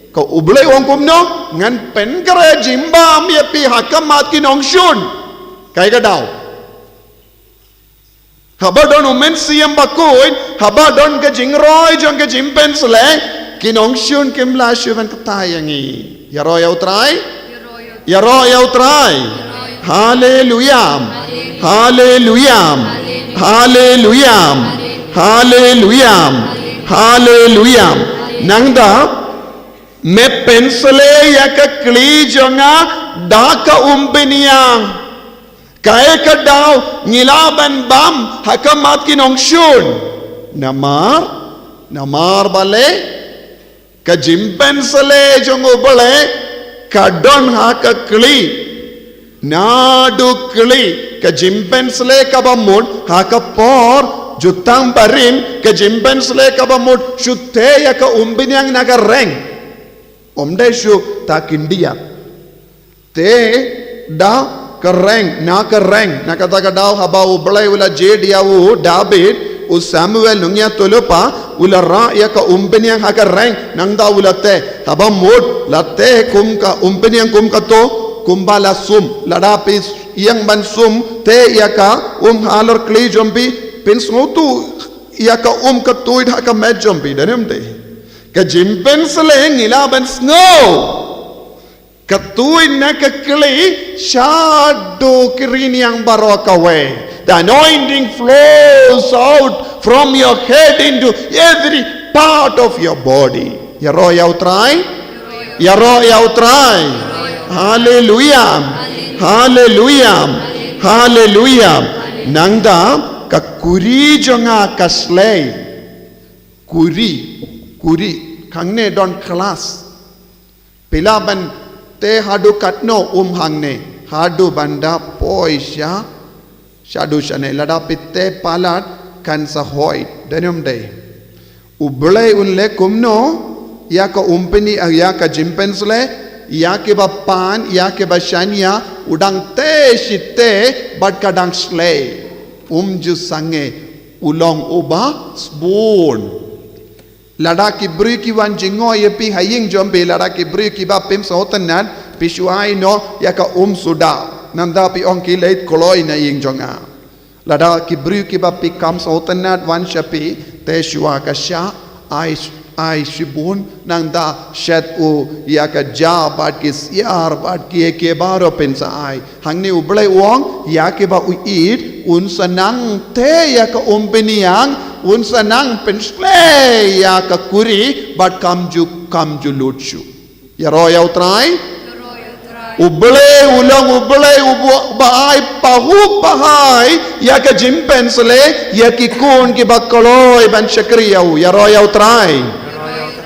ka U Blei u ong kumno, ngan pynkhreh jingbam ïa phi ha khmat ki nongshun. Kaei ka daw? Haba don U Mynsiem Bakhuid, haba don ka jingroi jong ka jingpynsleh, ki nongshun kim lah shuh ban kthah ïa ngi. Ïaroh ïa U Trai. Ïaroh ïa U Trai. Haleluya. Haleluya. Haleluya. Haleluya. Haleluya. Nangta, me pynsleh ïa ka khlieh jong nga da ka umphniang. Kaei ka daw ngi lah ban bam ha khmat ki nongshun? Namar, namar balei? Ka jingpynsleh jong U Blei ka don ha ka khlieh. Naduh khlieh ka jingpynsleh kaba mut ha ka por Jutang barim, ka jingpynsleh kaba mut, shu tei ïa ka umpynïang na ka reng. Ym dei shu ta khyndiat. Te da ka reng, na ka reng, na kata ka daw haba U Blei u la jied ïa u David, u Samuel nongïathuhlypa, u la rah ïa ka umpynïang ha ka reng, nangta u la tei, haba mut, la tei kum ka umpynïang kum kato, kumba la sum, lada phi ïeng ban sum, tei ïa ka um halor kli jong phi, pynsngewthuh ïa ka um ka tuid ha ka met jong phi, dei ne ym dei. Ka jingpynsleh ngi lah ban sngew. Ka tuid na ka kli, shaduh ki rynïeng baroh kawei. The anointing flows out from your head into every part of your body. Ïaroh ïa U Trai. Ïaroh ïa U Trai. Haleluia. Haleluia. Haleluia. Nangta ka kuri jong nga ka slei. Kuri. Kuri. Hangne don klas. Phi lah ban tei haduh katno um hangne, haduh ban da poi sha, shaduh shane, lada phi tei palat kan sa hoid, dei ne ym dei. U Blei un leh kumno ïa ka umpynïang, ïa ka jingpynsleh, ïa kiba pan, ïa kiba shaniah, u dang tei shi tei bad ka dang slei. Um ju sangeh, u long uba sbun. Lada ki briew ki wan jngoh ïa phi ha ïing jong phi, lada ki briew kiba phim sngewtynnad, phi shu ai noh ïa ka um suda. Nangta phi ong ki leit kloi na ïing jong nga. Lada ki briew kiba phi kam sngewtynnad wan sha phi, tei shuwa ka shah, ai, ai shibun, nangta shet u ïa ka ja bad ki siar bad kiei kiei baroh phin sa ai. Hangne U Blei u ong, ïa kiba u ïeit, un sa nang tei ïa ka umpynïang, un sa nang pynsleh ïa ka kuri, bad kam ju, kam ju lut shuh. Ïaroh ïa U Trai. U Blei u long U Blei uba, uba ai pahuh pahai ïa ka jingpynsleh ïa ki khun kiba kloi ban shakri ïa u. Ïaroh ïa U Trai.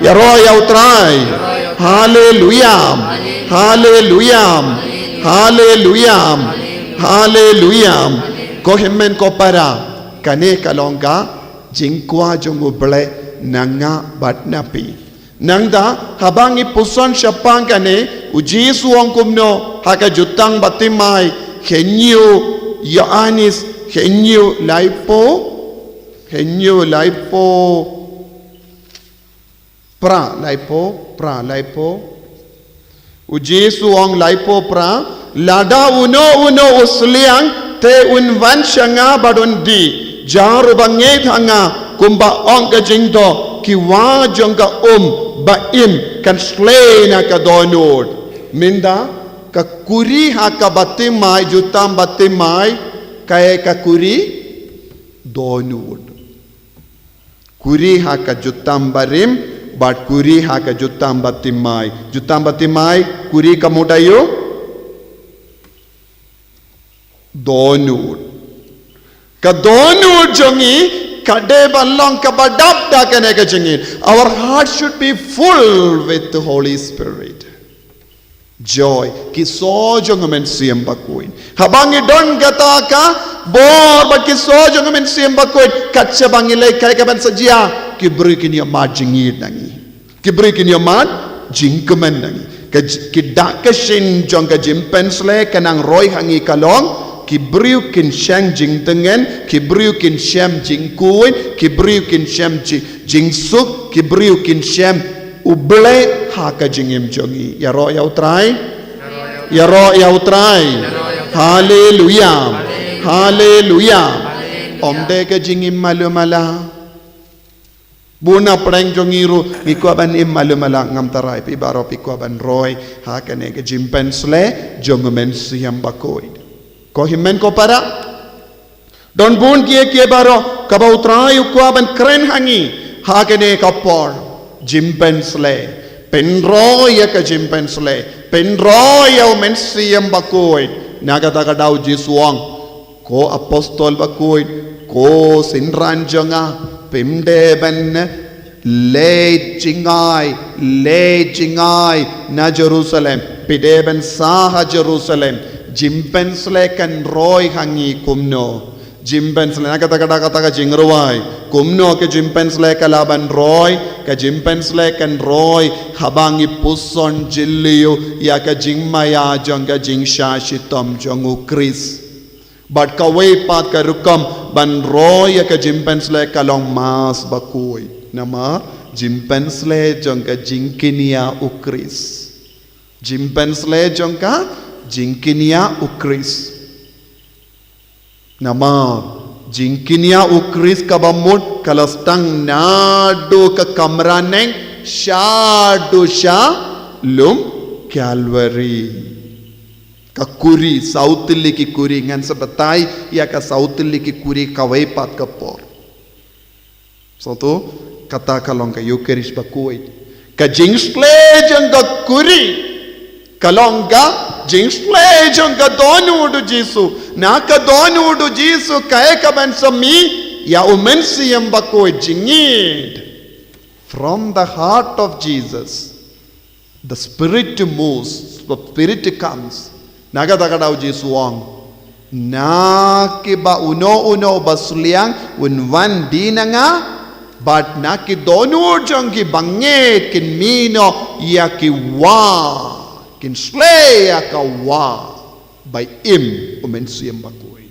Ïaroh ïa U Trai. Haleluia. Haleluia. Haleluia. Haleluia. Ko hynmen ko para, kane ka long ka jingkwah jong U Blei na nga bad na phi. Nangta, haba ngi puson shaphang kane, U Jisu u ong kumno ha ka Jutang Batimai, hynñiew Ïoannis, hynñiew laiphew, hynñiew laiphew phra, laiphew phra, laiphew. U Jisu u ong laiphew phra, lada uno uno u sliang, te un wan sha nga bad un dih. Jar uba ngeit ha nga, kumba ong ka jingdoh, ki wah jong ka um ba im kan sleh na ka dohnud. Mynta, ka kuri ha ka Batimai, Jutang Batimai, kaei ka kuri? Dohnud. Kuri ha ka Jutang Barim, bad kuri ha ka Jutang Batimai. Jutang Batimai, kuri ka mut aïu? Dohnud. Ka dohnud jong ngi, ka dei ban long kaba dap da kane ka jingim. Our heart should be full with the Holy Spirit. Joy, ki soh jong ka Mynsiem Bakhuid. Haba ngi don kata ka bor bad ki soh jong ka Mynsiem Bakhuid, kat shaba ngi leh kaei kaban sa jia, ki briew kin ïohmad jingïeit na ngi. Ki briew kin ïohmad jingkmen na ngi. Ka j-, ki dak ka shin jong ka jingpynsleh ka nang roi ha ngi ka long, ki briew kin sheng jingtngen, ki briew kin shem jingkhuid, ki briew kin shem ji-, jingsuk, ki briew kin shem U Blei ha ka jingim jong ngi. Ïaroh ïa U Trai. Ïaroh ïa U Trai. Haleluia. Haleluia. Ym dei ka jingim malu mala. Bun na pdeng jong ngi ruh ngi kwah ban im malu mala, ngam tharai phi baroh phi kwah ban roi ha kane ka jingpynsleh jong ka Mynsiem Bakhuid. Ko hynmen ko para. Don bun kiei kiei baroh kaba U Trai u kwah ban kren ha ngi ha kane ka por. Jingpynsleh. Pynroi ïa ka jingpynsleh. Pynroi ïa U Mynsiem Bakhuid. Na kata ka daw Jisu u ong, ko apostol bakhuid, ko synran jong nga, phim dei ban leit jngai, leit jngai na Jerusalem. Phi dei ban sah ha Jerusalem. Jingpynsleh kan roi ha ngi kumno? Jingpynshlei, na kata ka daw kata ka jingrwai. Kumno ka jingpynshlei ka lah ban roi, ka jingpynshlei kan roi haba ngi puson jylliew ïa ka jingmaïa jong ka jingshah shitom jong U Khrist. Bad kawei pat ka rukom ban roi ïa ka jingpynshlei ka long Mass bakhuid. Namar jingpynshlei jong ka jingkñia U Khrist. Jingpynshlei jong ka jingkñia U Khrist. Namar jingkñia U Khrist kaba mut ka la sdang naduh ka kamra neng shaduh sha lum Calvary. Ka kurim, saw tylli ki kurim, ngan sa batai ïa ka saw tylli ki kurim kawei pat ka por. Sngewthuh, kata ka long ka Eucharist bakhuid. Ka jingshlei jong ka kurim ka long ka jingshlei jong ka dohnud U Jisu. Na ka dohnud U Jisu kaei kaban sa mih? Ïa U Mynsiem Bakhuid, jingïeid. From the heart of Jesus. The Spirit moves, the Spirit comes. Na kata ka daw U Jisu u ong, na kiba uno uno uba suliang un wan dien na nga, bad na ki dohnud jong ki bangeit kin mih noh ïa ki wah, kin shlei ïa ka wah, ba im U Mynsiem Bakhuid.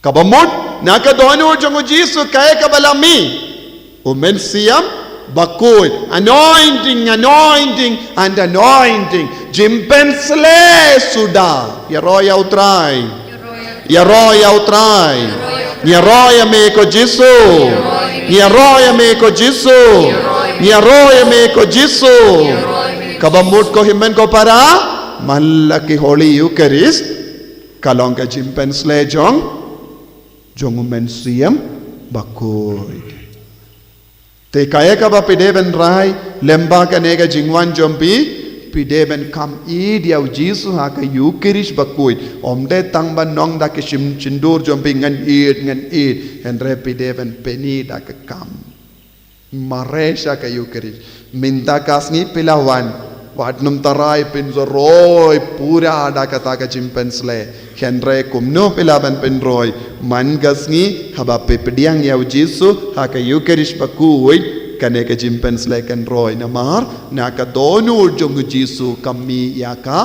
Kaba mut, na ka dohnud jong U Jisu kaei kaba la mih? U Mynsiem Bakhuid. Anointing, anointing, and anointing. Jingpynshlei suda. Ïaroh ïa U Trai. Ïaroh ïa U Trai. Ïaroh ïa me ko Jisu. Ïaroh ïa me ko Jisu. Ïaroh ïa me ko Jisu. Kaba mut ko hynmen ko para, man la ki Holy Eucharist. Ka long ka jingpynshlei jong, jong U Mynsiem Bakhuid. Te kaei kaba phi dei ban rai, lyngba kane ka jingwan jong phi, phi dei ban kham ïeid ïa U Jisu ha ka Eucharist bakhuid. Ym dei tang ban ong da ka shim, shyntur jong phi ngan ïeid, ngan ïeid. Hynrei phi dei ban pyni da ka kam. Mareh sha ka Eucharist. Mynta ka sngi phi la wan. Wat nym tharai phin sa roi pura da kata ka jingpynshlei. Hynrei kumno phi lah ban pynroi? Man ka sngi haba phi pdiang ïa U Jisu ha ka Eucharist bakhuid, kane ka jingpynshlei kan roi namar na ka dohnud jong U Jisu ka mih ïa ka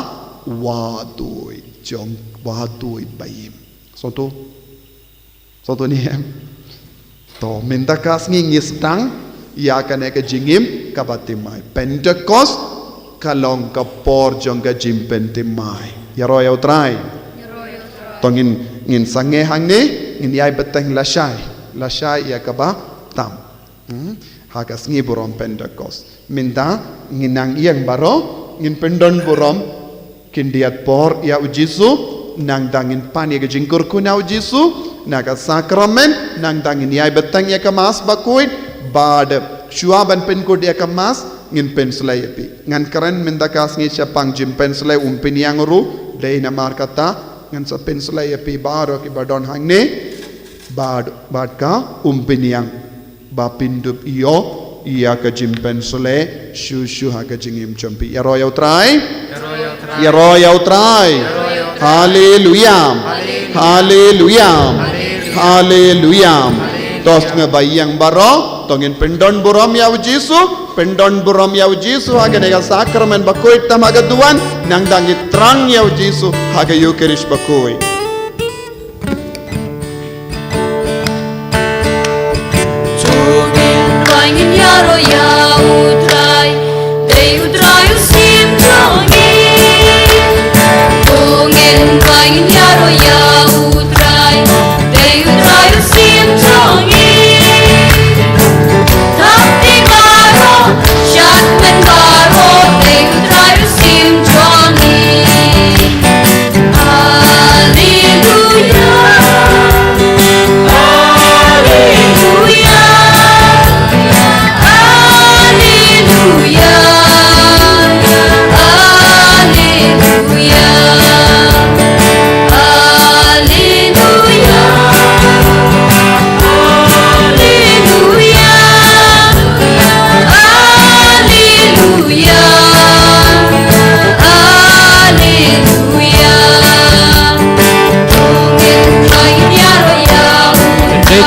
wah duid jong, wah duid ba im. Sngewthuh? Sngewthuh ne em? To, mynta ka sngi ngi sdang ïa kane ka jingim kaba thymmai. Pentecost ka long ka por jong ka jingpynthymmai. Ïaroh ïa U Trai. To ngin, ngin sangeh hangne, ngin ïai bteng lashai. Lashai ïa kaba tam. Hmm? Ha ka sngi burom Pentecost. Mynta ngin nang ïeng baroh, ngin pyndon burom khyndiat por ïa U Jisu, nangta ngin pan ïa ka jingkyrkhu na U Jisu na ka sakramen, nangta ngin ïai bteng ïa ka Mass bakhuid, bad shuwa ban pynkut ïa ka Mass ngin pynshlei ïa phi. Ngan kren mynta ka sngi shaphang jingpynshlei, um pynïeng ruh, dei namar kata ngan sa pynshlei ïa phi baroh kiba don hangne, bad, bad ka um pynïeng. Ba phin dup ïoh ïa ka jingpynshlei shuh shuh ha ka jingim jong phi. Ïaroh ïa U Trai. Ïaroh ïa U Trai. Haleluya. Haleluya. Haleluya. To sngewbha ïeng baroh, to ngin pyndon burom ïa U Jisu, pyndon burom ïa U Jisu ha kane ka sakramen bakhuid tam ha ka duwan, nangta ngin thrang ïa U Jisu ha ka Eucharist bakhuid. To ngin wan ngin ïaroh ïa U Trai, dei U Trai u Syiem jong ngi. To ngin wan ngin ïaroh ïa U Trai, dei U Trai u Syiem jong ngi. Thapniang baroh, shad kmen baroh, dei U Trai u Syiem jong ngi. Haleluya.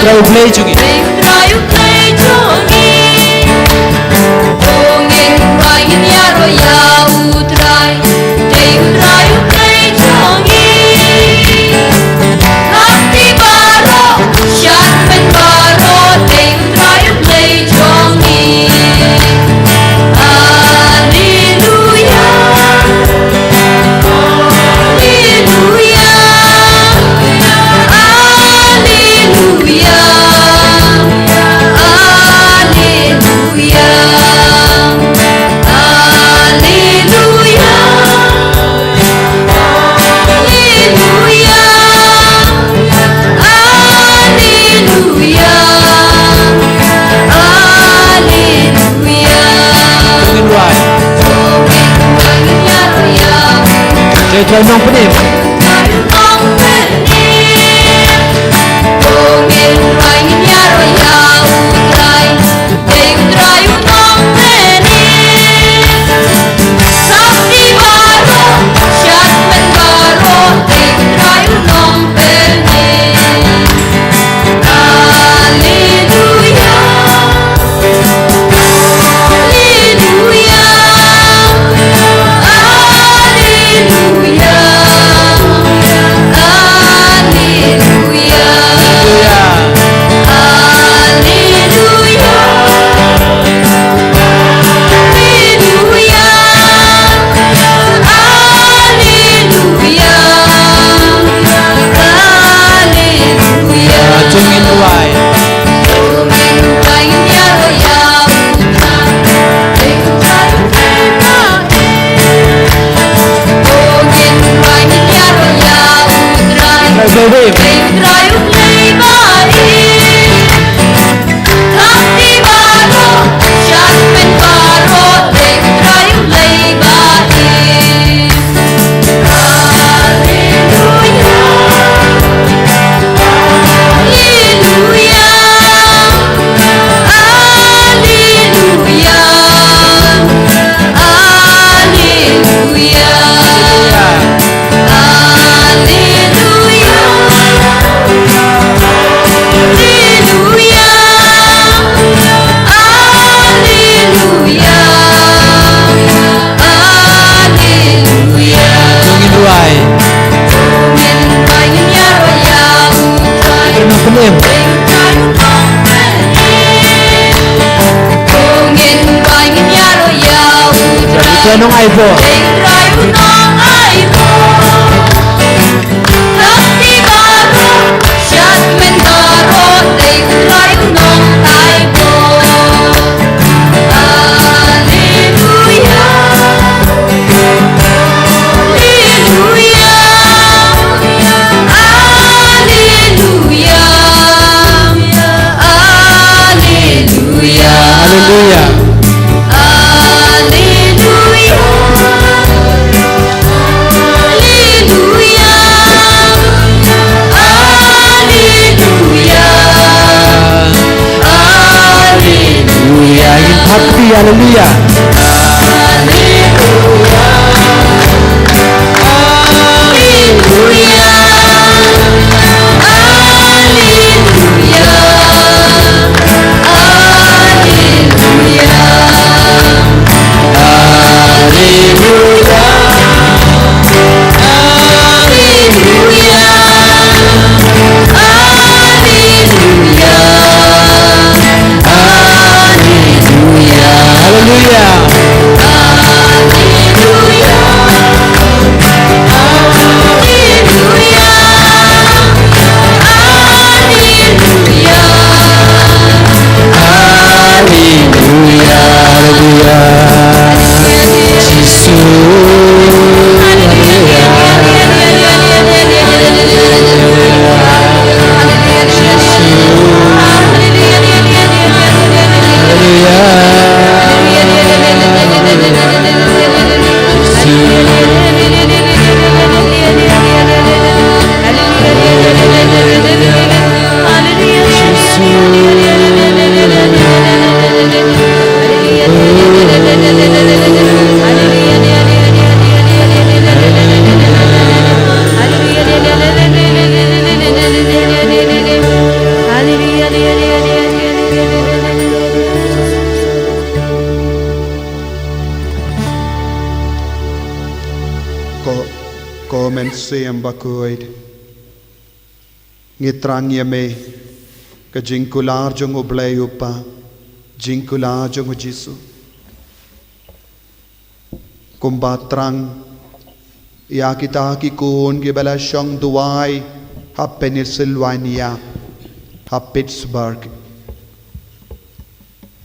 Ïa U Blei jong ngi. Dei U Trai U Blei jong ngi. To ngin duwai ngin ïaroh ïa U Trai. Dei U Trai U Blei jong ngi. Hapdeng baroh, sha tymmen baroh, dei U Trai U Blei jong ngi. Alleluia. Alleluia. Alleluia. Alleluia. Alleluia. Alleluia. Alleluia. Alleluia. Ngin duwai. Ngin duwai, ngin ïaroh ïa U Trai. Dei U Trai U Nongpynim. Dei U Trai U Nongpynim. Ngin duwai, ngin ïaroh ïa U Trai. Dei U Trai U Nongpynim. Sha tymmen baroh, sha tymmen baroh, dei U Trai U Nongpynim. Alleluia. Alleluia. Alleluia. Alleluia. Alleluia. Alleluia. Alleluia. Alleluia. Jong ngi duwai. Jong ngi duwai, ngin ïaroh ïa U Trai. Jong ngi duwai, ngin ïaroh ïa U Trai. Jong ngi duwai. Hapdeng baroh, sha tymmen baroh, dei U Trai U Blei ba ïeit. Alleluia. Alleluia. Alleluia. Alleluia. Alleluia. Alleluia. Alleluia. Alleluia. Jong ngi duwai. Jong ngi duwai, ngin ïaroh ïa U Trai. Jong ngi duwai. Jong ngi duwai, ngin ïaroh ïa U Trai. Jong ngi duwai, nong ai bor. Jong ngi duwai, nong ai bor. Hapdeng baroh, sha tymmen baroh, dei U Trai U Nong ai bor. Alleluia. Alleluia. Alleluia. Alleluia. Alleluia. Ko Mynsiem Bakhuid, ngi thrang ïa me, ka jingkular jong U Blei U Kpa, jingkular jong U Jisu. Kumba thrang ïa kita ki khun kiba la shong duwai ha Pennsylvania, ha Pittsburgh.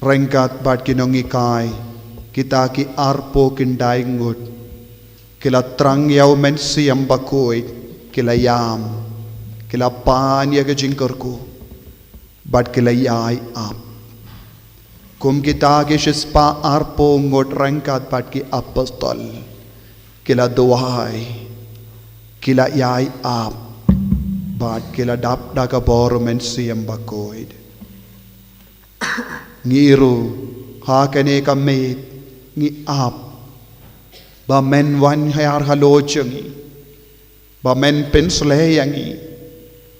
Ryngkat bad ki nonghikai, kita ki arphew khyndai ngut, ki la thrang ïa U Mynsiem Bakhuid, ki la ïam, ki la pan ïa ka jingkyrkhu, bad ki la ïai ap. Kum kita ki shispah arphew ngut ryngkat bad ki apostol, ki la duwai, ki la ïai ap, bad ki la dap da ka bor U Mynsiem Bakhuid. Ngi ruh, ha kane ka miet, ngi ap ba men wan hiar halor jong ngi, ba men pynsleh ïa ngi,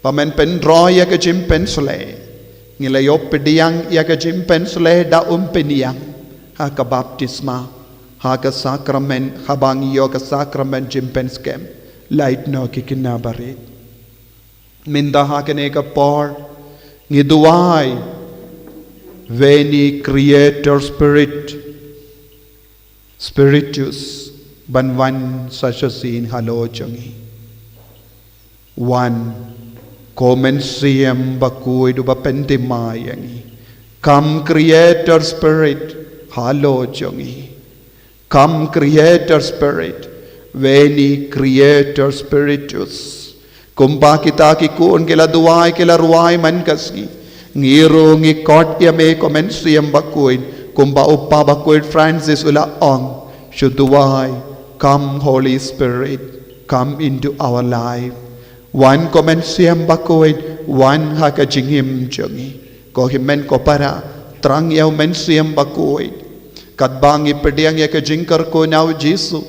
ba men pynroi ïa ka jingpynsleh. Ngi la ïoh pdiang ïa ka jingpynsleh da Umphniang ha ka baptisma, ha ka sakramen, haba ngi ïoh ka sakramen jingpynskhem, lait noh ki khynnah barit. Mynta ha kane ka por, ngi duwai, Veni Creator Spirit, Spiritus, ban wan sa shisien halor jong ngi. Wan, ko Mynsiem Bakhuid uba pynthymmai ïa ngi. Come Creator Spirit, halor jong ngi. Come Creator Spirit, Veni Creator Spiritus. Kumba kita ki khun ki la duwai, ki la rwai man ka sngi, ngi ruh ngi khot ïa me ko Mynsiem Bakhuid, kumba u Kpa Bakhuid Francis u la ong, shu duwai, come Holy Spirit, come into our life. Wan ko Mynsiem Bakhuid, wan ha ka jingim jong ngi. Ko hynmen ko para, thrang ïa U Mynsiem Bakhuid. Katba ngi pdiang ïa ka jingkyrkhu na U Jisu,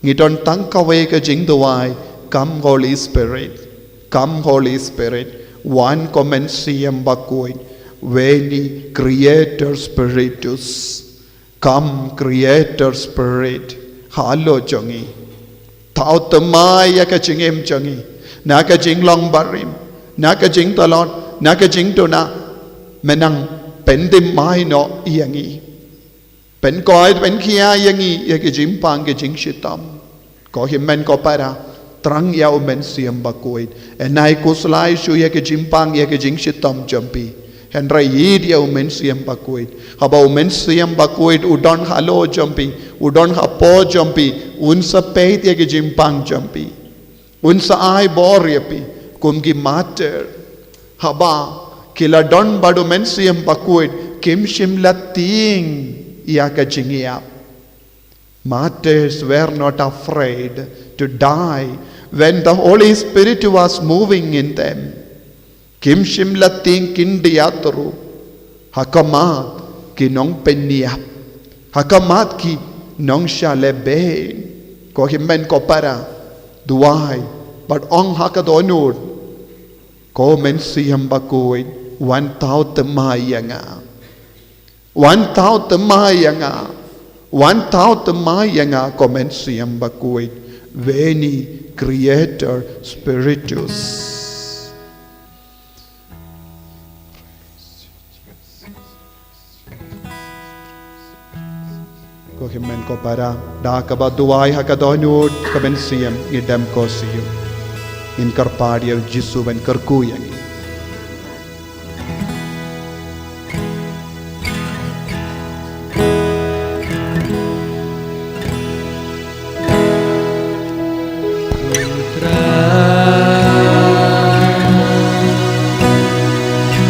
ngi don tang kawei ka jingduwai, come Holy Spirit, come Holy Spirit, wan ko Mynsiem Bakhuid, Veni Creator Spiritus. Come Creator Spirit, halor jong ngi. Thaw thymmai ïa ka jingim jong ngi, na ka jinglong barim, na ka jingtlot, na ka jingduna, mynta pynthymmai noh ïa ngi. Pynkoit pynkhia ïa ngi ïa ki jingpang ki jingshitom. Ko hynmen ko para, thrang ïa U Mynsiem Bakhuid. Yn ai khuslai shuh ïa ki jingpang ïa ki jingshitom jong phi. Hynrei ïeit ïa U Mynsiem Bakhuid. Haba U Mynsiem Bakhuid u don halor jong phi, u don hapoh jong phi, un sa peit ïa ki jingpang jong phi. Un sa ai bor ïa phi, kum ki martyr. Haba ki la don bad U Mynsiem Bakhuid, kim shym la tieng ïa ka jingïap. Martyrs were not afraid to die when the Holy Spirit was moving in them. Kim shym la tieng, kin diat ruh. Ha khmat ki nongpynïap, ha khmat ki nongshalebeiñ. Ko hynmen ko para, duwai bad ong ha ka dohnud, ko Mynsiem Bakhuid, wan thaw thymmai ïa nga. Wan thaw thymmai ïa nga. Wan thaw thymmai ïa nga, ko Mynsiem Bakhuid. Veni Creator Spiritus. Ko hynmen ko para, da kaba duwai ha ka dohnud ka mynsiem, ngi dem ko shuh. Ngin kyrpad ïa U Jisu ban kyrkhu ïa ngi.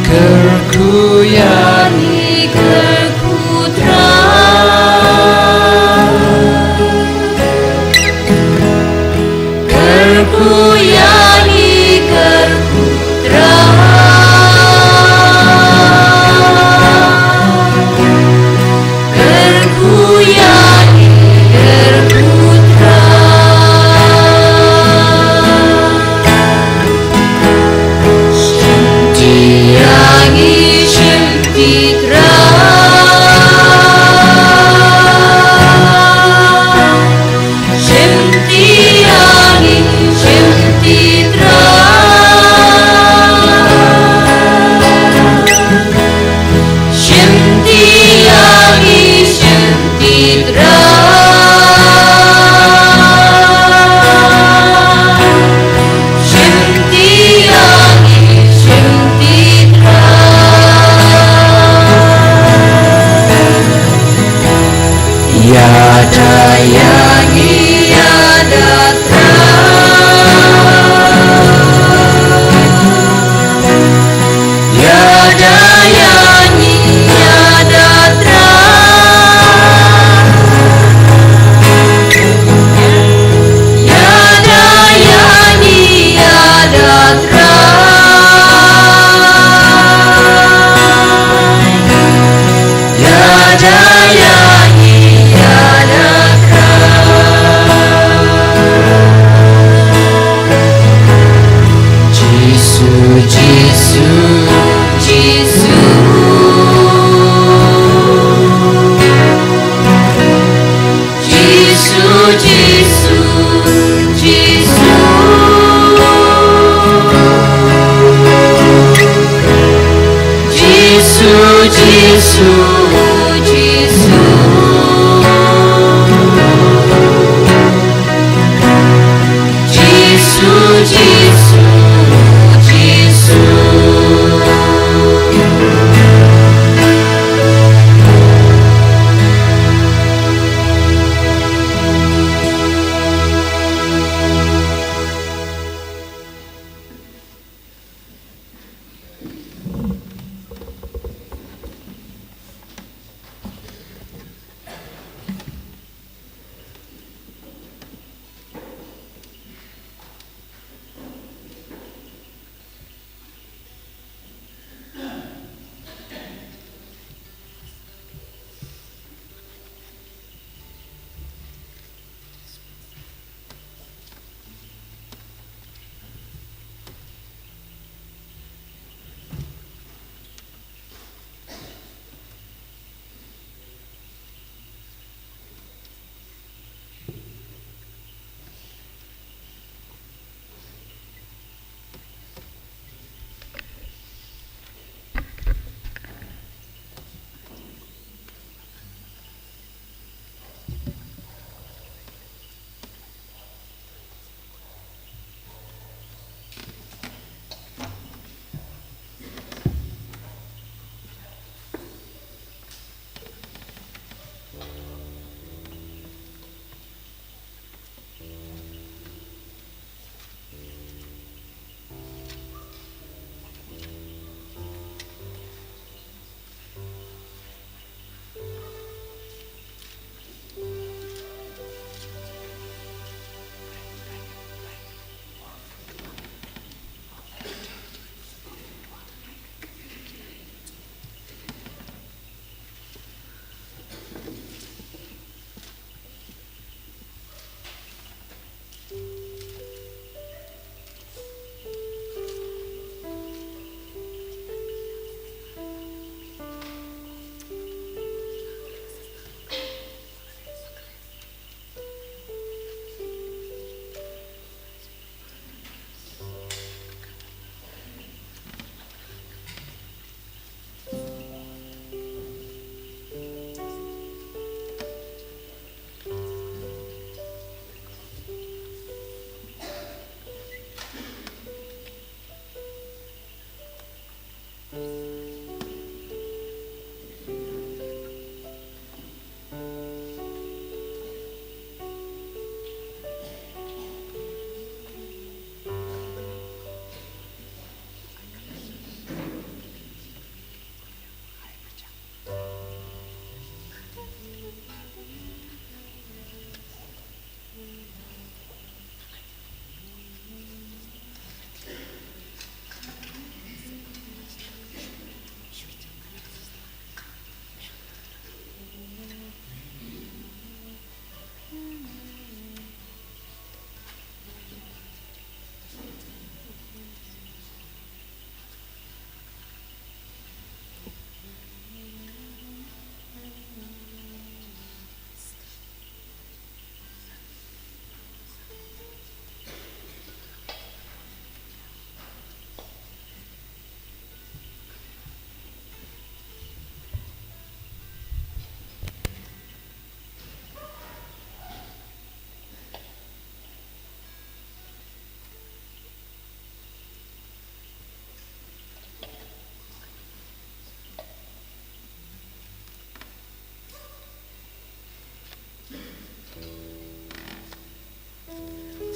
Kyrkhu ïa ngi, kyrkhu Trai. Kyrkhu ïa ngi, kyrkhu Trai. Kyrkhu ïa ngi, kyrkhu Trai. Shim ti ïa ngi, shim ti Trai. Shim ti ïa ngi,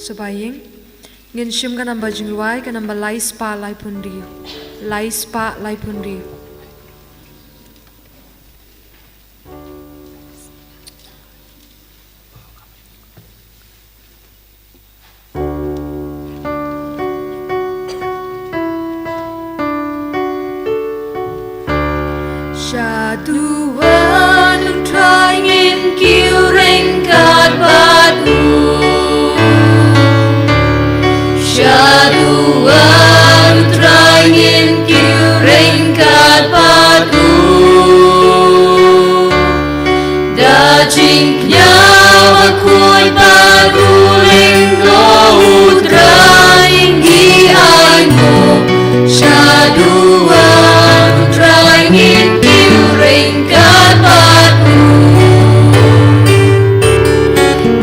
Sa ba ïeng. Ngin shim ka namba jingrwai, ka namba lai spah laiphew hynriew. Lai spah laiphew hynriew. Shaduh U Trai, ngin kiew ryngkat bad u. Shaduh U Trai, ngin kiew ryngkat bad u. Da jingkñia bakhuid bad u lyngdoh U Trai ngi ainguh. Shaduh U Trai, ngin kiew ryngkat bad u.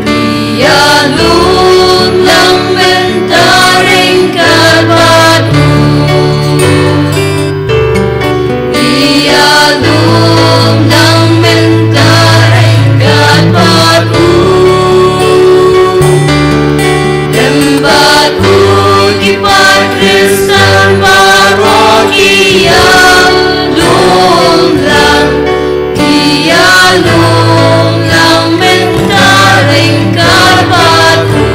Ngi ïalum lang mynta ryngkat bad u. Ngi ïalum lang mynta ryngkat bad u. Lem bad u ki paid Khristan baroh ki ïalum lang. Ngi ïalum lang mynta ryngkat bad u.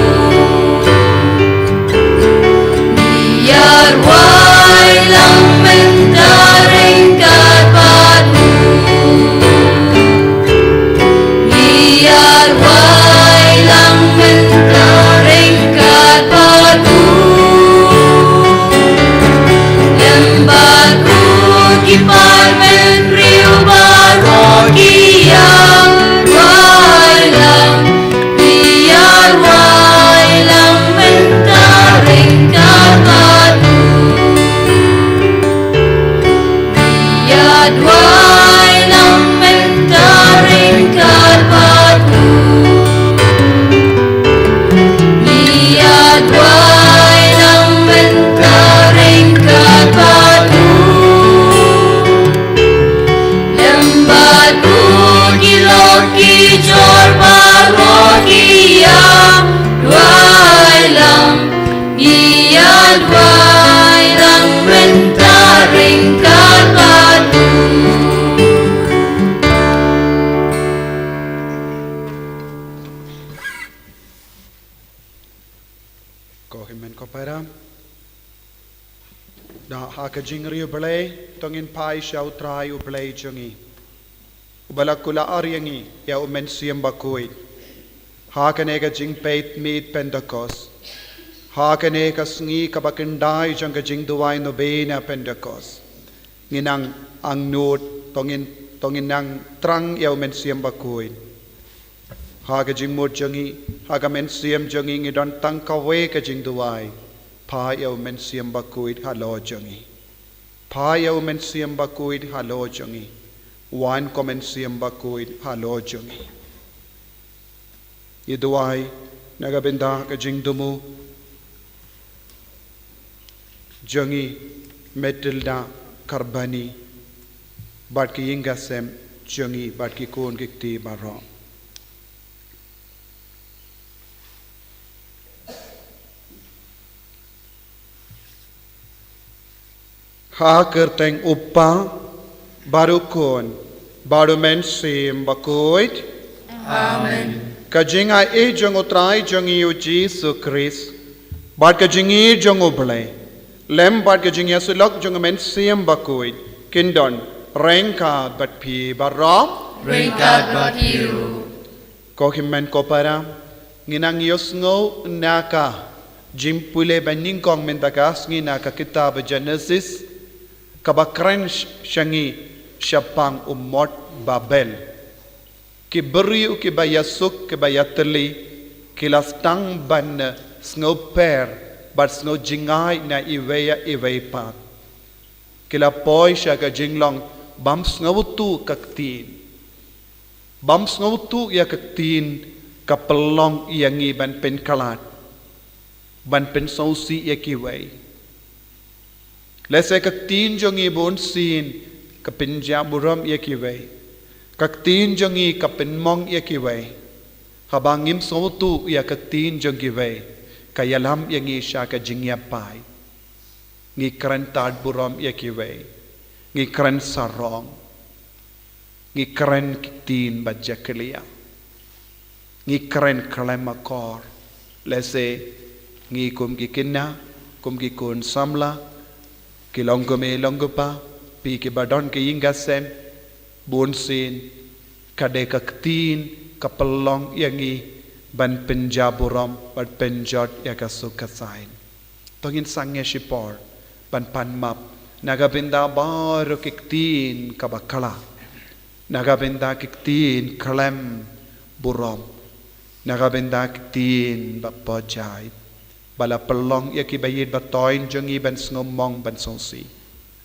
Ngi ïarwai lang mynta ryngkat bad u. Ngi ïarwai lang mynta ryngkat bad u. Lem bad u ki paid bynriew baroh ki ïarwai lang. Ngi ïarwai lang mynta ryngkat bad u. Ngi ïarwai lang mynta ryngkat bad u. Ngi ïarwai lang mynta ryngkat bad u. Lem bad u ki lok ki jor baroh ki ïarwai lang. Ngi ïarwai lang mynta ryngkat bad u. Ko hynmen ko para. Da ha ka jingriewblei to ngin phai sha U Trai U Blei jong ngi, uba la kular ïa ngi ïa U Mynsiem Bakhuid ha kane ka jingpeit miet Pentekost, ha kane ka sngi kaba khyndai jong ka jingduwai novena Pentekost. Ngin nang angnud, to ngin, to ngin nang thrang ïa U Mynsiem Bakhuid. Ha ka jingmut jong ngi, ha ka mynsiem jong ngi, ngi don tang kawei ka jingduwai. Phai ïa U Mynsiem Bakhuid halor jong ngi. Phai ïa U Mynsiem Bakhuid halor jong ngi. Wan ko Mynsiem Bakhuid halor jong ngi. Ngi duwai na ka bynta ka jingthmu jong i Matilda Karbani bad ki ïing ki sem jong i bad ki khun ki kti baroh. Ha ka kyrteng U Kpa bad U Khun bad U Mynsiem Bakhuid. Amen. Ka jingaiei jong U Trai jong ngi U Jisu Khrist bad ka jingïeit jong U Blei lem bad ka jingïasyllok jong U Mynsiem Bakhuid kin don ryngkat bad phi baroh. Ryngkat bad phi ruh. Ko hynmen ko para, ngin nang ïohsngew na ka jingpule ba nyngkong mynta ka sngi na ka kitab Genesis, kaba kren sh-, sha ngi shaphang u mot Babel. Ki briew kiba ïasuk, kiba ïatylli, ki la sdang ban, eh, sngewper bad sngew jngai na iwei ïa iwei pat. Ki la poi sha ka jinglong bym sngewthuh ka ktien. Bym sngewthuh ïa ka ktien ka pynlong ïa ngi ban pynkhlad, ban pynsngewsih ïa kiwei. Lehse ka ktien jong ngi bunsien ka pynjah burom ïa kiwei. Ka ktien jong ngi ka pynmong ïa kiwei. Haba ngim sngewthuh ïa ka ktien jong kiwei, ka ïalam ïa ngi sha ka jingïapai. Ngi kren tad burom ïa kiwei. Ngi kren sarong. Ngi kren ki ktien ba jakhlia. Ngi kren khlem akor. Lehse ngi kum ki khynnah, kum ki khun samla, ki longkmie longkpa, phi kiba don ka ïing ka sem, bunsien ka dei ka ktien ka pynlong ïa ngi ban pynjaburom, ban pynjot ïa ka suk ka saiñ. To ngin sangeh shipor ban pan map na ka bynta baroh ki ktien kaba khla, na ka bynta ki ktien khlem burom, na ka bynta ki ktien ba pynjai, ba la pynlong ïa kiba ïeit ba thoiñ jong ngi ban sngewmong ban sngewsih.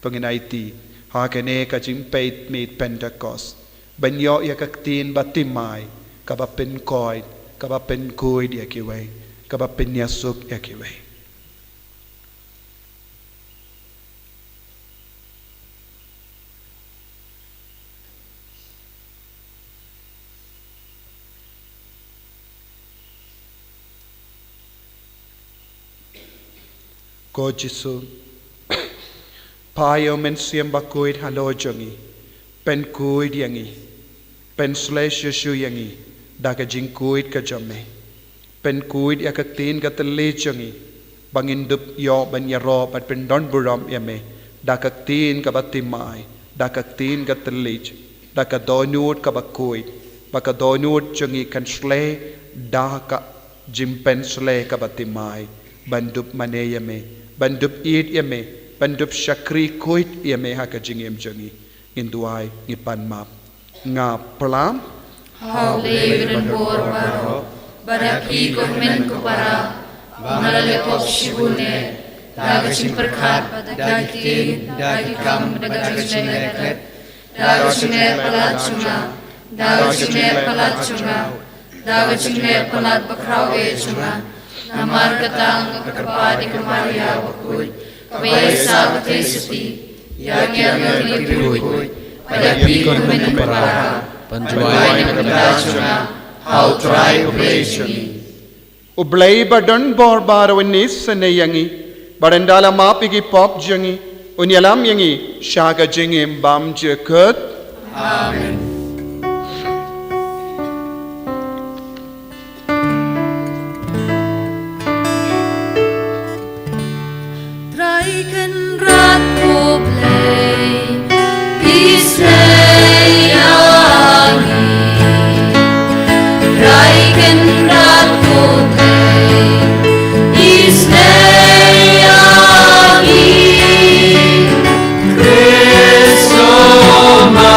To ngin aiti ha kane ka jingpeit miet Pentekost ban ïoh ïa ka ktien ba thymmai, kaba pynkoit, kaba pynkhuid ïa kiwei, kaba pynïasuk ïa kiwei. Ko Jisu, phah ïa u Mynsiem Bakhuid halor jong ngi, pynkhuid ïa ngi, pynshlei shuh shuh ïa ngi da ka jingkhuid ka jong me. Pynkhuid ïa ka ktien ka thylliej jong ngi, ba ngin dup ïoh ban ïaroh bad pyndon burom ïa me da ka ktien kaba thymmai, da ka ktien ka thylliej, da ka dohnud kaba khuid, ba ka dohnud jong ngi kan shlei da ka jingpynshlei kaba thymmai, ban dup mane ïa me, ban dup ïeit ïa me, ban dup shakri khuid ïa me ha ka jingim jong ngi. Ngin duwai, ngin pan map. Nga plam. Ha U Blei ba donbor baroh, bad ha phi ko hynmen ko para, ba nga la leh pop shibun eh, da ka jingpyrkhat, da ki ktien, da ki kam, da ka jingleh klet, da ka jingleh palat jong nga, da ka jingleh palat jong nga, da ka jingleh palat bakhraw eh jong nga. Namar kata nga kyrpad ïa ka Maria bakhuid, kaba ïaisah ka Theisotti, ïa ki angel bakhuid, bad ïa phi ko hynmen ko para, ban duwai na ka bynta jong nga ha U Trai U Blei jong ngi. U Blei ba donbor baroh un isynei ïa ngi, bad ynda la map ïa ki pop jong ngi, un ïalam ïa ngi sha ka jingim bymjukut. Amen. Trai Kynrad ko Blei, isynei ïa ngi. Trai Kynrad ko Blei, isynei ïa ngi. Khrist, ma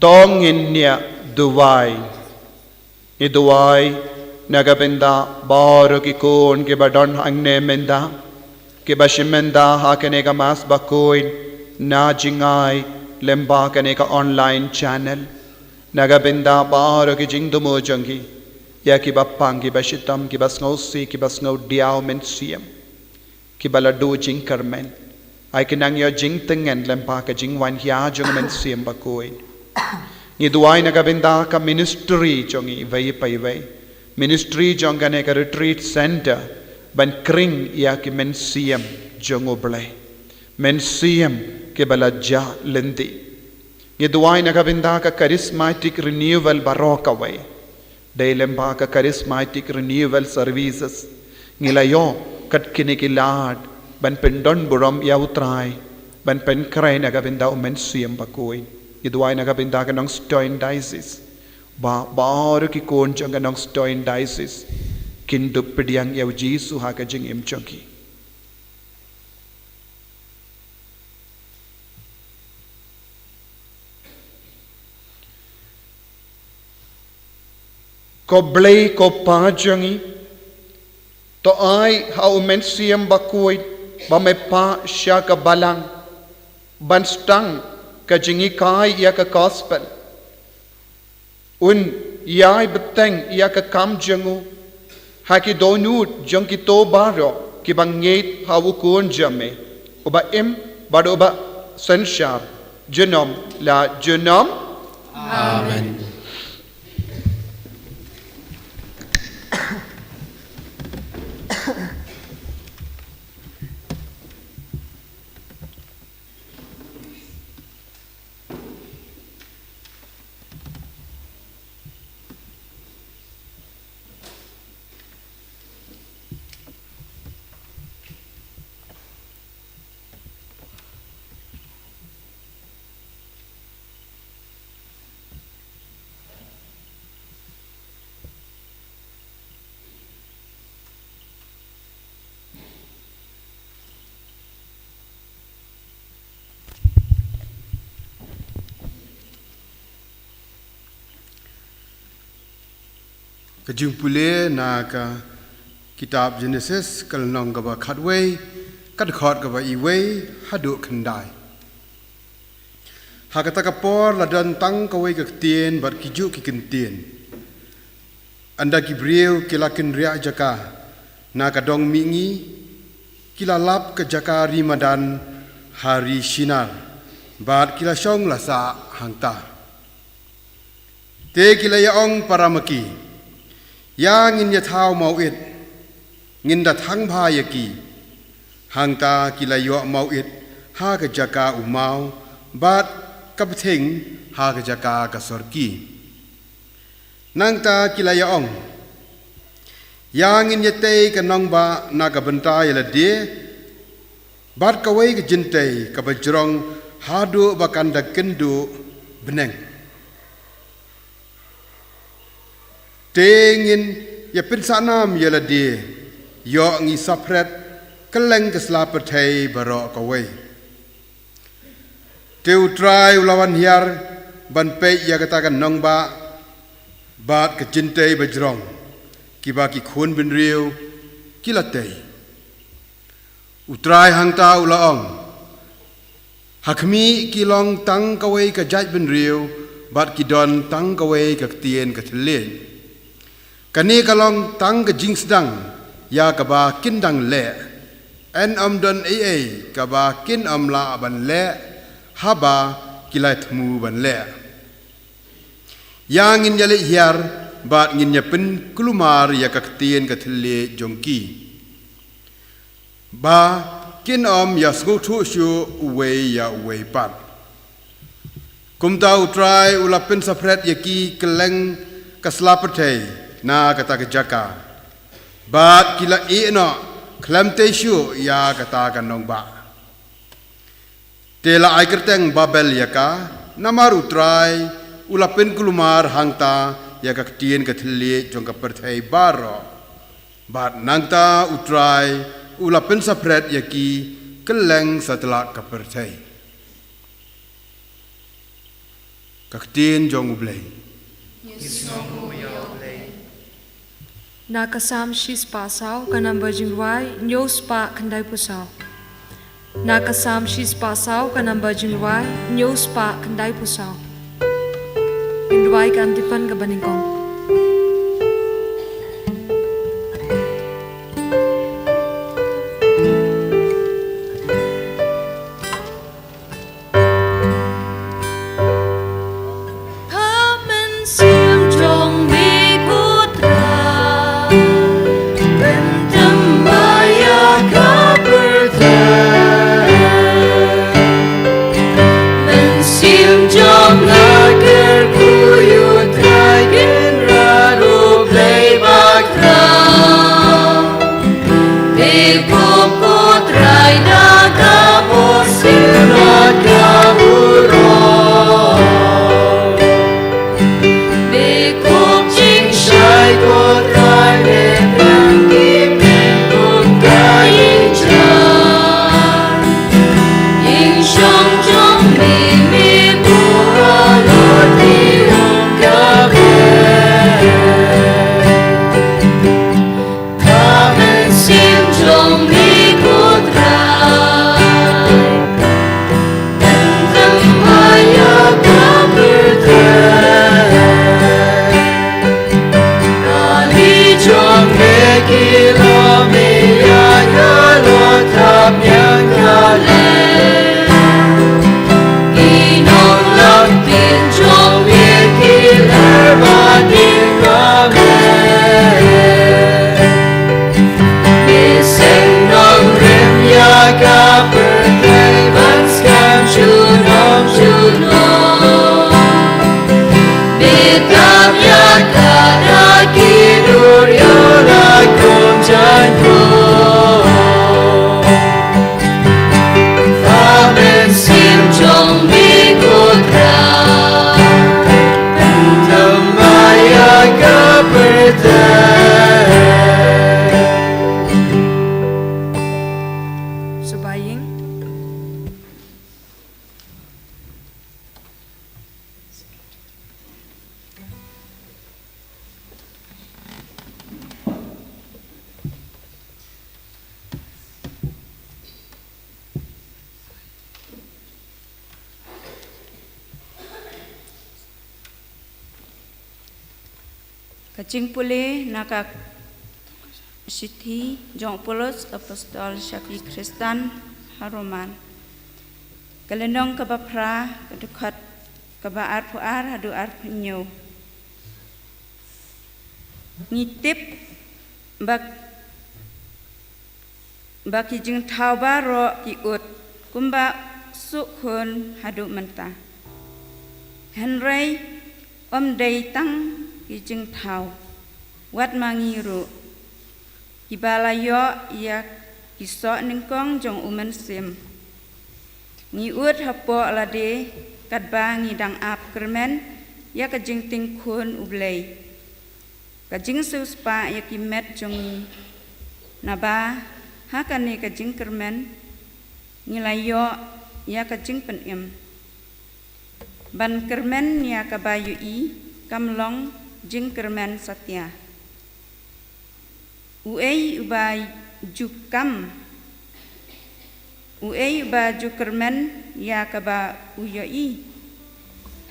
To ngin ïa duwai. Ngi duwai na ka bynta baroh ki khun kiba don hangne mynta, kiba shim bynta ha kane ka Mass bakhuid na jngai lyngba kane ka online channel. Na ka bynta baroh ki jingthmu jong ki, ïa kiba pang, kiba shitom, kiba sngewsih, kiba sngewdiaw Mynsiem, kiba la duh jingkyrmen. Ai ki nang ïoh jingtngen lyngba ka jingwan hia jong Mynsiem bakhuid. Ngi duwai na ka bynta ka ministry jong ngi iwei pa iwei. Ministry jong kane ka retreat center, ban khring ïa ki mynsiem jong U Blei. Mynsiem kiba la jah lynti. Ngi duwai na ka bynta ka charismatic renewal baroh kawei. Dei lyngba ka charismatic renewal services ngi la ïoh kat kine ki lad ban pyndon burom ïa U Trai, ban pynkhreh na ka bynta U Mynsiem bakhuid. Ngi duwai na ka bynta ka Nongstoiñ Diocese, ba baroh ki khun jong ka Nongstoiñ Diocese kin dup pdiang ïa U Jisu ha ka jingim jong ki. Ko Blei, ko Pa jong ngi, to ai ha U Mynsiem bakhuid ba me phah sha ka balang ban sdang ka jinghikai ïa ka gospel. Un ïai bteng ïa ka kam jong u ha ki dohnud jong kito baroh kiba ngeit ha U Khun jong me, uba im bad uba synshar junom la junom. Amen. Ka jingpule na ka kitab Genesis, ka lynnong kaba khatwei, ka dkhot kaba iwei haduh khyndai. Ha kata ka por la don tang kawei ka ktien bad kijuh ki kyntien. Ynda ki briew ki la kynriah jaka na ka dong mihngi, ki la lap ka jaka ri madan ha ri Shinar, bad ki la shong la sah hangta. Te ki la ïa ong para ma ki, ïa ngin ïa thaw mawit, ngin da thang bha ïa ki. Hangta ki la ïoh mawit ha ka jaka u maw, bad ka bthing ha ka jaka ka sorki. Nangta ki la ïa ong, ïa ngin ïa tei ka nongbah na ka bynta ïa lade, bad kawei ka jingtei kaba jrong haduh ba kan da kynduh bneng. Te ngin ïa pynsahnam ïa lade, ïoh ngi saphret kylleng ka sla pyrthei baroh kawei. Te U Trai u la wan hiar ban peit ïa kata ka nongbah bad ka jingtei ba jrong, kiba ki khun bynriew ki la tei. U Trai hangta u la ong, ha khmih ki long tang kawei ka jaitbynriew, bad ki don tang kawei ka ktien ka thylliej. Kane ka long tang ka jingsdang ïa kaba kin dang leh. Yn ym don ei ei kaba kin ym lah ban leh, haba ki la thmu ban leh. Ïa ngin ïa leit hiar, bad ngin ïa pynkulmar ïa ka ktien ka thylliej jong ki, ba kin ym ïa sngewthuh shuh uwei ïa uwei pat. Kumta U Trai u la pynsaphret ïa ki kylleng ka sla pyrthei na kata ka jaka, bad ki la ïeh noh khlem tei shuh ïa kata ka nongbah. Te la ai kyrteng Babel ïa ka, namar U Trai u la pynkulmar hangta ïa ka ktien ka thylliej jong ka pyrthei baroh. Bad nangta U Trai u la pynsaphret ïa ki kylleng satlak ka pyrthei. Ka ktien jong U Blei. Na ka Salm shispah saw, ka number jingrwai hynñiew spah khyndaiphew saw. Na ka Salm shispah saw, ka number jingrwai hynñiew spah khyndaiphew saw. Ngin rwai ka antiphon kaba nyngkong. Pha mynsiem jong me ko Trai, pynthymmai ïa ka pyrthei. Mynsiem jong nga kyrkhu ïa U Trai Kynrad U Blei bakla. Me ko Trai na ka mynsiem bad ka burom. Me ko jingshai ko Trai, me pdiang ki bneng kum ka ïing jai. Ïing shong jong me, me buh halor ki ïung ka bneng. Ka mynsiem jong me ko Trai, pynthymmai ïa ka pyrthei. Kali jong me ki la mih ïa ka lok thap ñiangkalen. Ki nonglait ktien jong me ki ler bad ki kmen. Me seng nongrim ïa ka pyrthei ban skhem junom junom. Me tap ïa ka da ki dur ïa la kum jaiñkor. Pha mynsiem jong me ko Trai, pynthymmai ïa ka pyrthei. Suba ïing. Ka jingpule na ka shithi jong u Paulus apostol sha ki Khristan ha Roman. Ka lynnong kaba phra, ka dkhot kaba arphew ar haduh arphew hynñiew. Ngi tip ba, ba ki jingthaw baroh ki ud kumba suk khun haduh mynta. Hynrei ym dei tang ki jingthaw, wat ma ngi ruh, kiba la ïoh ïa ki soh nyngkong jong u Mynsiem. Ngi ud hapoh lade katba ngi dang ap kyrmen ïa ka jingtieng khun U Blei, ka jingsiewspah ïa ki met jong ngi. Naba ha kane ka jingkyrmen ngi la ïoh ïa ka jingpynim. Ban kyrmen ïa kaba ïohi kam long jingkyrmen satia. Uei uba ju kam, uei uba ju kyrmen ïa kaba u ïohi?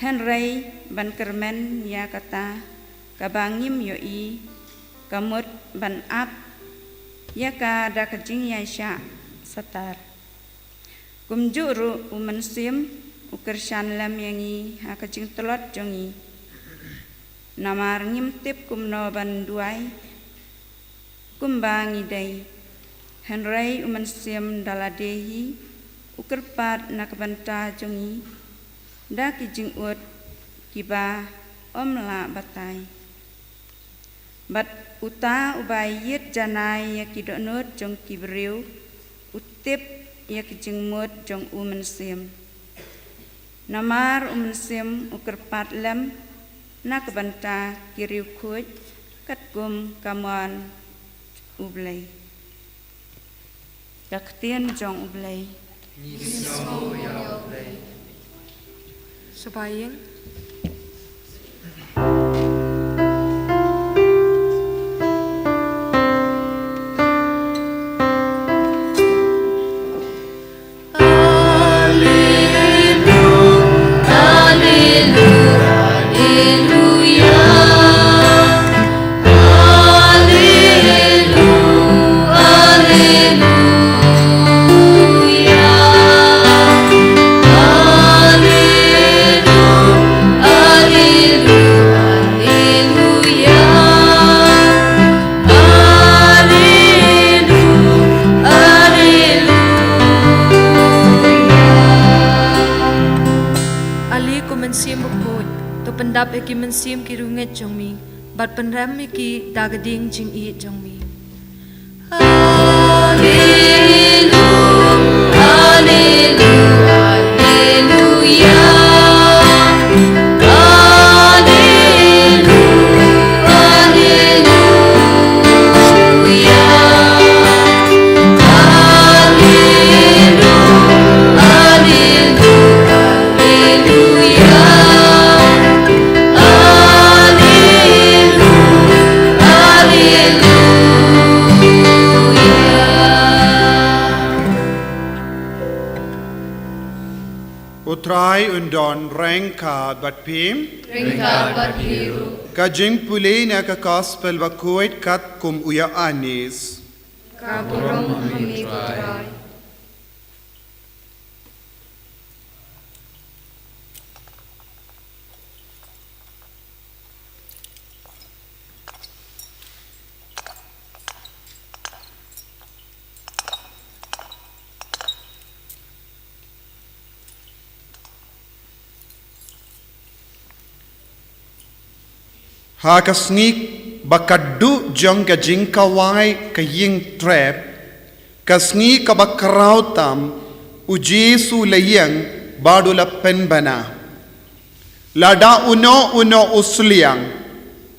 Hynrei ban kyrmen ïa kata kaba ngim ïohi, ka mut ban ap ïa ka da ka jingïaishah satar. Kumjuh ruh u Mynsiem u kyrshan lem ïa ngi ha ka jingtlot jong ngi. Namar ngim tip kumno ban duwai kumba ngi dei. Hynrei u Mynsiem da lade hi u kyrpad na ka bynta jong ngi da ki jingud kiba ym lah batai. Bad uta uba ïit janai ïa ki dohnud jong ki briew, u tip ïa ki jingmut jong u Mynsiem. Namar u Mynsiem u kyrpad lem na ka bynta ki riewkhuid katkum ka mon U Blei. Ka ktien jong U Blei. Ngi sngew ïa U Blei. Sha ba ïeng. Ale ko Mynsiem Bakhuid, to pyndap ïa ki mynsiem ki riewngeit jong me, bad pynrem ïa ki da ka ding jingïeit jong me. Alleluia, alleluia, alleluia. Alleluia, alleluia, alleluia, alleluia. U Trai un don ryngkat bad phi. Ryngkat bad phi ruh. Ka jingpule na ka Gospel Bakhuid katkum u Ïoannis. Ka burom ha me ko Trai. Ha ka sngi ba ka duh jong ka jingkhawai ka ïing trep, ka sngi kaba khraw tam, u Jisu u la ïeng bad u la pynbna. Lada uno uno u sliang,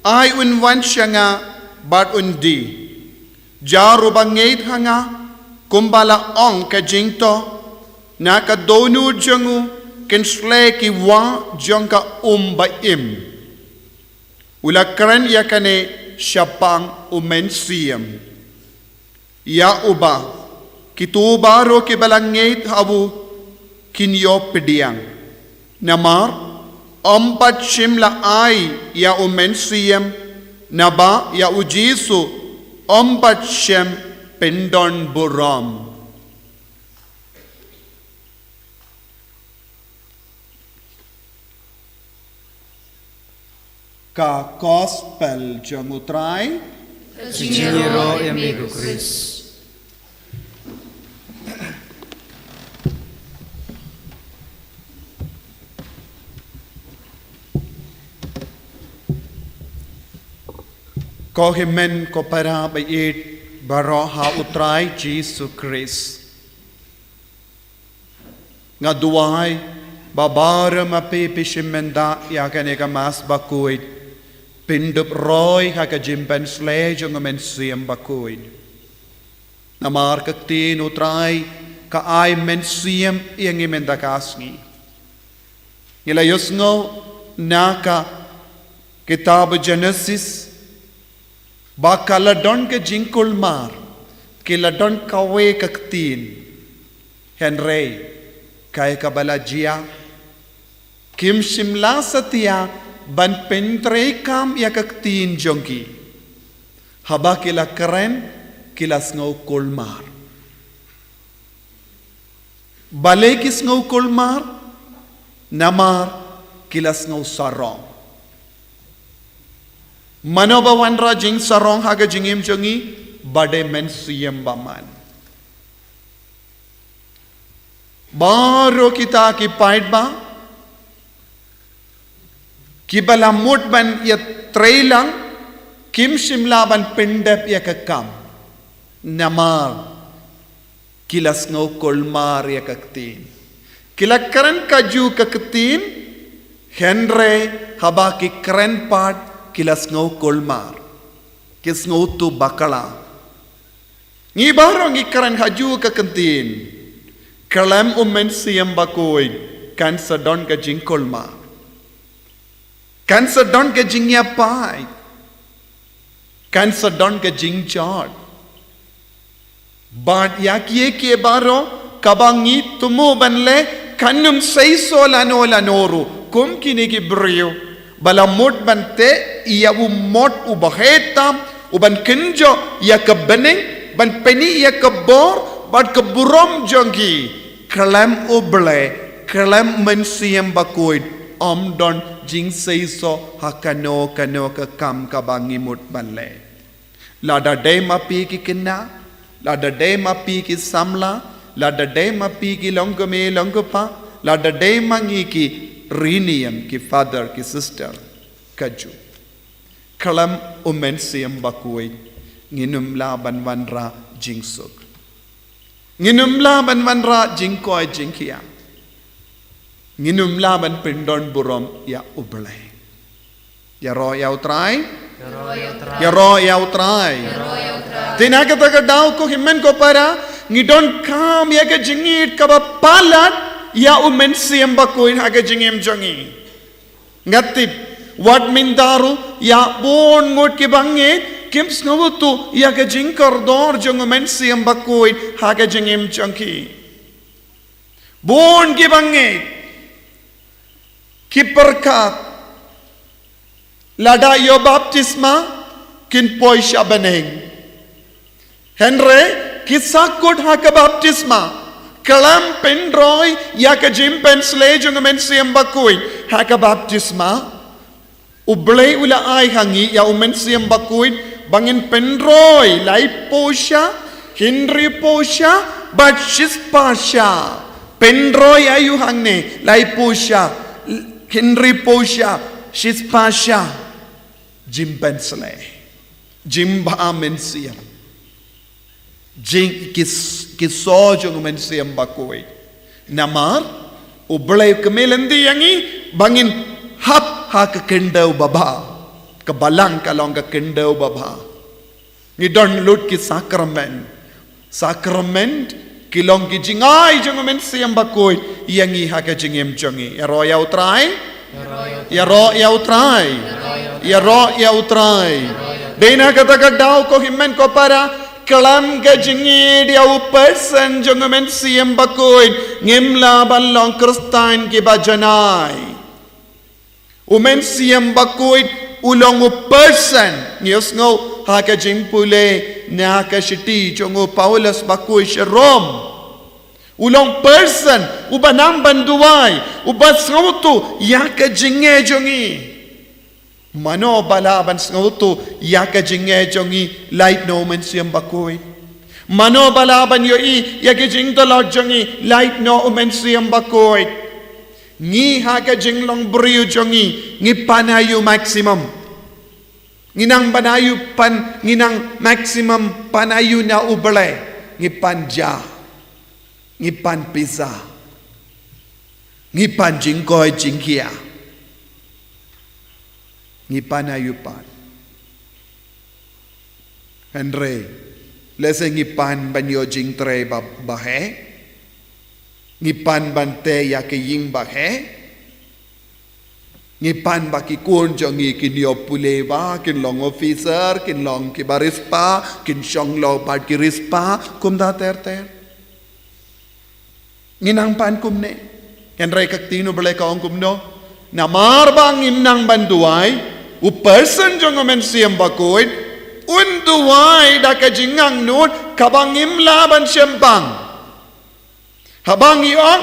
ai un wan sha nga bad un die. Jar uba ngeit ha nga, kumba la ong ka jingto, na ka dohnud jong u kin sleh ki wah jong ka um ba im. U la kren ïa kane shaphang u Mynsiem, ïa uba kito baroh kiba la ngeit ha u kin ïoh pdiang. Namar ym pat shym la ai ïa u Mynsiem, naba ïa u Jisu ym pat shym pyndon burom. Ka Gospel jong u Trai. Ka jingïaroh ïa me ko Khrist. Ko hynmen ko para ba ïeit baroh ha u Trai Jisu Khrist. Nga duwai ba baroh ma phi phi shim bynta ïa kane ka Mass bakhuid, phin dup roi ha ka jingpynsleh jong u Mynsiem Bakhuid. Namar ka ktien u Trai ka ai mynsiem ïa ngi mynta ka sngi. Ngi la ïohsngew na ka kitab Genesis, ba ka la don ka jingkulmar, ki la don kawei ka ktien. Hynrei kaei kaba la jia, kim shym la satia ban pyntreikam ïa ka ktien jong ki. Haba ki la kren, ki la sngew kulmar. Balei ki sngew kulmar? Namar ki la sngew sarong. Mano ba wanrah jingsarong ha ka jingim jong ngi? Ba dei Mynsiem Bakhuid. Baroh kita ki paidbah kiba la mut ban ïatreilang, kim shym la ban pyndep ïa ka kam. Namar ki la sngew kulmar ïa ka ktien. Ki la kren kajuh ka ktien, hynrei haba ki kren pat ki la sngew kulmar. Ki sngew tuh bakla. Ngi baroh ngi kren kajuh ka ktien. Khlem u Mynsiem Bakhuid, Kan sa don ka jingkulmar. Kan sa don ka jingïapaid. Kan sa don ka jingjot. Bad ïa kiei kiei baroh kaba ngi thmu ban leh kan ym seisoh lano lano ruh kum kine ki briew ba la mut ban teh ïa u mot uba heh tam, u ban kynjoh ïa ka bneng, ban pyni ïa ka bor bad ka burom jong ki. Khlem U Blei, khlem Mynsiem Bakhuid, ym don jingseisoh ha kano kano ka kam kaba ngi mut ban leh. Lada dei ma phi ki khynnah, lada dei ma phi ki samla, lada dei ma phi ki longkmie longkpa, lada dei ma ngi ki riewniam, ki father, ki sister, kajuh. Khlem U Mynsiem Bakhuid, ngin ym lah ban wanrah jingsuk. Ngin ym lah ban wanrah jingkoit jingkhiah. Ngin ym lah ban pyndon burom ïa U Blei. Ïaroh ïa U Trai. Ïaroh ïa U Trai. Te na kata ka daw, ko hynmen ko para, ngi donkam ïa ka jingïeit kaba palat ïa U Mynsiem Bakhuid ha ka jingim jong ngi. Nga tip, wat mynta ruh, ïa bun ngut kiba ngeit kim sngewthuh ïa ka jingkordor jong U Mynsiem Bakhuid ha ka jingim jong ki. Bun kiba ngeit ki pyrkhat lada ïoh baptisma kin poi sha bneng. Hynrei ki sahkut ha ka baptisma, khlem pynroi ïa ka jingpynsleh jong U Mynsiem Bakhuid ha ka baptisma. U Blei u la ai ha ngi ïa U Mynsiem Bakhuid ba ngin pynroi laiphew sha, hynriewphew sha, bad shispah sha. Pynroi aïu hangne, laiphew sha, hynriewphew sha, shispah sha. Jingpynsleh. Jingbha mynsiem. Jing ki, ki soh jong U Mynsiem Bakhuid. Namar U Blei u kmen lynti ïa ngi ba ngin hap ha ka khyndew babha. Ka balang ka long ka khyndew babha. Ngi don lut ki sakramen. Sakramen ki long ki jingai jong U Mynsiem Bakhuid ïa ngi ha ka jingim jong ngi. Ïaroh ïa U Trai. Ïaroh ïa U Trai. Ïaroh ïa U Trai. Dei na kata ka daw, ko hynmen ko para, khlem ka jingïeit ïa u person jong U Mynsiem Bakhuid, ngim lah ban long Khristan kiba janai. U Mynsiem Bakhuid u long u person. Ngi ïohsngew ha ka jingpule na ka shithi jong u Paulus bakhuid sha Rom. U long person, uba nang ban duwai, uba sngewthuh ïa ka jingeh jong ngi. Mano ba lah ban sngewthuh ïa ka jingeh jong ngi? Lait noh U Mynsiem Bakhuid. Mano ba lah ban ïohi ïa ka jingtlot jong ngi? Lait noh U Mynsiem Bakhuid. Ngi ha ka jinglong briew jong ngi, ngi pan aïu maximum? Ngi nang pan aïu pan, ngi nang maximum pan aïu na U Blei? Ngi pan ja. Ngi pan pisa. Ngi pan jingkoit jingkhiah. Ngi pan aïu pat? Hynrei lehse ngi pan ban ïoh jingtrei ba, ba heh. Ngi pan ban teh ïa ka ïing ba heh. Ngi pan ba ki khun jong ngi kin ïoh pule, ba kin long officer, kin long kiba riewspah, kin shong lawbah ki riewspah, kumta ter ter. Ngi nang pan kumne. Hynrei ka ktien U Blei ka ong kumno? Namar ba ngim nang ban duwai, u person jong U Mynsiem Bakhuid un duwai da ka jingangnud kaba ngim lah ban shemphang. Haba ngi ong,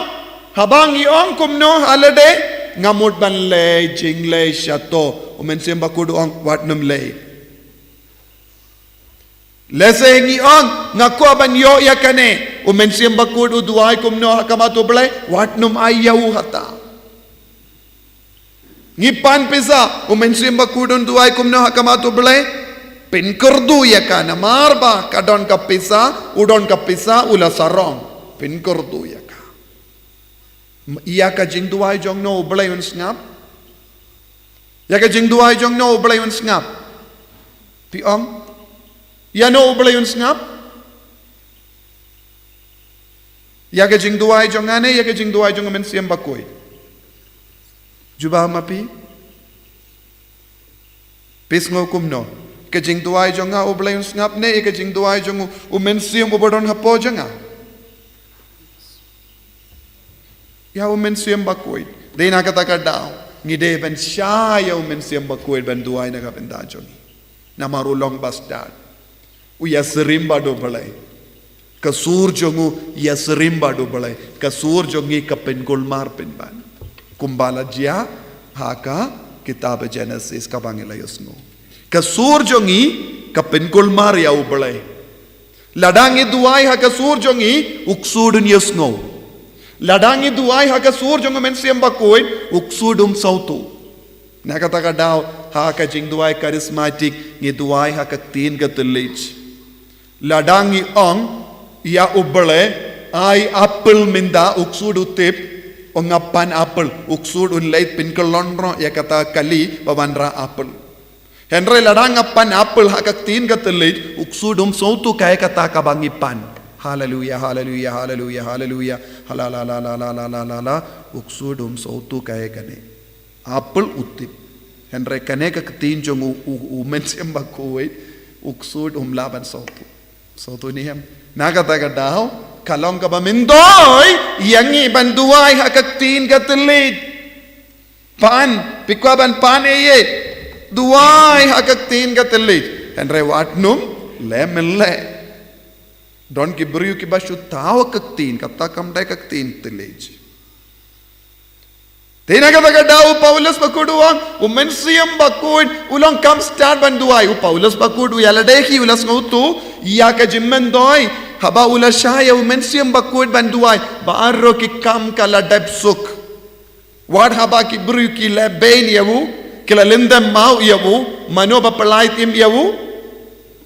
haba ngi ong kumno ha lade, nga mut ban leh jingleh shato, U Mynsiem Bakhuid u ong wat nym leh. Lehse ngi ong, nga kwah ban ïoh ïa kane, U Mynsiem Bakhuid u duwai kumno ha khmat U Blei? Wat nym ai ïa u hata. Ngi pan pisa, U Mynsiem Bakhuid un duwai kumno ha khmat U Blei? Pynkyrduh ïa ka, namar ba ka don ka pisa, u don ka pisa, u la sarong. Pynkyrduh ïa ka. Ïa ka jingduwai jong no U Blei un sngap? Ïa ka jingduwai jong no U Blei un sngap? Phi ong, ïa no U Blei un sngap? Ïa ka jingduwai jong nga ne ïa ka jingduwai jong U Mynsiem Bakhuid? Jubab ma phi? Phi sngew kumno? Ka jingduwai jong nga u Blei un sngap ne ïa ka jingduwai jong u, u Mynsiem uba don hapoh jong nga? Ïa u Mynsiem Bakhuid. Dei na kata ka daw ngi dei ban shah ïa u Mynsiem Bakhuid ban duwai na ka bynta jong ngi. Namar u long ba stad. U ïasyriem bad u Blei. Ka sur jong u ïasyriem bad u Blei. Ka sur jong ngi ka pynkulmar pynban. Kumba la jia ha ka kitab Genesis kaba ngi la ïohsngew. Ka sur jong ngi ka pynkulmar ïa u Blei. Lada ngi duwai ha ka sur jong ngi, u ksuid un ïohsngew. Lada ngi duwai ha ka sur jong u Mynsiem Bakhuid, u ksuid um sawtu. Na kata ka daw, ha ka jingduwai charismatic, ngi duwai ha ka ktien ka thylliej. Lada ngi ong ïa u Blei, ai apple mynta, u ksuid u tip, ong nga pan apple, u ksuid un leit pynkyllon noh ïa kata ka kali ba wanrah apple. Hynrei lada nga pan apple ha ka ktien ka thylliej, u ksuid um sawtu kaei kata kaba ngi pan. Haleluia, haleluia, haleluia, haleluia. Hala la la la la la la la la. U ksuid um sawtu kaei kane. Apple u tip. Hynrei kane ka ktien jong u, u, u Mynsiem Bakhuid, u ksuid um lah ban sawtu. Sawtu ne em? Na kata ka daw, ka long kaba myntoi ïa ngi ban duwai ha ka ktien ka thylliej. Pan, phi kwah ban pan ei ei. Duwai ha ka ktien ka thylliej. Hynrei wat nym leh mynleh. Don ki briew kiba shu thaw ha ka ktien, kata kam dei ka ktien thylliej. Te na kata ka daw u Paulus Bakhuid u ong, u Mynsiem Bakhuid u long kam stad ban duwai. U Paulus Bakhuid u ïa lade hi, u la sngewthuh ïa ka jingmyntoi haba u la shah ïa u Mynsiem Bakhuid ban duwai. Baroh ki kam ka la dep suk. Wat haba ki briew ki la beiñ ïa u, ki la lyndem maw ïa u, mano ba pynlait im ïa u?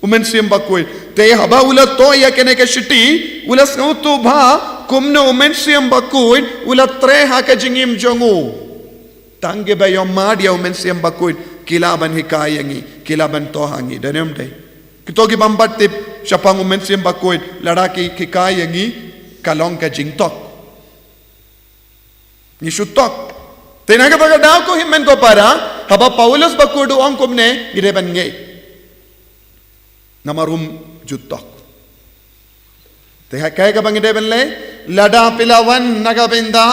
U Mynsiem Bakhuid. Te haba u la thoh ïa kane ka shithi, u la sngewthuh bha kumno u Mynsiem Bakhuid u la treh ha ka jingim jong u. Tang kiba ïohmad ïa u Mynsiem Bakhuid ki lah ban hikai ïa ngi, ki lah ban thoh ha ngi, dei ne em dei? Kito ki bym pat tip shaphang u Mynsiem Bakhuid, lada ki hikai ïa ngi, ka long ka jingthok. Ngi shu thok. Te na kata ka daw ko hynmen ko para, haba Paulus Bakhuid u ong kumne, ngi dei ban ngeit. Namar um ju thok. Te ha kaei kaba ngi dei ban leh, lada phi la wan na ka bynta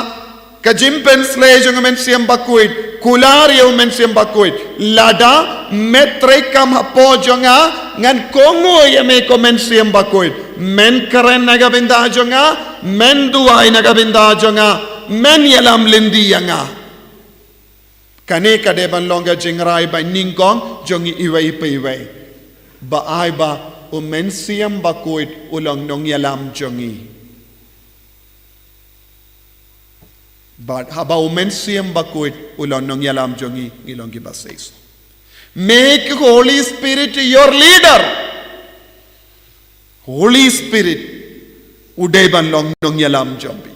ka jingpynsleh jong u Mynsiem Bakhuid, kular ïa u Mynsiem Bakhuid. Lada me treikam hapoh jong nga, ngan kohnguh ïa me ko Mynsiem Bakhuid. Men kren na ka bynta jong nga, men duwai na ka bynta jong nga, men ïalam lynti ïa nga. Kane ka dei ban long ka jingrai ba nyngkong jong ngi iwei pa iwei. Ba ai ba u Mynsiem Bakhuid u long nongïalam jong ngi. Bad haba u Mynsiem Bakhuid u long nongïalam jong ngi, ngi long kiba seisoh. Make Holy Spirit your leader. Holy Spirit u dei ban long nongïalam jong phi.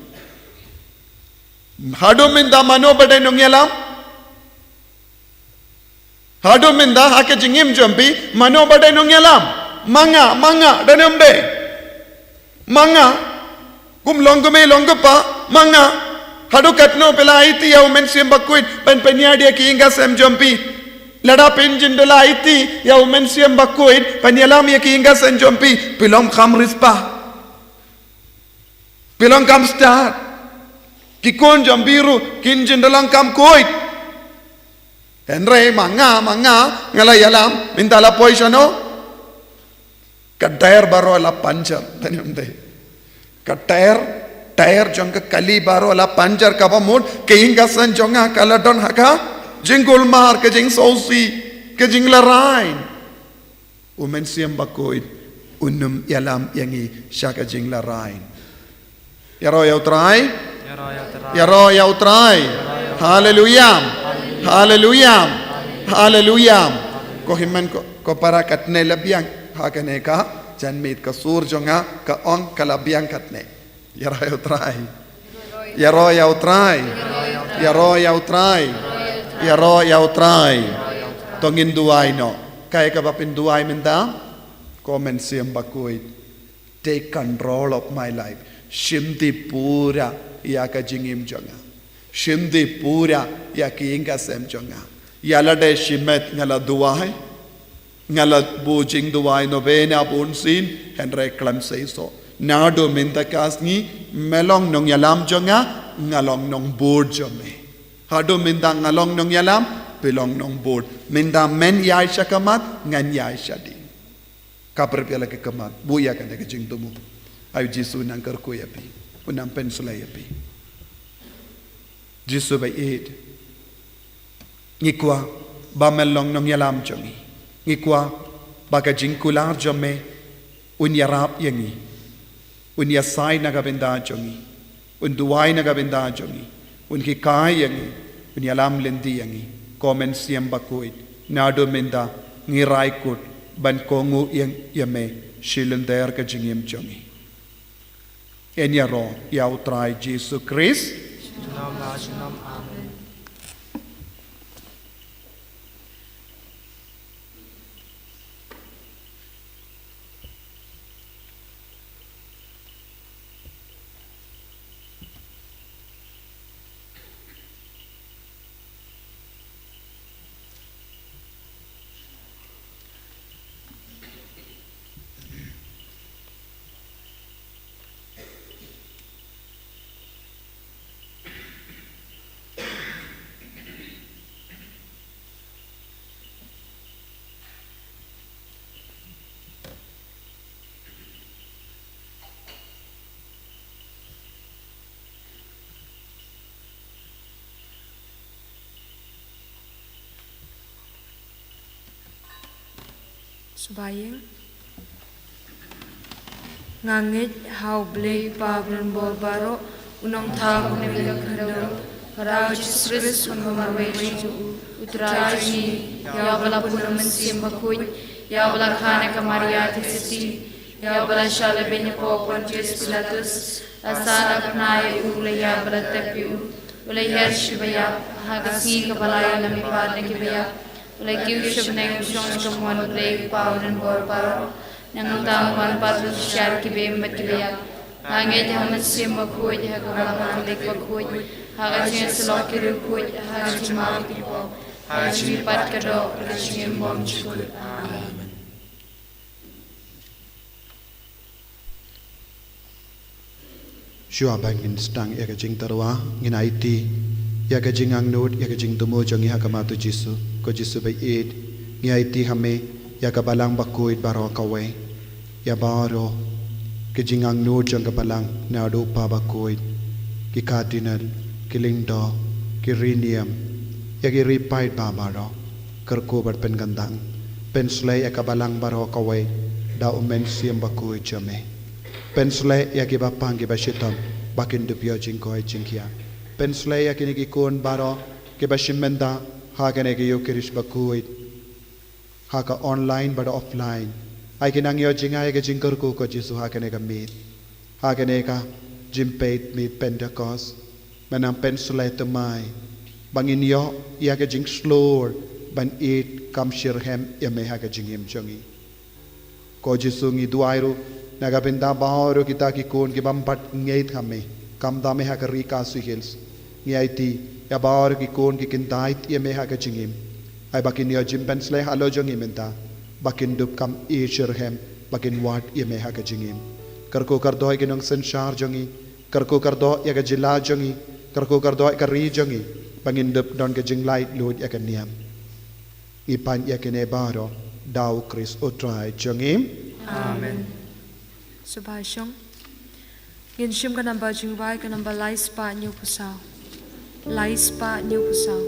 Haduh mynta mano ba dei nongïalam? Haduh mynta ha ka jingim jong phi mano ba dei nongïalam? Ma nga, ma nga, dei ne em dei? Ma nga, kum long kmie long kpa, ma nga. Haduh katno phi la aiti ïa u Mynsiem Bakhuid ban pynïaid ïa ki ïing ki sem jong phi? Lada phin jin da la aiti ïa u Mynsiem Bakhuid ban ïalam ïa ki ïing ki sem jong phi, phi long kham riewspah. Phi long kham stad. Ki khun jong phi ruh kin jin da long kham khuid. Hynrei ma nga, ma nga, nga la ïalam, mynta la poi shano? Ka tair baroh la puncture, dei ne em dei? Ka tair, tair jong ka kali baroh la puncture kaba mut, ka ïing ka sem jong nga ka la don ha ka jingkulmar, ka jingsngewsih, ka jinglehrain. U Mynsiem Bakhuid un ym ïalam ïa ngi sha ka jinglehrain. Ïaroh ïa u Trai. Ïaroh ïa u Trai. Haleluya. Haleluya. Haleluya. Ko hynmen ko, ko para, katne la biang ha kane ka janmiet, ka sur jong nga ka ong ka la biang katne. Ïaroh ïa u Trai. Ïaroh ïa u Trai. Ïaroh ïa u Trai. Ïaroh ïa u Trai. To ngin duwai noh. Kaei kaba phin duwai mynta? Ko Mynsiem Bakhuid, take control of my life. Shimti pura ïa ka jingim jong nga. Shim dih pura ïa ki ïing ka sem jong nga. Ïa lade shimet nga la duwai, nga la buh jingduwai novena bunsien, hynrei khlem seisoh. Naduh mynta ka sngi, me long nongïalam jong nga, nga long nongbud jong me. Haduh mynta nga long nongïalam, phi long nongbud. Mynta men ïaid sha khmat, ngan ïaid sha dih. Ka pyrshah ïa la ka khmat, buh ïa kane ka jingthmu. Ai u Jisu u nang kyrkhu ïa phi, u nang pynsleh ïa phi. Jisu ba ïeit. Ngi kwah ba men long nongïalam jong ngi. Ngi kwah ba ka jingkular jong me un ïarap ïa ngi. Un ïasai na ka bynta jong ngi. Un duwai na ka bynta jong ngi. Un hikai ïa ngi. Un ïalam lynti ïa ngi. Ko Mynsiem Bakhuid, naduh mynta ngi rai kut ban kohnguh ïa, ïa me shi lynter ka jingim jong ngi. Yn ïaroh ïa u Trai Jisu Khrist. Junom la junom. Amen. Sngewbha ïing. Nga ngeit ha U Blei Kpa u Nongpynbor baroh, u Nongthaw, u Nongpynim khyndew, ha u Jisu Khrist uba marwei jong u, u Trai jong ngi, ïa uba la pun da u Mynsiem Bakhuid, ïa uba la kha na ka Maria Theisotti, ïa uba la shah lehbeiñ hapoh Pontius Pilatus, la sah la pynïaid ïa u, la ïap bad la tep ïa u, u la hiar sha kiba ïap, ha ka sngi kaba lai u la mihpat na kiba ïap, u la kiew sha bneng, u shong sha kamon U Blei Kpa u Nongbor baroh. Nangta un wan pat ban shisha ïa kiba im bad kiba ïap. Nga ngeit ha U Mynsiem Bakhuid, ha ka Balang Katholik bakhuid, ha ka jingïasyllok ki riewkhuid, ha ka jingmap ki pop, ha ka jingmihpat ka doh, ha ka jingim bymjukut. Amen. Shuwa ban ngin sdang ïa ka jingtyrwa, ngin aiti ïa ka jingangnud, ïa ka jingthmu jong ngi ha khmat U Jisu. Ko Jisu ba ïeit, ngi aiti ha me ïa ka Balang Bakhuid baroh kawei, ïa baroh ki jingangnud jong ka Balang, naduh u Papa Bakhuid, ki Cardinal, ki Lyngdoh, ki riniam, ïa ki riewpaidbah baroh. Kyrkhu bad pynkyndang. Pynsleh ïa ka Balang baroh kawei da U Mynsiem Bakhuid jong me. Pynsleh ïa kiba pang kiba shitom ba kin dup ïoh jingkoit jingkhiah. Pynsleh ïa kine ki khun baroh kiba shim bynta ha kane ka Ïukharist bakhuid, ha ka online bad offline. Ai kin nang ïoh jngai ïa ka jingkyrkhu, ko Jisu, ha kane ka miet, ha kane ka jingpeit miet Pentekost. Men nang pynsleh thymmai ba ngin ïoh ïa ka jingshlur ban ïeit kam shitrhem ïa me ha ka jingim jong ngi. Ko Jisu, ngi duwai ruh na ka bynta baroh kita ki khun ki bym pat ngeit ha me, khamtam ha ka ri Khasi Hills. Ngi aiti ïa baroh ki khun ki kyntait ïa me ha ka jingim. Ai ba kin ïoh jingpynsleh halor jong ngi mynta, ba kin dup kam ïeit shitrhem, ba kin wad ïa me ha ka jingim. Kyrkhu kyrdoh ïa ki nongsynshar jong ngi, kyrkhu kyrdoh ïa ka jylla jong ngi, kyrkhu kyrdoh ïa ka ri jong ngi, ba ngin dup don ka jinglaitluid ïa ka niam. Ngi pan ïa kine baroh da U Khrist U Trai jong ngi. Amen. Sngewbha shong. Ngin shim ka namba jingrwai, ka namba lai spah hynñiewphew saw. Lai spah hynñiewphew saw.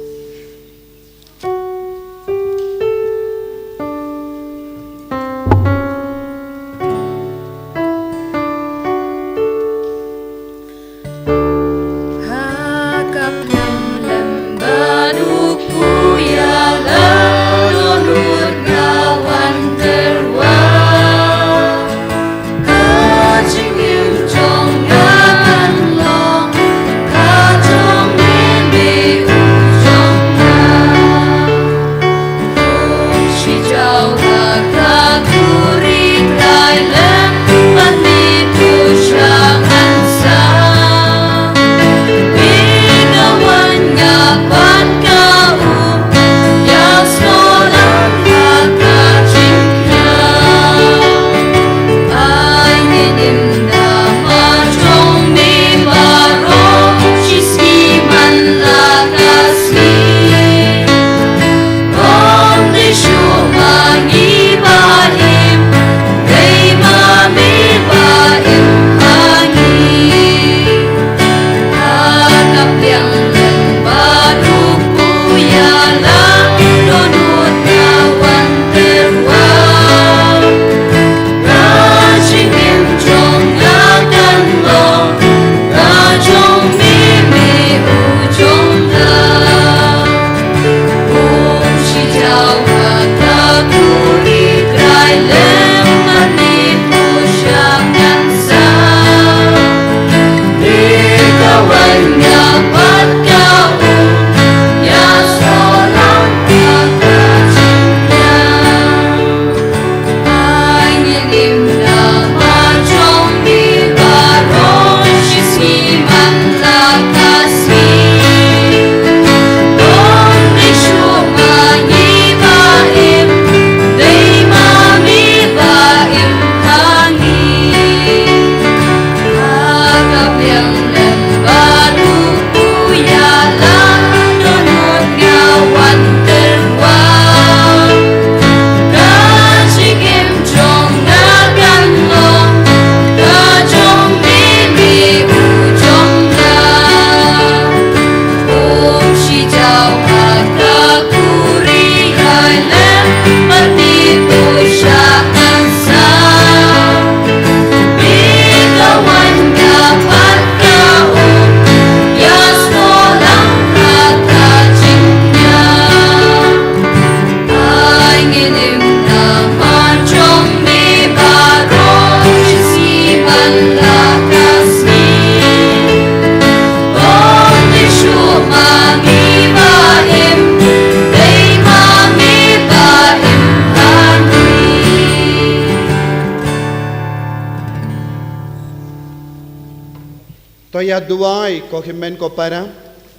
Ïa duwai, ko hynmen ko para,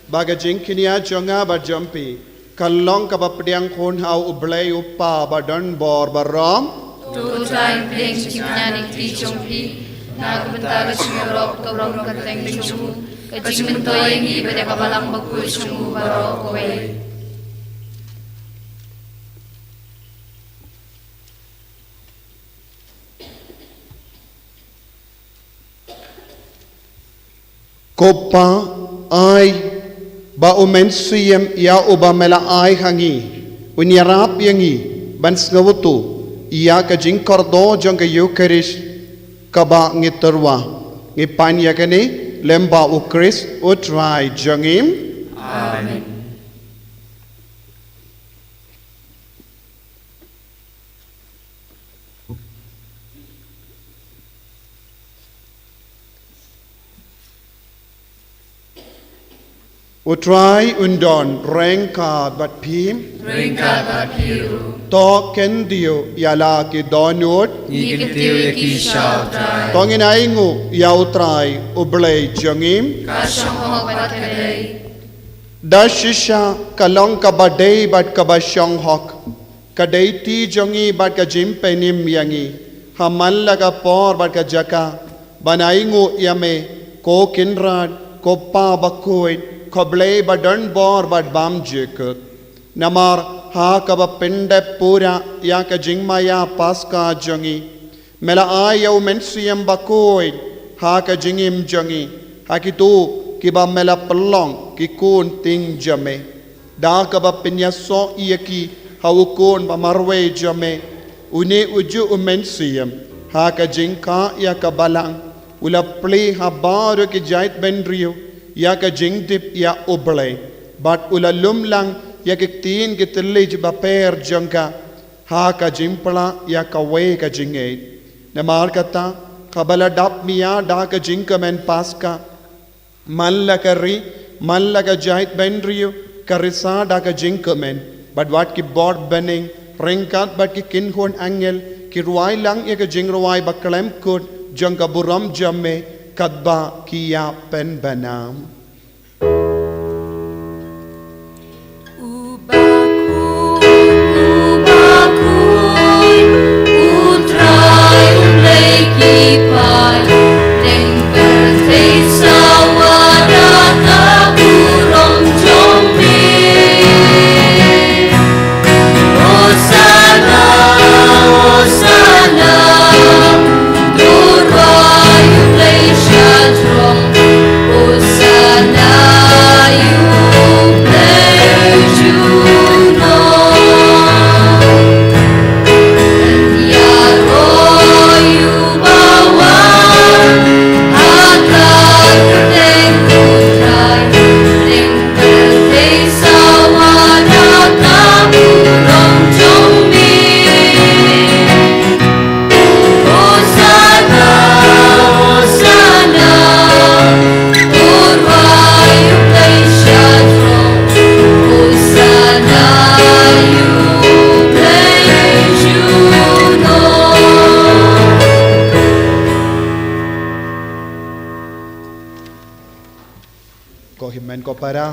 ba ka jingkñia jong nga bad jong phi ka long kaba pdiang khun ha U Blei U Kpa ba don bor baroh. To U Trai un pdiang jingkñia na ki kti jong phi na ka bynta ka jingïaroh ka burom kyrteng jong u, ka jingmyntoi ïa ngi bad ïa ka Balang Bakhuid jong u baroh kawei. Ko Pa, ai ba U Mynsiem ïa uba me la ai ha ngi un ïarap ïa ngi ban sngewthuh ïa ka jingkordor jong ka Eukharist kaba ngi tyrwa. Ngi pan ïa kane lyngba U Khrist U Trai jong ngi. Amen. U Trai un don ryngkat bad phi. Ryngkat bad phi ruh. To khyndiat ïa la ki dohnud. Ngi khyndiat ïa ki sha U Trai. To ngin ainguh ïa U Trai U Blei jong ngi. Ka shong hok bad ka dei. Da shisha ka long kaba dei bad kaba shong hok. Ka dei ti jong ngi bad ka jingpynim ïa ngi ha man la ka por bad ka jaka ban ainguh ïa me, ko Kynrad, ko Pa Bakhuid, ko Blei ba don bor bad bymjukut. Namar ha kaba pyndep pura ïa ka jingmaïa Paska jong ngi, me la ai ïa U Mynsiem Bakhuid ha ka jingim jong ngi, ha kito kiba me la pynlong ki khun tieng jong me. Da kaba pynïasoh ïa ki ha U Khun ba marwei jong me, une ujuh U Mynsiem ha ka jingkha ïa ka Balang u la plie ha baroh ki jaitbynriew ïa ka jingtip ïa U Blei, bad u la lum lang ïa ki ktien ki thylliej bapher jong ka ha ka jingpla ïa kawei ka jingngeit. Namar kata, haba la dap mia da ka jingkmen Paska, man la ka ri, man la ka jaitbynriew ka risa da ka jingkmen, bad wat ki bor bneng ryngkat bad ki kynhun angel ki rwai lang ïa ka jingrwai ba khlem kut jong ka burom jong me, katba ki ïa pynbna. U bakhuid, u bakhuid, U Trai U Blei ki paid, dang kyrteng sawa da ka burom jong me. Hosanna, Hosanna, to U Trai U Blei sha throne. Hosanna ïa U Blei junom. Ngan ïaroh ïa u bawan ha ka kyrteng U Trai. Dang kyrteng sawa da ka burom jong me. Hosanna, Hosanna, to U Trai U Blei sha throne. Hosanna ïa U Blei junom. Ko hynmen ko para,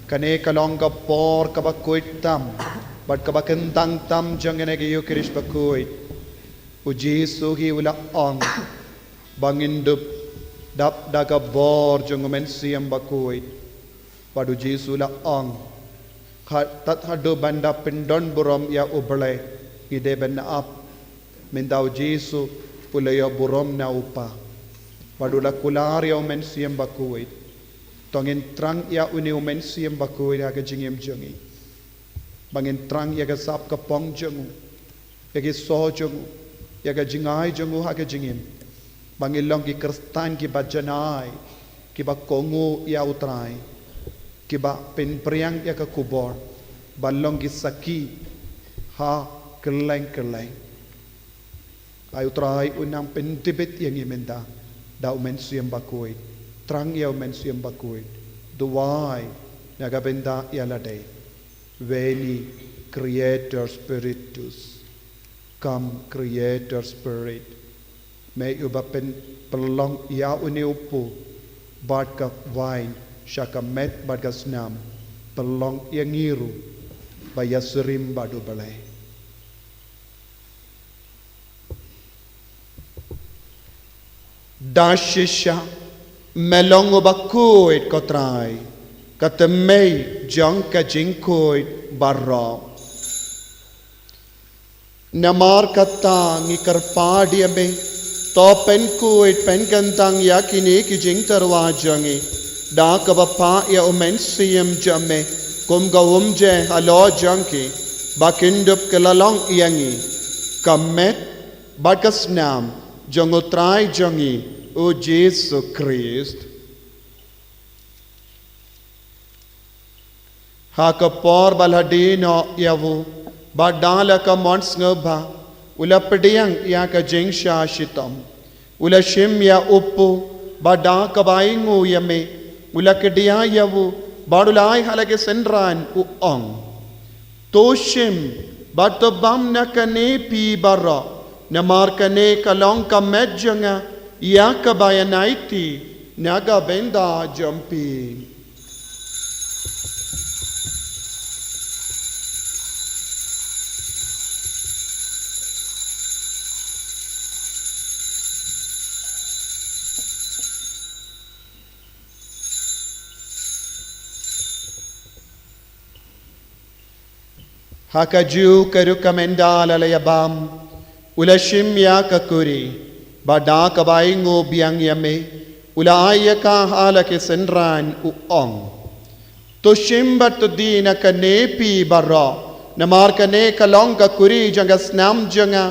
kane ka long ka por kaba khuid tam bad kaba kyntang tam jong kane ka Eukharist bakhuid. U Jisu hi u la ong ba ngin dup dap da ka bor jong U Mynsiem Bakhuid. Bad U Jisu u la ong, ha, tad haduh ban da pyndon burom ïa U Blei, ngi dei ban ap. Mynta U Jisu u la ïoh burom na U Kpa, bad u la kular ïa U Mynsiem Bakhuid. To ngin thrang ïa une U Mynsiem Bakhuid ha ka jingim jong ngi, ba ngin thrang ïa ka sap ka pong jong u, ïa ki soh jong u, ïa ka jingai jong u ha ka jingim, ba ngin long ki Khristan kiba janai, kiba kohnguh ïa U Trai, kiba pynpriang ïa ka khubor, ban long ki sakhi ha kylleng kylleng. Ai U Trai un nang pyntbit ïa ngi mynta da U Mynsiem Bakhuid. Thrang ïa U Mynsiem Bakhuid. Duwai na ka bynta ïa lade. Veni, Creator Spiritus. Come, Creator Spirit. Me uba pyn-, pynlong ïa une u kpu, bad ka wine sha ka met bad ka snam, pynlong ïa ngi ruh ba ïa surim bad U Blei. Da shisha me long uba khuid, ko Trai, ka tymmen jong ka jingkhuid baroh. Namar kata ngi kyrpad ïa me, to pynkhuid pynkyntang ïa kine ki jingtyrwa jong ngi da kaba phah ïa U Mynsiem jong me kum ka umjer halor jong ki, ba kin dup kylla long ïa ngi ka met bad ka snam jong U Trai jong ngi, U Jisu Khrist. Ha ka por ba la die noh ïa u, bad da la ka mon sngewbha, u la pdiang ïa ka jingshah shitom. U la shim ïa u pu, bad da kaba ainguh ïa me, u la kdiah ïa u, bad u la ai ha la ki synran, u ong: To shim bad to bam na kane phi baroh, namar kane ka long ka met jong nga, ïa kaba ïaid na ka bynta jong phi. Ha kajuh ka rukom ynda la ïa bam, u la shim ïa ka kuri, bad da kaba ainguh biang ïa me, u la ai ïa ka ha la ki synran, u ong: To shim bad to die na kane phi baroh, namar kane ka long ka kuri jong ka snam jong nga,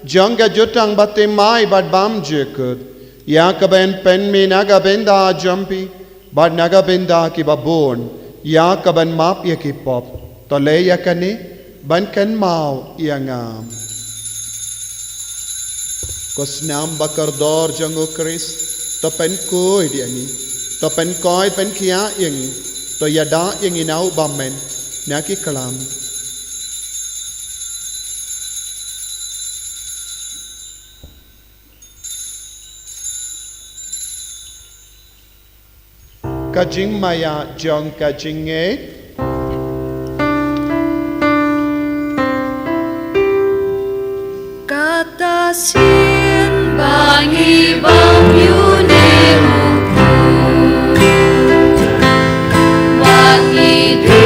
jong ka jutang bathymmai bad bymjukut, ïa kaban pynmih na ka bynta jong phi bad na ka bynta kiba bun, ïa kaban map ïa ki pop. To leh ïa kane ban kynmaw ïa nga. Ko snam ba kordor jong U Khrist, to pynkhuid ïa ngi, to pynkhuid pynkhiah ïa ngi, to ïada ïa ngi na u bymmen na ki klam. Ka jingmaïa jong ka jingngeit. Kata sien ba ngi bam ïa une u khuid, ba ngi die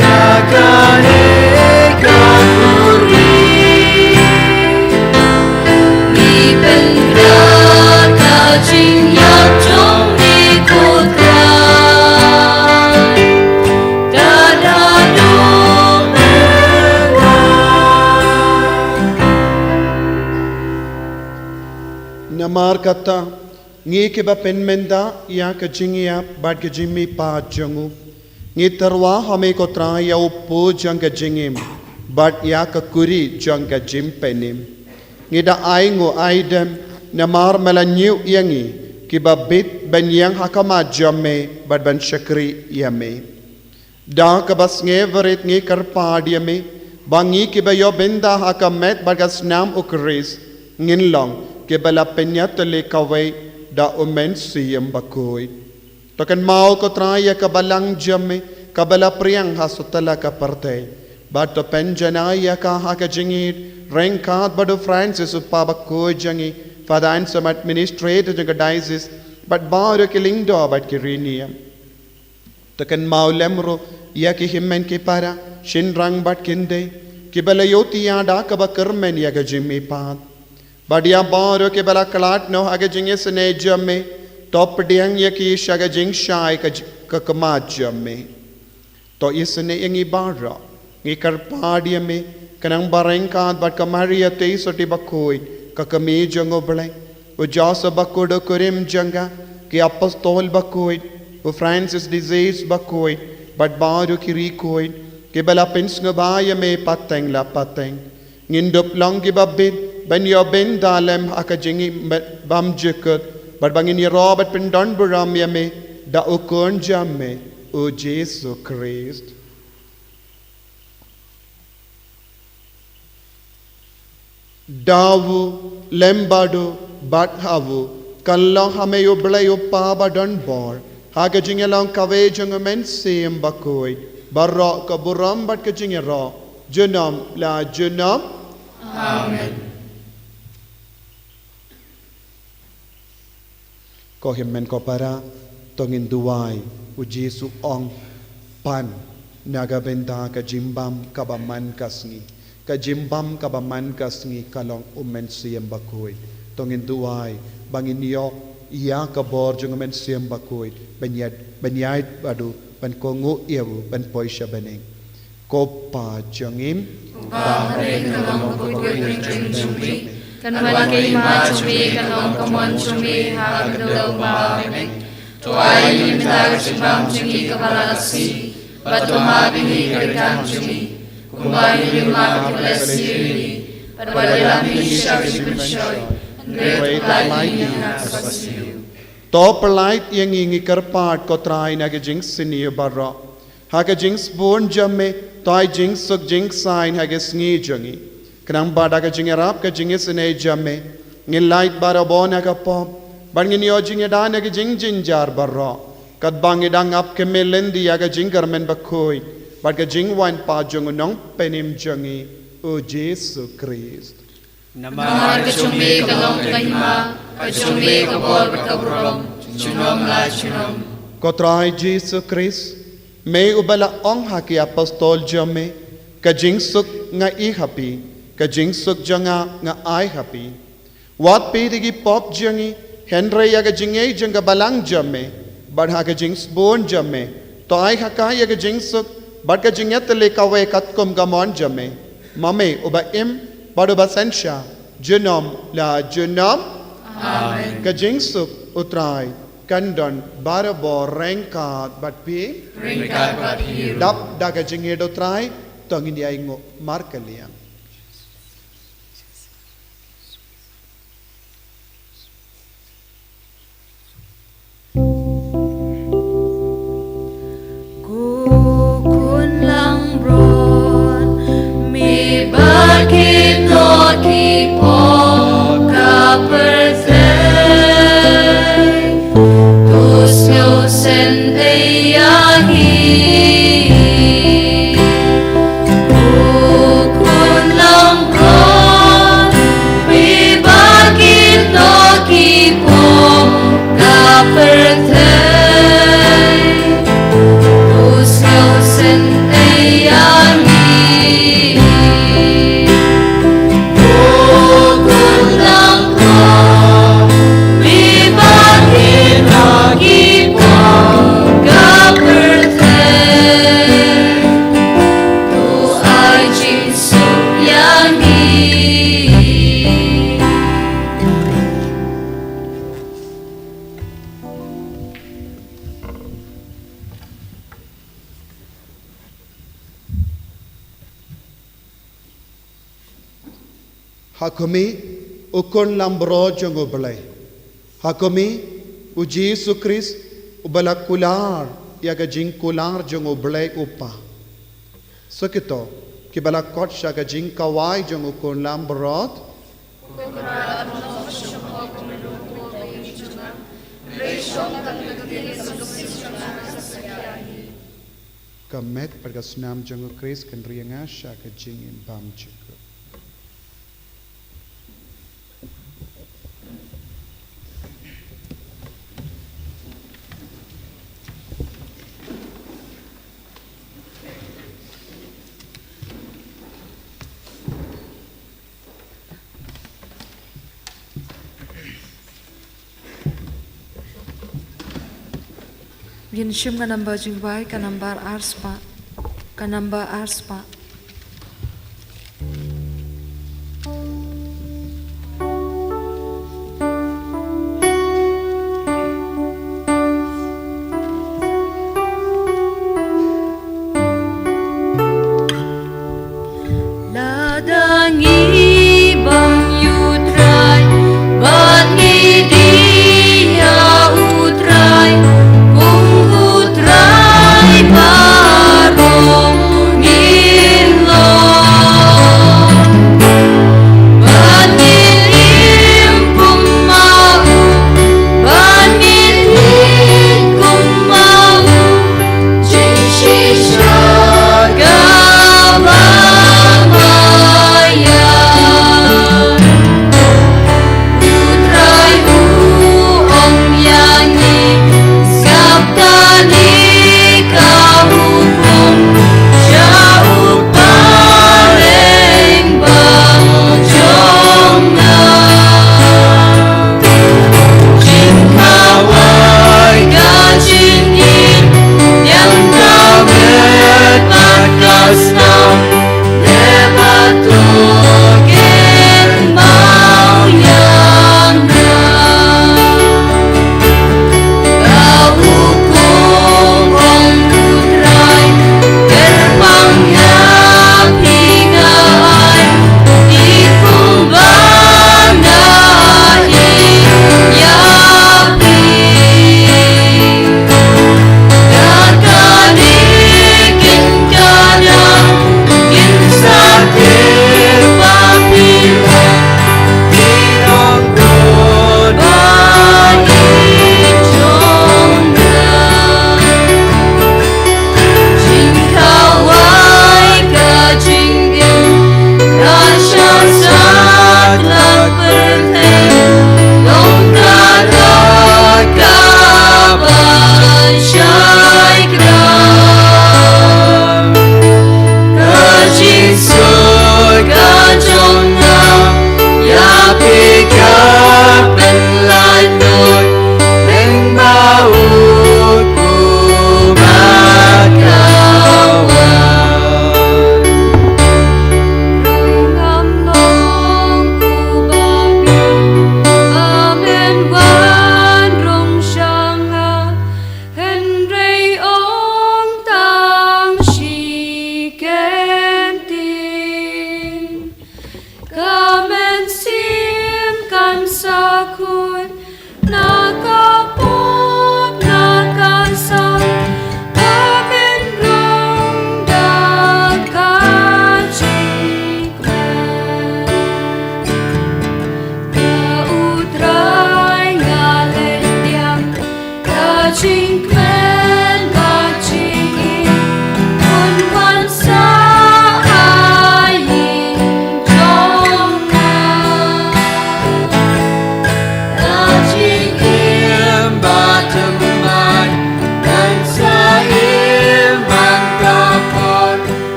ïa kane ka kuri. Ngi pynkylla ka jingïap jong me, ko Trai, da da dong mynta. Namar kata, ngi kiba pynmynta ïa ka jingïap bad ka jingmihpat jong u, ngi tyrwa ha me, ko Trai, ïa u pu jong ka jingim bad ïa ka kuri jong ka jingpynim. Ngi da ainguh aidem namar me la ñiew ïa ngi kiba bit ban ïeng ha khmat jong me bad ban shakri ïa me. Da kaba sngewrit ngi kyrpad ïa me ba ngi kiba ïoh bynta ha ka met bad ka snam U Khrist ngin long kiba la pynïatylli kawei da U Mynsiem Bakhuid. To kynmaw, ko Trai, ïa ka balang jong me kaba la pdiang ha satlak ka pyrthei, bad to pynjanai ïa ka ha ka jingïeit ryngkat bad u Francis u Papa bakhuid jong ngi, Father Anselm, Administrator jong ka Diocese, bad baroh ki lyngdoh bad ki riewniam. To kynmaw lem ruh ïa ki hynmen ki para, shynrang bad kynthei, kiba la ïohthiah da kaba kyrmen ïa ka jingmihpat. Bad ïa baroh kiba la khlad noh ha ka jingisynei jong me, to pdiang ïa ki sha ka jingshai ka j-, ka khmat jong me. To isynei ïa ngi baroh, ngi kyrpad ïa me, khnang ba ryngkat bad ka Maria Theisotti bakhuid, ka Kmie jong U Blei, u Joseph bakhuid u kurim jong ka, ki apostol bakhuid, u Francis de Sales bakhuid, bad baroh ki riewkhuid kiba la pynsngewbha ïa me pateng la pateng, ngin dup long kiba bit ban ïoh bynta lem ha ka jingim bymjukut, bad ba ngin ïaroh bad pyndonburom ïa me da u Khun jong me, u Jisu Khrist. Da u, lem bad u, bad ha u, Kan long ha me U Blei U Kpa ba don bor, ha ka jingïalong kawei jong U Mynsiem Bakhuid, baroh ka burom bad ka jingïaroh, junom la junom. Amen. Ko hynmen ko para, to ngin duwai. U Jisu u ong, pan na ka bynta ka jingbam kaba man ka sngi. Ka jingbam kaba man ka sngi ka long U Mynsiem Bakhuid. To ngin duwai ba ngin ïoh ïa ka bor jong U Mynsiem Bakhuid ban ïaid, ban ïaid bad u, ban kohnguh ïa u, ban poi sha bneng. Ko Pa jong ngi, uba ha bneng, ka long ka kyrteng jong me. Kan wan ka hima jong me, kan long ka mon jong me ha ka khyndew ba ha bneng. To ai ïa ngi mynta ka jingbam jong ngi kaba la ka sngi, bad to map ïa ngi ki ryngkat jong ngi, kumba ngi map ïa kiba la sniew ïa ngi, bad wat ïalam ïa ngi sha ka jingpynshoi, hynrei to pynlait ïa ngi na kaba sniew. To pynlait ïa ngi, ngi kyrpad ko Trai, na ka jingsniew baroh. Ha ka jingsbun jong me, to ai jingsuk jingsaiñ ha ka sngi jong ngi. Khnang ba da ka jingïarap ka jingisynei jong me, ngin lait barabor na ka pop, bad ngin ïoh jingïada na ki jingjynjar baroh, katba ngi dang ap khmih lynti ïa ka jingkyrmen bakhuid bad ka jingwan pat jong U Nongpynim jong ngi, U Jisu Khrist. Namar ka jong me ka long ka hima, ka jong me ka bor bad ka burom, junom la junom. Ko Trai Jisu Khrist, me uba la ong ha ki apostol jong me, ka jingsuk nga ai ha phi, ka jingsuk jong nga nga ai ha phi. Wat peit ïa ki pop jong ngi, hynrei ïa ka jingngeit jong ka balang jong me, bad ha ka jingsbun jong me, to ai ha ka ïa ka jingsuk bad ka jingïatylli kawei katkum ka mon jong me, ma me uba im bad uba synshar, junom la junom. Amen. Ka jingsuk U Trai kan don barabor ryngkat bad phi. Ryngkat bad phi ruh. Dap da ka jingïeit U Trai, to ngin ïai nguh markylliang. Ko khun langbrot, me ba kynnoh ki pop ka pyrthei, to sngewsynei ïa ngi. Ko khun langbrot, me ba kynnoh ki pop ka pyrthei, to sngewsynei ïa ngi. Ko khun langbrot, me ba kynnoh ki pop ka pyrthei, to ai jingsuk ïa ngi. Ha khmih, u khun langbrot jong U Blei. Ha khmih, U Jisu Khrist, uba la kular ïa ka jingkular jong U Blei U Kpa. Sa kito kiba la khot sha ka jingkhawai jong u khun langbrot. Ka met bad ka snam jong U Khrist kan ri ïa nga sha ka jingim bymjukut. Ngin shim ka number jingduwai, ka number ar spah. Ka number ar spah. Lada ngi bam ïa U Trai, bad ngi die ïa U Trai, kum U Trai baroh ngi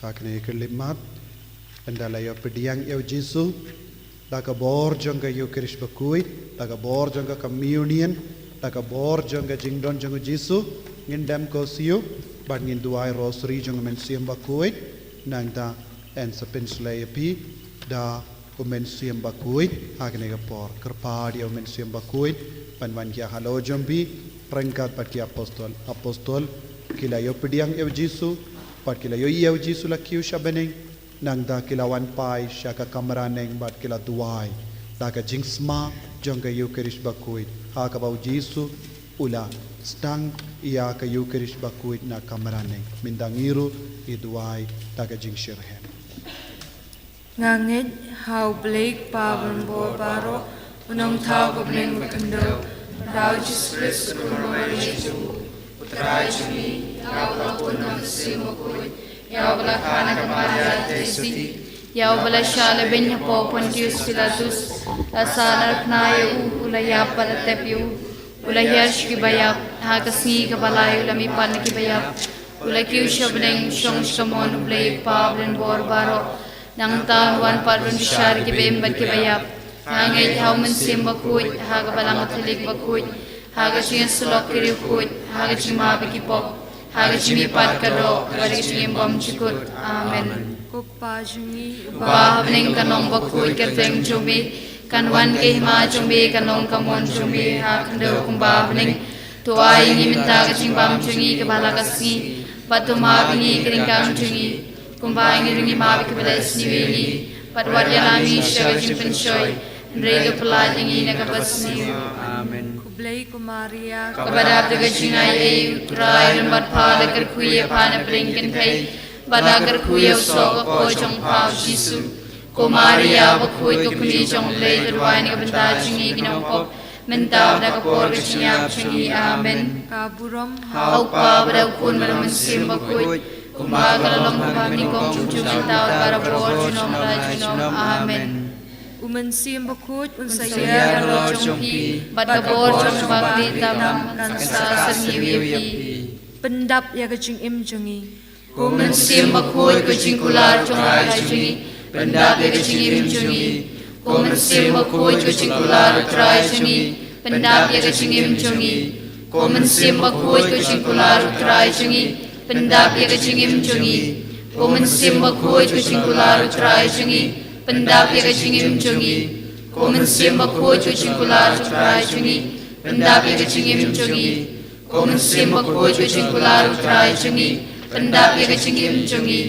Ka kane ka lipmat, ynda la ïoh pdiang ïa u Jisu, da ka bor jong ka Eucharist bakhuid, da ka bor jong ka communion, da ka bor jong ka jingdon jong u Jisu, ngin dem ko siew, bad ngin duwai rosary jong u Mynsiem Bakhuid, nangta yn sa pynshlei ïa phi, da u Mynsiem Bakhuid, ha kane ka por. Kyrpad ïa u Mynsiem Bakhuid, ban wan ki halor jong phi, ryngkat bad ki apostol, apostol, ki la ïoh pdiang ïa u Jisu, bad ki la ïoh ïa u Jisu la kiew sha bneng, nangta ki la wan phai sha ka kamra neng bad ki la duwai, da ka jingsma jong ka Eucharist bakhuid, ha kaba u Jisu, u la sdang ïa ka Eucharist bakhuid na kamra neng. Mynta ngi ruh, ngi duwai, da ka jingshitrhem. Nga ngeit ha u Blei u Kpa Bor baroh, u Nongthaw ka bneng bad khyndew, bad ha u Jisu Khrist u Khun Maria jong u, u Trai jong ngi, ïa u ba la bun na u Mynsiem Bakhuid, ïa u ba la kha na ka Maria Theisotti, ïa u ba la shah lehbeiñ hapoh Pontius Pilatus, la sahnarphna ïa u, u la ïap bad la tep ïa u, u la hiar sha ki baïap, ha ka sngi kaba lai u la mihpat na ki baïap, u la kiew sha bneng, u shong sha kamon u Blei u Kpa Bor baroh. Nangta un wan pat ban bishar ïa kiba im bad kiba ïap. Nga ngeit ha u Mynsiem Bakhuid, ha ka Balang Katholik bakhuid, ha ka jingïasyllok ki riewkhuid, ha ka jingmap ïa ki pop, ha ka jingmihpat ka doh, bad ha ka jingim bymjukut. Amen. Ko Kpa jong ngi, uba ha bneng, kan long bakhuid ka kyrteng jong me, kan wan ka hima jong me, kan long ka mon jong me, ha khyndew kumba ha bneng. To ai ïa ngi mynta ka jingbam jong ngi kaba la ka sngi, bad to map ïa ngi ki ryngkang jong ngi, kumba ngi ruh ngi map ïa kiba la isynei ïa ngi, bad wat ïalam ngi sha ka jingpynshoi, hynrei to pyllait ïa ngi na ka basniew. Amen. Khublei ko Maria, kaba dap da ka jingaiei, u Trai u don bad pha, la kyrkhu ïa pha na pdeng kynthei, bad la kyrkhu ïa u soh ka kpoh jong pha u Jisu. Ko Maria bakhuid, ko kmie jong u Blei, to duwai na ka bynta jong ngi ki nongpop, mynta bad ha ka por ka jingïap jong ngi. Amen. Ka burom ha u Kpa bad ha u Khun bad ha u Mynsiem Bakhuid, kumba ka la long kaba ha nyngkong, kumjuh mynta bad barabor, junom la junom. Amen. U Mynsiem Bakhuid un sa ïaid halor jong phi, bad ka bor jong u Kpa Kynrad tam kan sa syrngiew ïa phi. Pyndap ïa ka jingim jong ngi. Ko Mynsiem Bakhuid, ko jingkular jong U Trai jong ngi, pyndap ïa ka jingim jong ngi. Ko Mynsiem Bakhuid, ko jingkular U Trai jong ngi, pyndap ïa ka jingim jong ngi. Ko Mynsiem Bakhuid, ko jingkular U Trai jong ngi, pyndap ïa ka jingim jong ngi. Ko Mynsiem Bakhuid, ko jingkular U Trai jong ngi, pyndap ïa ka jingim jong ngi. Ko Mynsiem Bakhuid, ko jingkular U Trai jong ngi, pyndap ïa ka jingim jong ngi. Ko Mynsiem Bakhuid, ko jingkular U Trai jong ngi, pyndap ïa ka jingim jong ngi.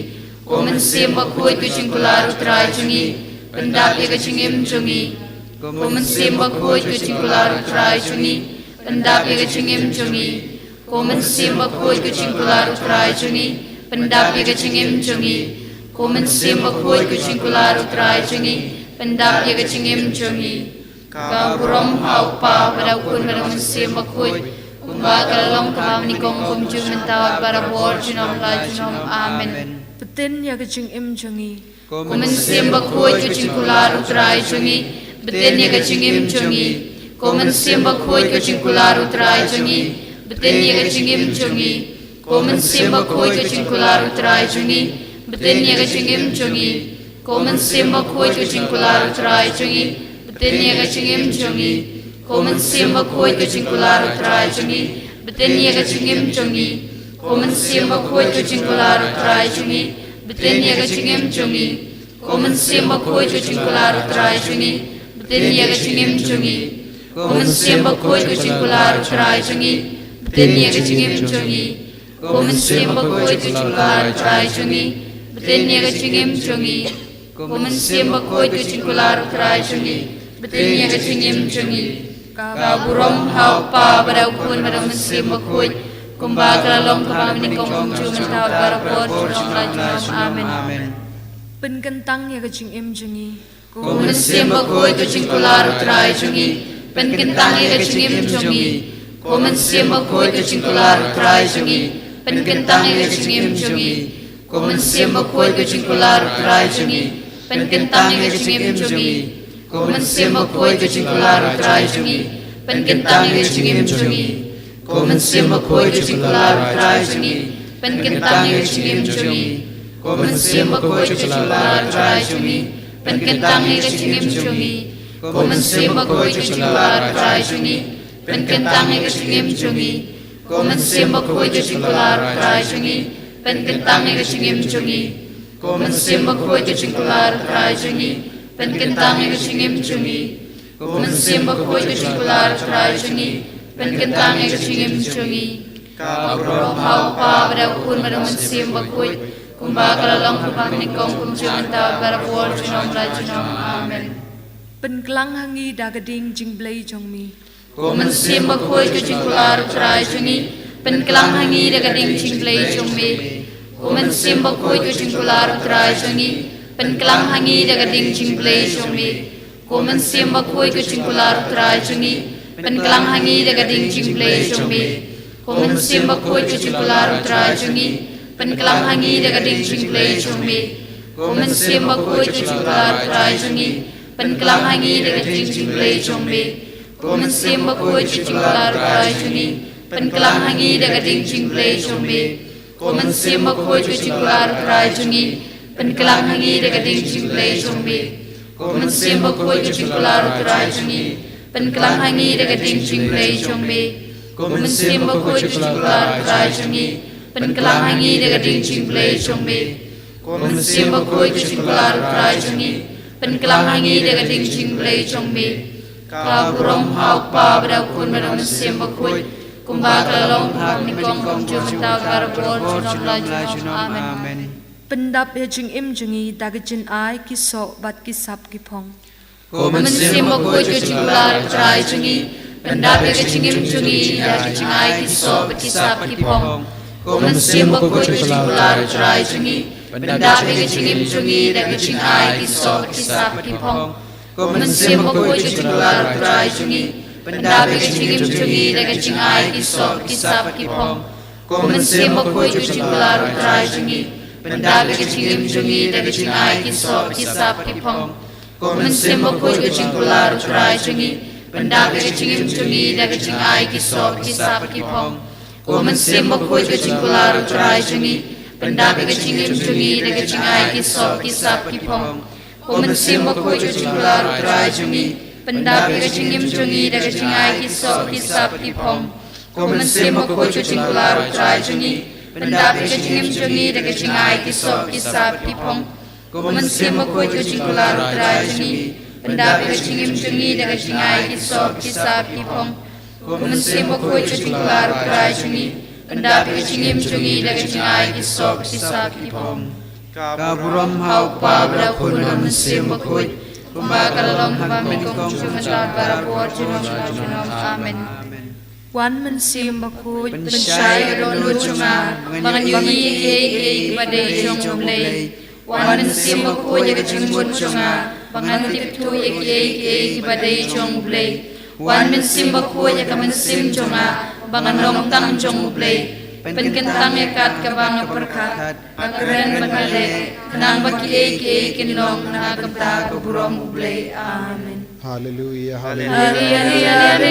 Ko Mynsiem Bakhuid, ko jingkular U Trai jong ngi, pyndap ïa ka jingim jong ngi. Ko Mynsiem Bakhuid, ko jingkular U Trai jong ngi, pyndap ïa ka jingim jong ngi. Ko Mynsiem Bakhuid, ko jingkular U Trai jong ngi, pyndap ïa ka jingim jong ngi. Ko Mynsiem Bakhuid, ko jingkular U Trai jong ngi, pyndap ïa ka jingim jong ngi. Ka burom ha u Kpa bad ha u Khun bad ha u Mynsiem Bakhuid, kumba ka la long kaba ha nyngkong, kumjuh mynta bad barabor, junom la junom. Amen. Btin ïa ka jingim jong ngi. Ko Mynsiem Bakhuid, ko jingkular U Trai jong ngi, btin ïa ka jingim jong ngi. Ko Mynsiem Bakhuid, ko jingkular U Trai jong ngi, btin ïa ka jingim jong ngi. Ko Mynsiem Bakhuid, ko jingkular U Trai jong ngi, btin ïa ka jingim jong ngi. Ko Mynsiem Bakhuid, ko jingkular U Trai jong ngi, btin ïa ka jingim jong ngi. Ko Mynsiem Bakhuid, ko jingkular U Trai jong ngi, btin ïa ka jingim jong ngi. Ko Mynsiem Bakhuid, ko jingkular U Trai jong ngi, btin ïa ka jingim jong ngi. Ko Mynsiem Bakhuid, ko jingkular U Trai jong ngi, btin ïa ka jingim jong ngi. Ko Mynsiem Bakhuid, ko jingkular U Trai jong ngi, btin ïa ka jingim jong ngi. Ko Mynsiem Bakhuid, ko jingkular U Trai jong ngi, btin ïa ka jingim jong ngi. Ko Mynsiem Bakhuid, ko jingkular U Trai jong ngi, btin ïa ka jingim jong ngi. Ka burom ha u Kpa bad ha u Khun bad ha u Mynsiem Bakhuid, kumba ka la long kaba ha nyngkong, kumjuh mynta bad barabor, junom la junom. Amen. Pynkyntang ïa ka jingim jong ngi. Ko Mynsiem Bakhuid, ko jingkular U Trai jong ngi, pynkyntang ïa ka jingim jong ngi. Ko Mynsiem Bakhuid, ko jingkular U Trai jong ngi, pynkyntang ïa ka jingim jong ngi. Ko Mynsiem Bakhuid, ko jingkular U Trai jong ngi, pynkyntang ïa ka jingim jong ngi. Ko Mynsiem Bakhuid, ko jingkular U Trai jong ngi, pynkyntang ïa ka jingim jong ngi. Ko Mynsiem Bakhuid, ko jingkular U Trai jong ngi, pynkyntang ïa ka jingim jong ngi. Ko Mynsiem Bakhuid ka jingkular U Trai jong ngi, pynkyntang ïa ka jingim jong ngi. Ko Mynsiem Bakhuid ka jingkular U Trai jong ngi, pynkyntang ïa ka jingim jong ngi. Ko Mynsiem Bakhuid ka jingkular U Trai jong ngi, pynkyntang ïa ka jingim jong ngi. Ko Mynsiem Bakhuid ka jingkular U Trai jong ngi, pynkyntang ïa ka jingim jong ngi. Ko Mynsiem Bakhuid ka jingkular U Trai jong ngi, pynkyntang ïa ka jingim jong ngi. Ka burom ha U Kpa bad ha U Khun bad ha U Mynsiem Bakhuid, kumba ka la long, kumba nyngkong, kumjuh mynta, barabor, junom la junom. Amen. Pynklang ha ngi da ka ding jingblei jong me. Ko Mynsiem Bakhuid ka jingkular U Trai jong ngi, pynklang ha ngi da ka ding jingblei jong me. Ko Mynsiem Bakhuid ka jingkular U Trai jong ngi, pynklang ha ngi da ka ding jingblei jong me. Ko Mynsiem Bakhuid ka jingkular U Trai jong ngi, pynklang ha ngi da ka ding jingblei jong me. Ko Mynsiem Bakhuid ka jingkular U Trai jong ngi, pynklang ha ngi da ka ding jingblei jong me. Ko Mynsiem Bakhuid ka jingkular U Trai jong ngi, pynklang ha ngi da ka ding jingblei jong me. Ko Mynsiem Bakhuid ka jingkular U Trai jong ngi, pynklang ha ngi da ka ding jingblei jong me. Ko Mynsiem Bakhuid ka jingkular U Trai jong ngi, pynklang ha ngi da ka ding jingblei jong me. Ko Mynsiem Bakhuid ka jingkular U Trai jong ngi, pynklang ha ngi da ka ding jingblei jong me. Ko Mynsiem Bakhuid ka jingkular U Trai jong ngi, pynklang ha ngi da ka ding jingblei jong me. Ko Mynsiem Bakhuid ka jingkular U Trai jong ngi, pynklang ha ngi da ka ding jingblei jong me. Ka burom ha U Kpa bad ha U Khun bad ha U Mynsiem Bakhuid, kumba ka la long, kumba nyngkong, kumjuh mynta, barabor, junom la junom. Amen. Pyndap ïa ka jingim jong ngi da ka jingai ki soh bad ki sap ki phong. Ko Mynsiem Bakhuid ka jingkular U Trai jong ngi, pyndap ïa ka jingim jong ngi da ka jingai ki soh bad ki sap ki phong. Ko Mynsiem Bakhuid ka jingkular U Trai jong ngi, pyndap ïa ka jingim jong ngi da ka jingai ki soh bad ki sap ki phong. Ko Mynsiem Bakhuid ka jingkular U Trai jong ngi, pyndap ïa ka jingim jong ngi da ka jingai ki soh bad ki sap ki phong. Ko Mynsiem Bakhuid ka jingkular U Trai jong ngi, pyndap ïa ka jingim jong ngi da ka jingai ki soh bad ki sap ki phong. Ko Mynsiem Bakhuid ka jingkular U Trai jong ngi, pyndap ïa ka jingim jong ngi da ka jingai ki soh ki sap ki phong. Ko Mynsiem Bakhuid ka jingkular U Trai jong ngi, pyndap ïa ka jingim jong ngi da ka jingai ki soh ki sap ki phong. Ko Mynsiem Bakhuid ka jingkular U Trai jong ngi, pyndap ïa ka jingim jong ngi da ka jingai ki soh ki sap ki phong. Ko Mynsiem Bakhuid ka jingkular U Trai jong ngi, pyndap ïa ka jingim jong ngi da ka jingai ki soh ki sap ki phong. Ko Mynsiem Bakhuid ka jingkular U Trai jong ngi, pyndap ïa ka jingim jong ngi da ka jingai ki soh ki sap ki phong. Ko Mynsiem Bakhuid ka jingkular U Trai jong ngi, pyndap ïa ka jingim jong ngi da ka jingai ki soh ki sap ki phong. Ka burom ha U Kpa bad ha U Khun bad ha U Mynsiem Bakhuid, kumba ka la long, kumba nyngkong, kumjuh mynta, barabor, junom la junom. Amen. Wan Mynsiem Bakhuid, pynshai ïa ka dohnud jong nga, ba ngan ïohi ïa kiei kiei kiba dei jong U Blei. Wan Mynsiem Bakhuid, ïa ka jingmut jong nga, ba ngan tip thuh ïa kiei kiei kiba dei jong U Blei. Wan Mynsiem Bakhuid, ïa ka mynsiem jong nga, ba ngan long tang jong U Blei. Pynkyntang ïa kat kaba nga pyrkhat, nga kren bad nga leh, khnang ba kiei kiei kin long na ka bynta ka burom U Blei. Amen. Haleluia, haleluia.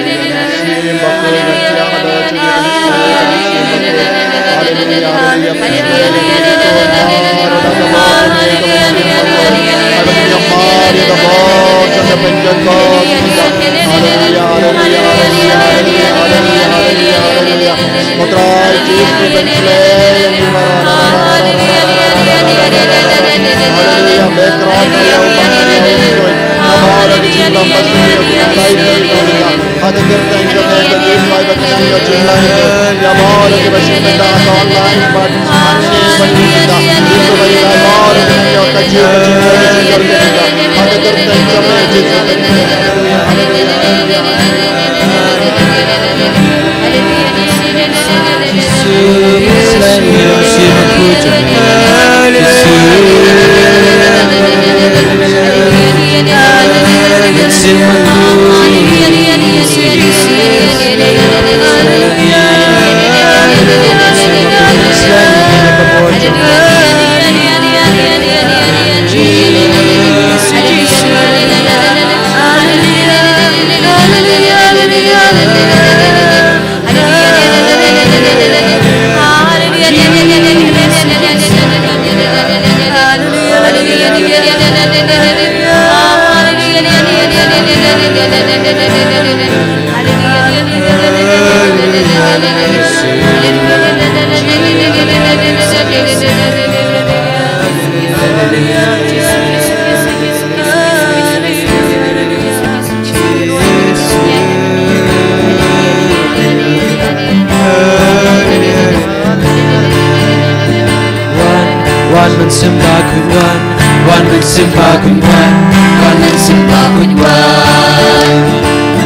Wan, wan, Mynsiem Bakhuid wan, wan, Mynsiem Bakhuid wan, wan, Mynsiem Bakhuid wan.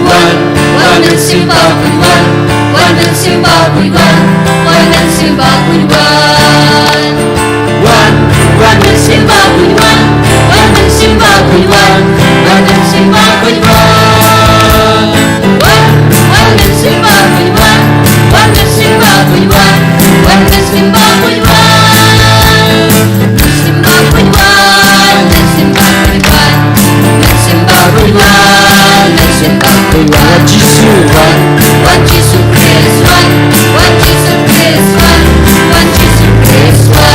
Wan, wan, Mynsiem Bakhuid wan, wan, Mynsiem Bakhuid wan, wan, Mynsiem Bakhuid wan. Wan, wan, Mynsiem Bakhuid wan, wan, Mynsiem Bakhuid wan, wan, Mynsiem Bakhuid wan. Wan, wan, Mynsiem Bakhuid wan, wan, Mynsiem Bakhuid wan, wan, Mynsiem Bakhuid wan. Mynsiem Bakhuid wan, Mynsiem Bakhuid wan, Mynsiem Bakhuid wan, Mynsiem Bakhuid wan. Wan Jisu wan, wan Jisu Khrist wan, wan Jisu Khrist wan, wan Jisu Khrist wan.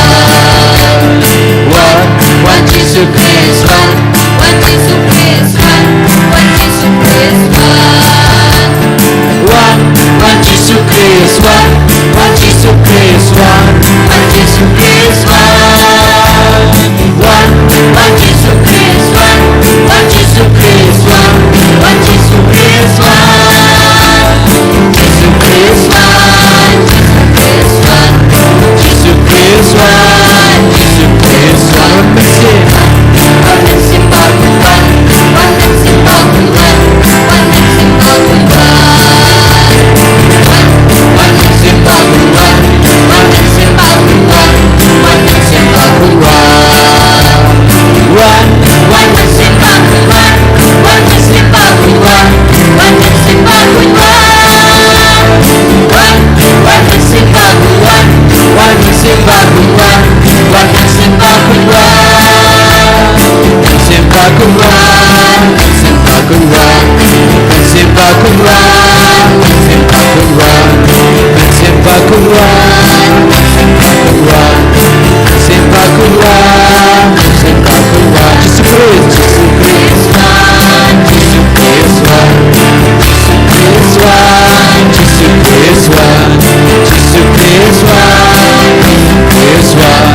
Wan, wan Jisu Khrist wan, wan Jisu Khrist wan, wan Jisu Khrist wan. Wan, wan Jisu Khrist wan, wan Jisu Khrist wan, wan Jisu Khrist wan. Wan, wan Jisu Khrist wan, wan Jisu Khrist wan, wan Jisu Khrist wan. Jisu Khrist wan, Jisu Khrist wan, Jisu Khrist wan, Jisu Khrist wan. Mynsiem. Wan Mynsiem Bakhuid wan, wan Mynsiem Bakhuid wan, wan Mynsiem Bakhuid wan. Wan, wan Mynsiem Bakhuid wan, wan Mynsiem Bakhuid wan, wan Mynsiem Bakhuid wan. Wan, wan Mynsiem Bakhuid wan, wan Mynsiem Bakhuid wan, wan Mynsiem Bakhuid wan. Wan, wan Mynsiem Bakhuid wan, wan Mynsiem Bakhuid wan, wan Mynsiem Bakhuid wan. Mynsiem Bakhuid wan, Mynsiem Bakhuid wan, Mynsiem Bakhuid wan, Mynsiem Bakhuid wan. Mynsiem Bakhuid wan, Mynsiem Bakhuid wan, Mynsiem Bakhuid wan, Mynsiem Bakhuid wan. Jisu Khrist, Jisu Khrist wan, Jisu Khrist wan, Jisu Khrist wan, Jisu Khrist wan, Jisu Khrist wan,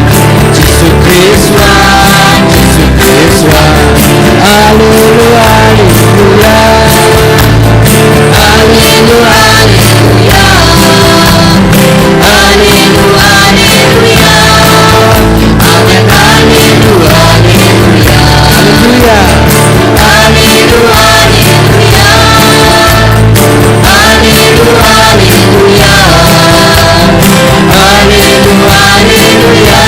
Jisu Khrist wan, Jisu Khrist wan. Haleluya, haleluya. Haleluya, haleluya. Haleluya, haleluya. Amen. Haleluya, haleluya. Haleluya. Haleluya, haleluya. Haleluya, haleluya. Haleluya, haleluya.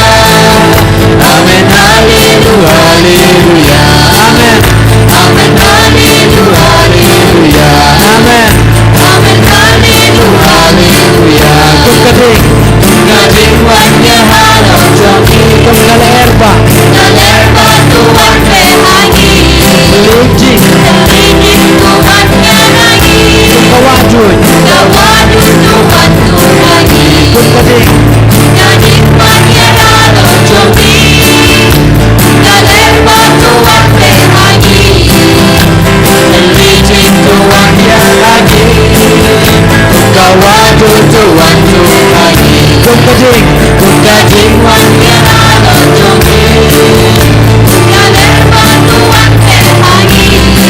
Amen. Haleluya, haleluya. Amen. Amen. Haleluya, haleluya. Amen. Amen. Haleluya, haleluya. Kum ka ding. Kum ka ding wan ïa halor jong ngi. Kum ka lyer ba. Kum ka lyer ba to wan peit ha ngi. Leit jingïaid. Leit jingïaid to wan ïa ngi. Kum ka wahjuh. Kum ka wahjuh to wan to ha ngi. Kum ka ding. Kum ka ding wan ïa halor jong ngi. Kum ka lyer ba to wan peit ha ngi. Leit jingïaid to wan ïa ngi. Kum ka wahjuh to wan to ha ngi. Kum ka ding. Kum ka ding wan ïa halor jong ngi. Kum ka lyer ba to wan peit ha ngi.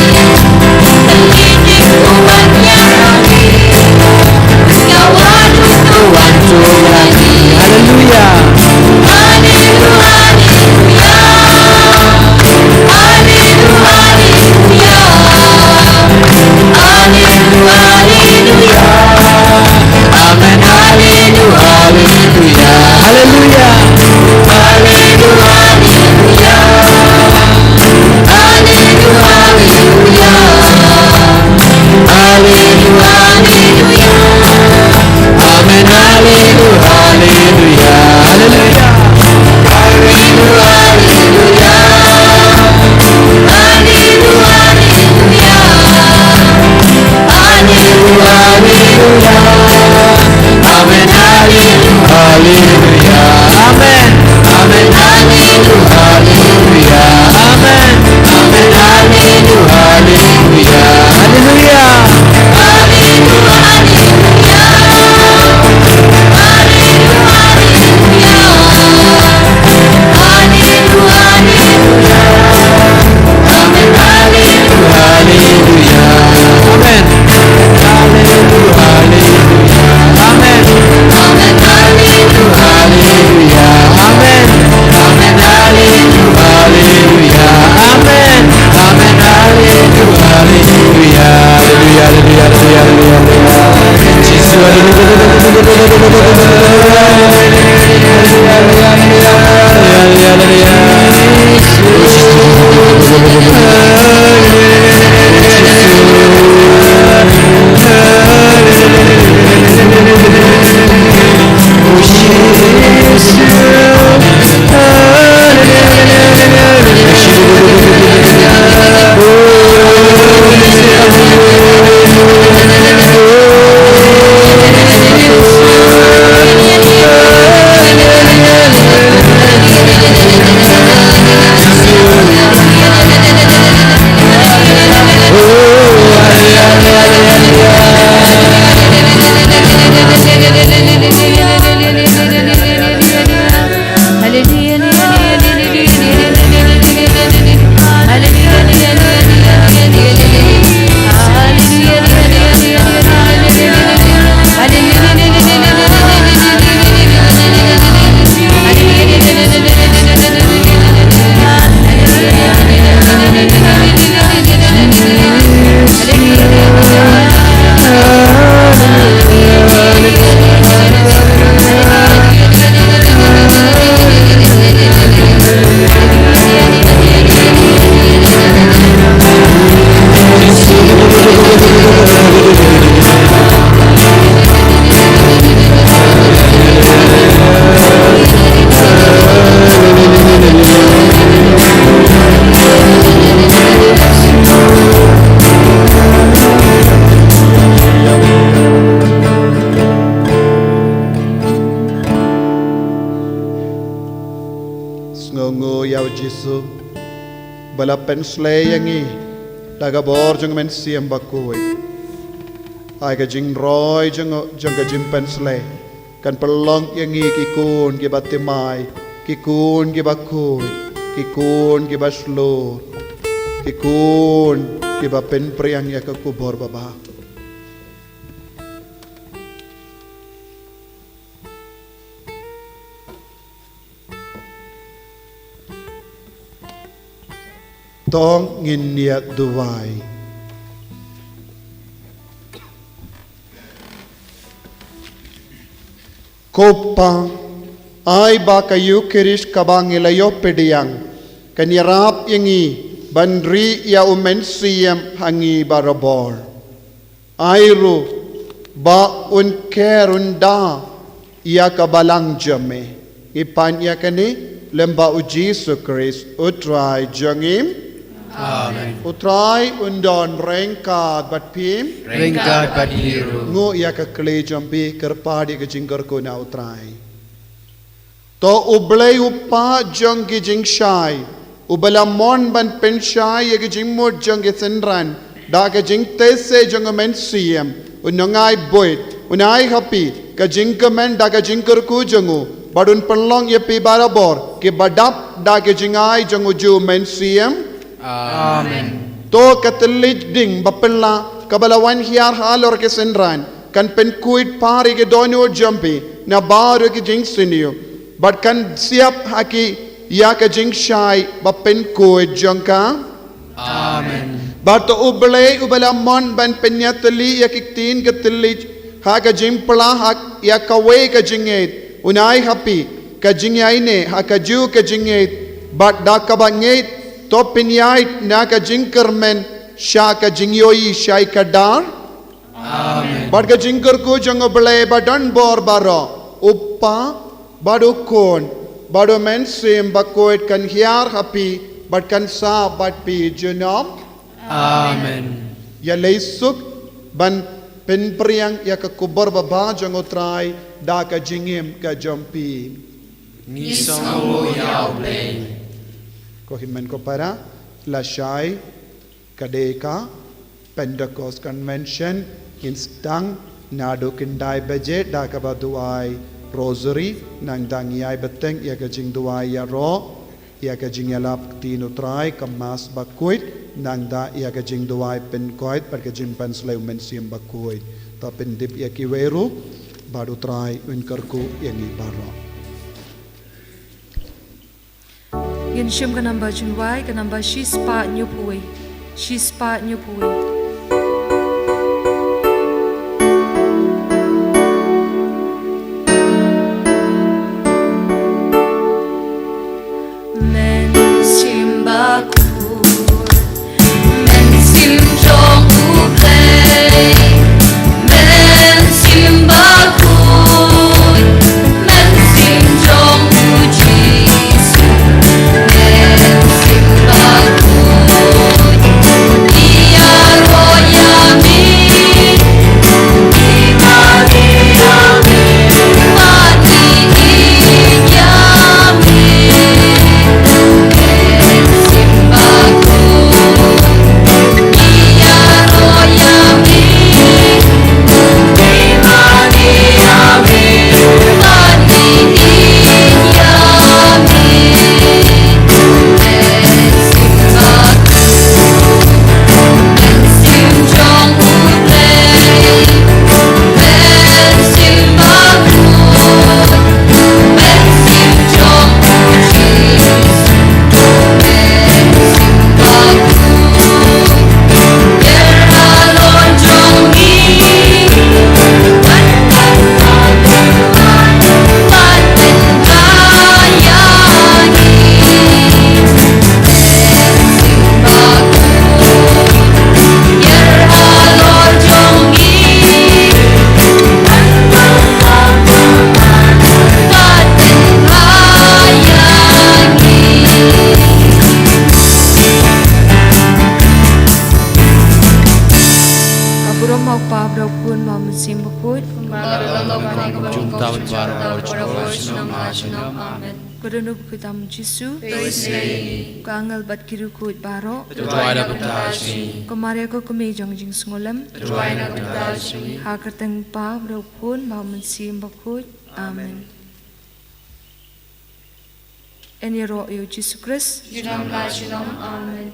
Sngewnguh ïa u Jisu ba la pynsleh ïa ngi da ka bor jong u Mynsiem Bakhuid. Ai ka jingroi jong, jong ka jingpynsleh kan pynlong ïa ngi ki khun kiba thymmai, ki khun kiba khuid, ki khun kiba shlur, ki khun kiba pynpriang ïa ka khubor babha. To ngin ïa duwai. Ko Pa, ai ba ka Eukharist kaba ngi la ïoh pdiang kan ïarap ïa ngi ban rieh ïa u Mynsiem ha ngi barabor. Ai ruh ba un kher un da ïa ka balang jong me. Ngi pan ïa kane lyngba u Jisu Khrist u Trai jong ngi. Amen. U Trai un don ryngkat bad phi. Ryngkat bad phi ruh. Nguh ïa ka khlieh jong phi, kyrpad ïa ka jingkyrkhu na u Trai. To u Blei u Pa jong ki jingshai, uba la mon ban pynshai ïa ki jingmut jong ki synran da ka jingteh seh jong u Mynsiem, un nang ai buit, un ai ha phi ka jingkmen da ka jingkyrkhu jong u, bad un pynlong ïa phi barabor kiba dap da ka jingai jong u Mynsiem. Amen. To ka thylliej ding ba phylla kaba la wan hiar halor ki synran kan pynkhuid par ïa ki dohnud jong phi na baroh ki jingsniew, bad kan siap ha ki ïa ka jingshai ba pynkhuid jong ka. Amen. Bad to u Blei uba la mon ban pynïatylli ïa ki ktien ka thylliej ha ka jingphylla ha ïa kawei ka jingngeit, un ai ha phi ka jingïaineh ha kajuh ka jingngeit, bad da kaba ngeit to phin ïaid na ka jingkyrmen sha ka jingïohi shai kdar. Amen. Bad ka jingkyrkhu jong u Blei ba don bor baroh, u Pa, bad u Khun, bad u Mynsiem Bakhuid kan hiar ha phi bad kan sah bad phi junom. Amen. Ïalei suk ban pynpriang ïa ka khubor babha jong u Trai da ka jingim ka jong phi. Ngi sngewnguh ïa u Blei. Ko hynmen ko para, lashai ka dei ka Pentecost Convention, ngin sdang naduh khyndai baje da kaba duwai Rosary, nangta ngi ai bteng ïa ka jingduwai ïaroh ïa ka jingïalap ktien u Trai, ka Mass bakhuid, nangta ïa ka jingduwai pynkhuid bad ka jingpynsleh u Mynsiem Bakhuid. To pyndep ïa kiwei ruh bad u Trai un kyrkhu ïa ngi baroh. Ngin shim ka namba jingduwai, ka namba shispah hynñiewphew wei. Shispah hynñiewphew wei. Mynsiem Bakhuid. Kumba la long ha kaba nyngkong, junom la junom, amen. Ka dohnud bakhuid tam u Jisu. Ka angel bad ki riewkhuid baroh. To duwai na ka bynta jong ngi. Ko Maria ko kmie jong jingsngewlem. To duwai na ka bynta jong ngi. Ha ka kyrteng u Kpa bad u Khun bad u Mynsiem Bakhuid. Amen. Yn ïaroh ïa u Jisu Khrist. Junom la junom, amen.